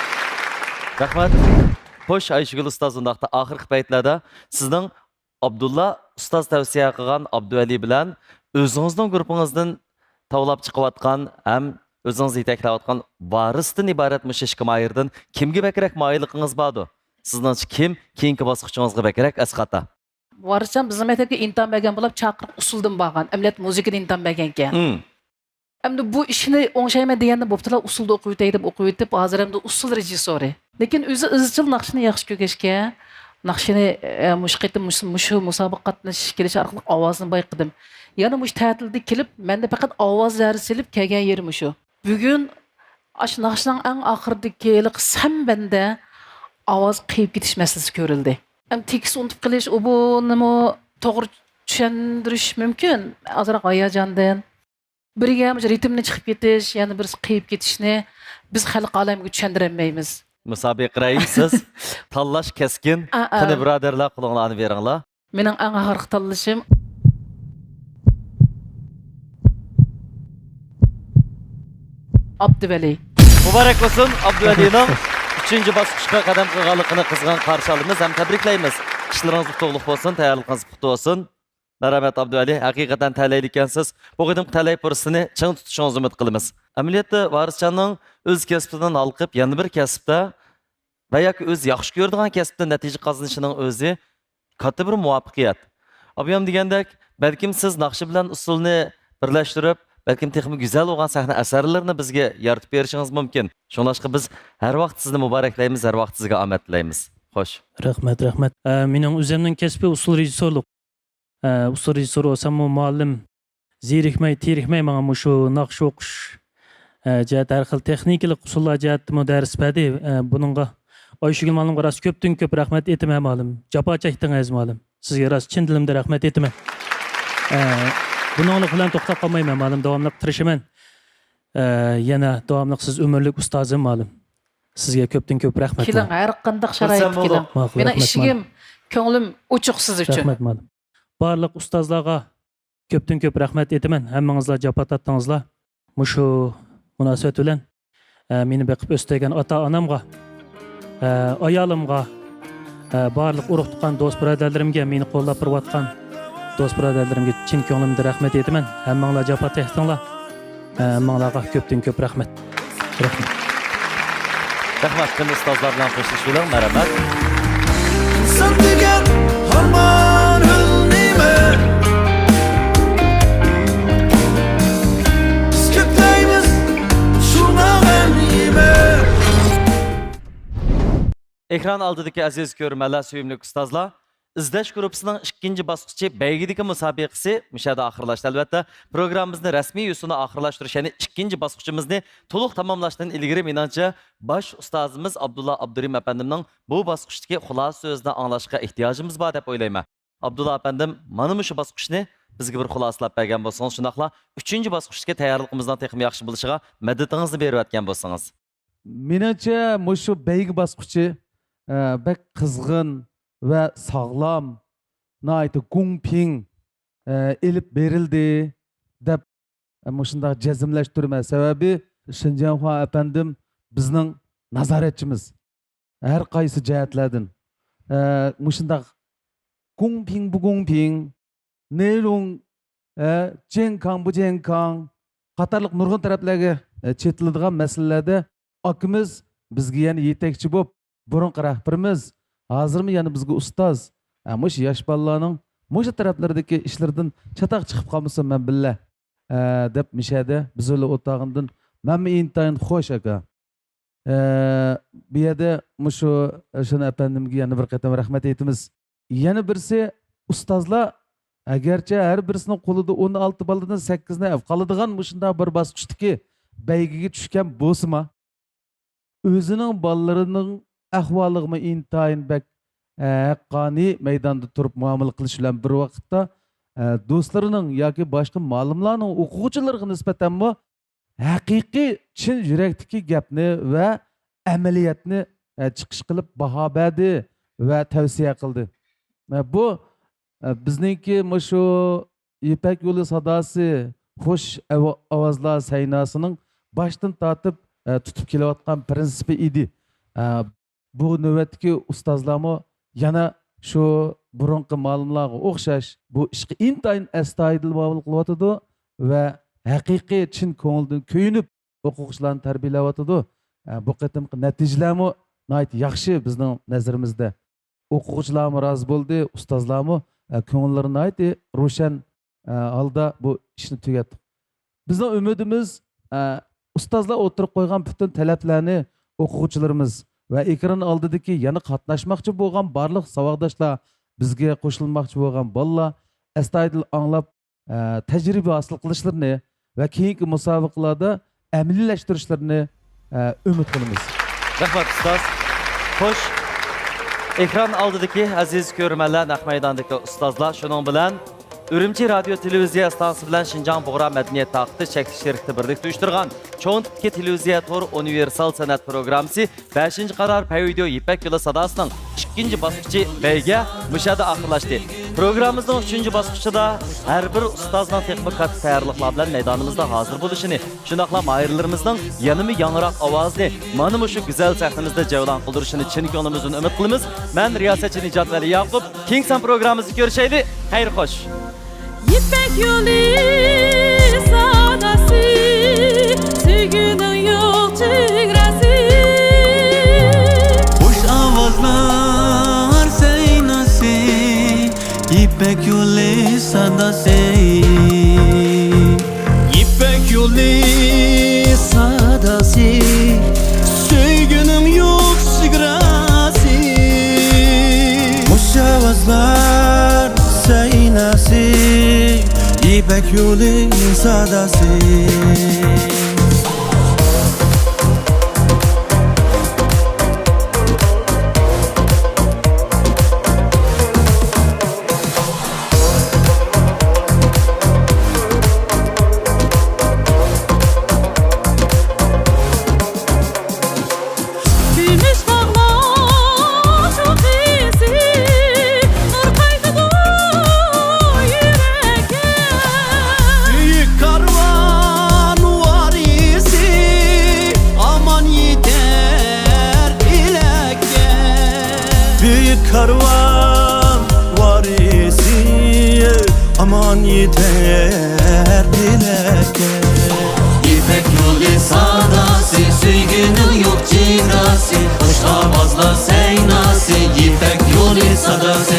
رەھمەت. خوش، ئايشىگۈل ئۇستاز، ئۇنداقتا ئاخىرقى پەيتلەردە سىزنىڭ ئابدۇللا ئۇستاز تەۋسىيە قىلغان ئابدۇۋەلى بىلەن ئۆزىڭىزنىڭ گۇرۇپپىڭىزدىن تاۋلاپ چىقىۋاتقان ھەم ئۆزىڭىز يېتەكلەۋاتقان ۋارىستىن ئىبارەت مۇشۇ ئىككى ماھىرىدىن كىمگە بەكرەك مايىللىقىڭىز باردۇ؟ سىزنىڭچە كىم كېيىنكى باسقۇچىڭىزغا بەكرەك ئەسقاتا؟ ۋارىسجان بىزنىڭ مەكتەپكە ئىمتىھان بەرگەن بولۇپ، چاقىرىق ئۇسسۇلدىن بارغان. ئەمەلىيەتتە مۇزىكىدا ئىمتىھان بەرگەنكەن. مم. ئەمدى بۇ ئىشنى ئوڭشايمەن دېگەندە بوپتۇلا، ئۇسسۇلدا ئوقۇۋېتەي دەپ ئوقۇۋېتىپ، ھازىر ئەمدى ئۇسسۇل رېژىسسورى. لېكىن ئۆزى ئىزچىل ناخشىنى ياخشى كۆرگەچكە، ناخشىنى، ئە، مۇشۇ قېتىم مۇشۇ، مۇشۇ مۇسابىقە قاتنىشىش كېلىشى ئارقىلىق ئاۋازىنى بايقىدىم. يەنە مۇشۇ تەتىلدە كېلىپ، مەندە پەقەت ئاۋاز زەررىسى ئېلىپ كەلگەن يېرى مۇشۇ. بۈگۈن ئاشۇ ناخشىنىڭ ئەڭ ئاخىرىدىكى ھېلىقى سەن بەندە ئاۋاز قېيىپ كېتىش مەسىلىسى كۆرۈلدى. ئەم، تېكىست ئۇنتۇپ قېلىش، ئۇ بۇنىمۇ توغرا چۈشەندۈرۈش مۇمكىن. ئازراق ھاياجاندىن. بىرىگە مۇشۇ رىتىمنى چىقىپ كېتىش، يەنە بىرسى قېيىپ كېتىشنى بىز خەلق ئالەمگە چۈشەندۈرەلمەيمىز. مۇسابىقە رەئىسى، تاللاش كەسكىن. ئا، ئا. قېنى، بۇرادەرلەر، قولۇڭلارنى بېرىڭلار. مېنىڭ ئەڭ ئاخىرقى تاللىشىم ئابدۇۋەلى. مۇبارەك بولسۇن، ئابدۇۋەلىنىڭ ئۈچىنچى باسقۇچقا قەدەم قويغانلىقىنى قىزغىن قارشى ئالىمىز ھەم تەبرىكلەيمىز. ئىشلىرىڭىز ئۇتۇقلۇق بولسۇن، تەييارلىقىڭىز پۇختا بولسۇن. مەرھەمەت ئابدۇۋەلى، ھەقىقەتەن تەلەيلىكەنسىز. بۇ قېتىمقى تەلەي پۇرسىتىنى چىڭ تۇتۇشىڭىزنى ئۈمىد قىلىمىز. ئەمەلىيەتتە ۋارىسجاننىڭ ئۆز كەسپىدىن ھالقىپ، يەنە بىر كەسىپتە ۋە ياكى ئۆزى ياخشى كۆرىدىغان كەسىپتە نەتىجە قازىنىشىنىڭ ئۆزى كاتتا بىر مۇۋەپپەقىيەت. ئابىيام دېگەندەك، بەلكىم سىز ناخشا بىلەن ئۇسسۇلنى بىرلەشتۈرۈپ، بەلكىم تېخىمۇ گۈزەل بولغان سەھنە ئەسەرلىرىنى بىزگە يارىتىپ بېرىشىڭىز مۇمكىن. شۇڭلاشقا بىز ھەر ۋاقىت سىزنى مۇبارەكلەيمىز، ھەر ۋاقىت سىزگە ئامەت تىلەيمىز. خوش. رەھمەت، رەھمەت. ئە، مېنىڭ ئۆزۈمنىڭ كەسپى ئۇسسۇل رېژىسسورلۇق. ئە، ئۇسسۇل رېژىسسورى بولساممۇ مۇئەللىم زېرىكمەي، تېرىكمەي ماڭا مۇشۇ ناخشا ئوقۇش، ئە، جەھەت، ھەر خىل تېخنىكىلىق ئۇسۇللار جەھەتتىمۇ دەرس بەردى. ئە، بۇنىڭغا ئايشىگۈل مۇئەللىمغا راست كۆپتىن كۆپ رەھمەت ئېيتىمەن مۇئەللىم. جاپا چەكتىڭىز مۇئەللىم. سىزگە راست چىن دىلىمدىن رەھمەت ئېيتىمەن. ئە، بۇنىڭلىق بىلەن توختاپ قالمايمەن مۇئەللىم. داۋاملىق تىرىشىمەن. ئە، يەنە داۋاملىق سىز ئۆمۈرلۈك ئۇستازىم مۇئەللىم. سىزگە كۆپتىن كۆپ رەھمەت. كېلىڭ، ھەر قانداق شارائىتتا كېلىڭ. ماقۇل، مېنىڭ رەھمەت، ئىشىكىم، مۇئەللىم. كۆڭلۈم ئوچۇق سىز ئۈچۈن. رەھمەت مۇئەللىم. بارلىق ئۇستازلارغا كۆپتىن كۆپ رەھمەت ئېيتىمەن. ھەممىڭىزلار جاپا تارتتىڭىزلار. مۇشۇ مۇناسىۋەت بىلەن، ئە، مېنى بېقىپ ئۆستۈرگەن ئاتا-ئانامغا، ئە، ئايالىمغا، ئە، بارلىق ئۇرۇق-تۇغقان، دوست-بۇرادەرلىرىمگە، مېنى قوللاپ بېرىۋاتقان دوست-بۇرادەرلىرىمگە چىن كۆڭلۈمدىن رەھمەت ئېيتىمەن. ھەممىڭلار جاپا تارتتىڭلار. ھەممىڭلارغا كۆپتىن كۆپ رەھمەت. رەھمەت. رەھمەت. قېنى ئۇستازلار بىلەن خوشلىشىۋېلىڭ. مەرھەمەت. ئىنسان دېگەن ھامان ئۆلمەيمەن. بىز كۆپلەيمىز شۇڭا غەم يېمە. ئېكران ئالدىدىكى ئەزىز كۆرۈرمەنلەر، سۆيۈملۈك ئۇستازلار، ئىزدەش گۇرۇپپىسىنىڭ ئىككىنچى باسقۇچى بەيگىدىكى مۇسابىقىسى مۇشۇ يەردە ئاخىرلاشتى. ئەلۋەتتە، پروگراممىمىزنى رەسمىي يۈزتۇنى ئاخىرلاشتۇرۇش، يەنى ئىككىنچى باسقۇچىمىزنى تولۇق تاماملاشتىن ئىلگىرى، مېنىڭچە، باش ئۇستازىمىز ئابدۇللا ئابدۇرېھىم ئەپەندىمنىڭ بۇ باسقۇچتىكى خۇلاسە سۆزىنى ئاڭلاشقا ئېھتىياجىمىز بار دەپ ئويلايمەن. ئابدۇللا ئەپەندىم، مانا مۇشۇ باسقۇچنى بىزگە بىر خۇلاسىلاپ بەرگەن بولسىڭىز، شۇنداقلا ئۈچىنچى باسقۇچتىكى تەييارلىقىمىزنىڭ تېخىمۇ ياخشى بولۇشىغا مەدىتىڭىزنى بېرىۋەتكەن بولسىڭىز. مېنىڭچە، مۇشۇ بەيگە باسقۇچى، ئە، بەك قىزغىن ۋە ساغلام، ناھايىتى گۇڭپىڭ، ئە، ئېلىپ بېرىلدى دەپ، ئە، مۇشۇنداق جەزملەشتۈرمە. سەۋەبى، شېنجياڭخۇا ئەپەندىم بىزنىڭ نازارەتچىمىز. ھەر قايسى جەھەتلەردىن، ئە، مۇشۇنداق گۇڭپىڭ بۇ گۇڭپىڭ، نېيلۇڭ، ئە، جيەنكاڭ بۇ جيەنكاڭ قاتارلىق نۇرغۇن تەرەپلەرگە، ئە، چېتىلىدىغان مەسىلىلەردە ئاكىمىز بىزگە يەنە يېتەكچى بولۇپ، بۇرۇنقى رەھبىرىمىز، ھازىرمۇ يەنە بىزگە ئۇستاز، ئە، مۇشۇ ياش بالىلارنىڭ مۇشۇ تەرەپلىرىدىكى ئىشلىرىدىن چاتاق چىقىپ قالمىسۇن مەن بىللە، ئە، دەپ مۇشۇ يەردە بىز بىلەن ئولتۇرغىنىدىن مەنمۇ ئىنتايىن خوش، ئاكا. ئە، بۇ يەردە مۇشۇ ئىشان ئەپەندىمگە يەنە بىر قېتىم رەھمەت ئېيتىمىز. يەنە بىرسى، ئۇستازلار، ئەگەرچە ھەر بىرسىنىڭ قولىدا ئون ئالتە بالىدىن سەككىزنى قالىدىغان مۇشۇنداق بىر باسقۇچتىكى بەيگىگە چۈشكەن بولسىمۇ، ئۆزىنىڭ بالىلىرىنىڭ ئەھۋالىغىمۇ ئىنتايىن بەك، ئە، ھەققانىي مەيداندا تۇرۇپ مۇئامىلە قىلىش بىلەن بىر ۋاقىتتا، ئە، دوستلىرىنىڭ ياكى باشقا مۇئەللىملارنىڭ ئوقۇغۇچىلىرىغا نىسبەتەنمۇ ھەقىقىي چىن يۈرەكتىكى گەپنى ۋە ئەمەلىيەتنى، ئە، چىقىش قىلىپ باھا بەردى ۋە تەۋسىيە قىلدى. ئە، بۇ، ئە، بىزنىڭكى مۇشۇ يىپەك يولى ساداسى، خۇش ئاۋ-، ئاۋازلار سەيناسىنىڭ باشتىن تارتىپ، ئە، تۇتۇپ كېلىۋاتقان پىرىنسىپى ئىدى. ئە، بۇ نۆۋەتتىكى ئۇستازلارمۇ يەنە شۇ بۇرۇنقى مۇئەللىملارغا ئوخشاش بۇ ئىشقا ئىنتايىن ئەستايىدىل مۇئامىلە قىلىۋاتىدۇ ۋە ھەقىقىي چىن كۆڭۈلدىن كۆيۈنۈپ ئوقۇغۇچىلارنى تەربىيەلەۋاتىدۇ. ئە، بۇ قېتىمقى نەتىجىلەرمۇ ناھايىتى ياخشى بىزنىڭ نەزىرىمىزدە. ئوقۇغۇچىلارمۇ رازى بولدى، ئۇستازلارمۇ، ئە، كۆڭۈللىرى ناھايىتى روشەن، ئە، ھالدا بۇ ئىشنى تۈگەتتۇق. بىزنىڭ ئۈمىدىمىز، ئە، ئۇستازلار ئوتتۇرىغا قويغان پۈتۈن تەلەپلەرنى ئوقۇغۇچىلىرىمىز ۋە ئېكران ئالدىدىكى يەنە قاتناشماقچى بولغان بارلىق ساۋاقداشلار، بىزگە قوشۇلماقچى بولغان بالىلار ئەستايىدىل ئاڭلاپ، ئە، تەجرىبە ھاسىل قىلىشلىرىنى ۋە كېيىنكى مۇسابىقىلاردا ئەمەلىيلەشتۈرۈشلىرىنى، ئە، ئۈمىد قىلىمىز. رەھمەت، ئۇستاز. خوش، ئېكران ئالدىدىكى ئەزىز كۆرۈرمەنلەر، نەق مەيداندىكى ئۇستازلار، شۇنىڭ بىلەن ئۈرۈمچى رادىيو تېلېۋىزىيە ئىستانسىسى بىلەن شىنجاڭ بۇغرا مەدەنىيەت تارقىتىش چەكلىك شىركىتى بىرلىكتە ئۇيۇشتۇرغان چوڭ تىپتىكى تېلېۋىزىيە تور ئۇنىۋېرسال سەنئەت پروگراممىسى بەشىنچى قارار پەي ۋىدېئو يىپەك يولى ساداسىنىڭ ئىككىنچى باسقۇچى بەيگە مۇشۇ يەردە ئاخىرلاشتى. پروگراممىمىزنىڭ ئۈچىنچى باسقۇچىدا ھەر بىر ئۇستازنىڭ تېخىمۇ كاتتا تەييارلىقلار بىلەن مەيدانىمىزدا ھازىر بولۇشىنى، شۇنداقلا ماھىرلىرىمىزنىڭ يەنىمۇ ياڭراق ئاۋازىنى مانا مۇشۇ گۈزەل سەھنىمىزدە جەۋلان قىلدۇرۇشىنى چىن كۆڭلىمىزدىن ئۈمىد قىلىمىز. مەن رىياسەتچى نىجات ۋەلى ياقۇپ. كېيىنكى سان پروگراممىمىزدا كۆرۈشەيلى. خەير خوش. يىپەك يولى ساداسى، سۆيگۈنىڭ يوق چېگراسى. خۇش ئاۋازلار سەيناسى، يىپەك يولى ساداسى. يىپەك يولى ساداسى، سۆيگۈنىڭ يوق چېگراسى. خۇش ئاۋازلار سەيناسى، يىپەك يولى ساداسى. كۈمۈش تاغلار چوققىسى، نۇر قايتىدۇ يۈرەككە. بۈيۈك كارۋان ۋارىسى، ئامان يېتەر ئىلەككە. بۈيۈك كارۋان ۋارىسى، ئامان يېتەر ئىلەككە. يىپەك يولى ساداسى، سۆيگۈنىڭ يوق چېگراسى، خۇش ئاۋازلار سەيناسى، يىپەك يولى ساداسى.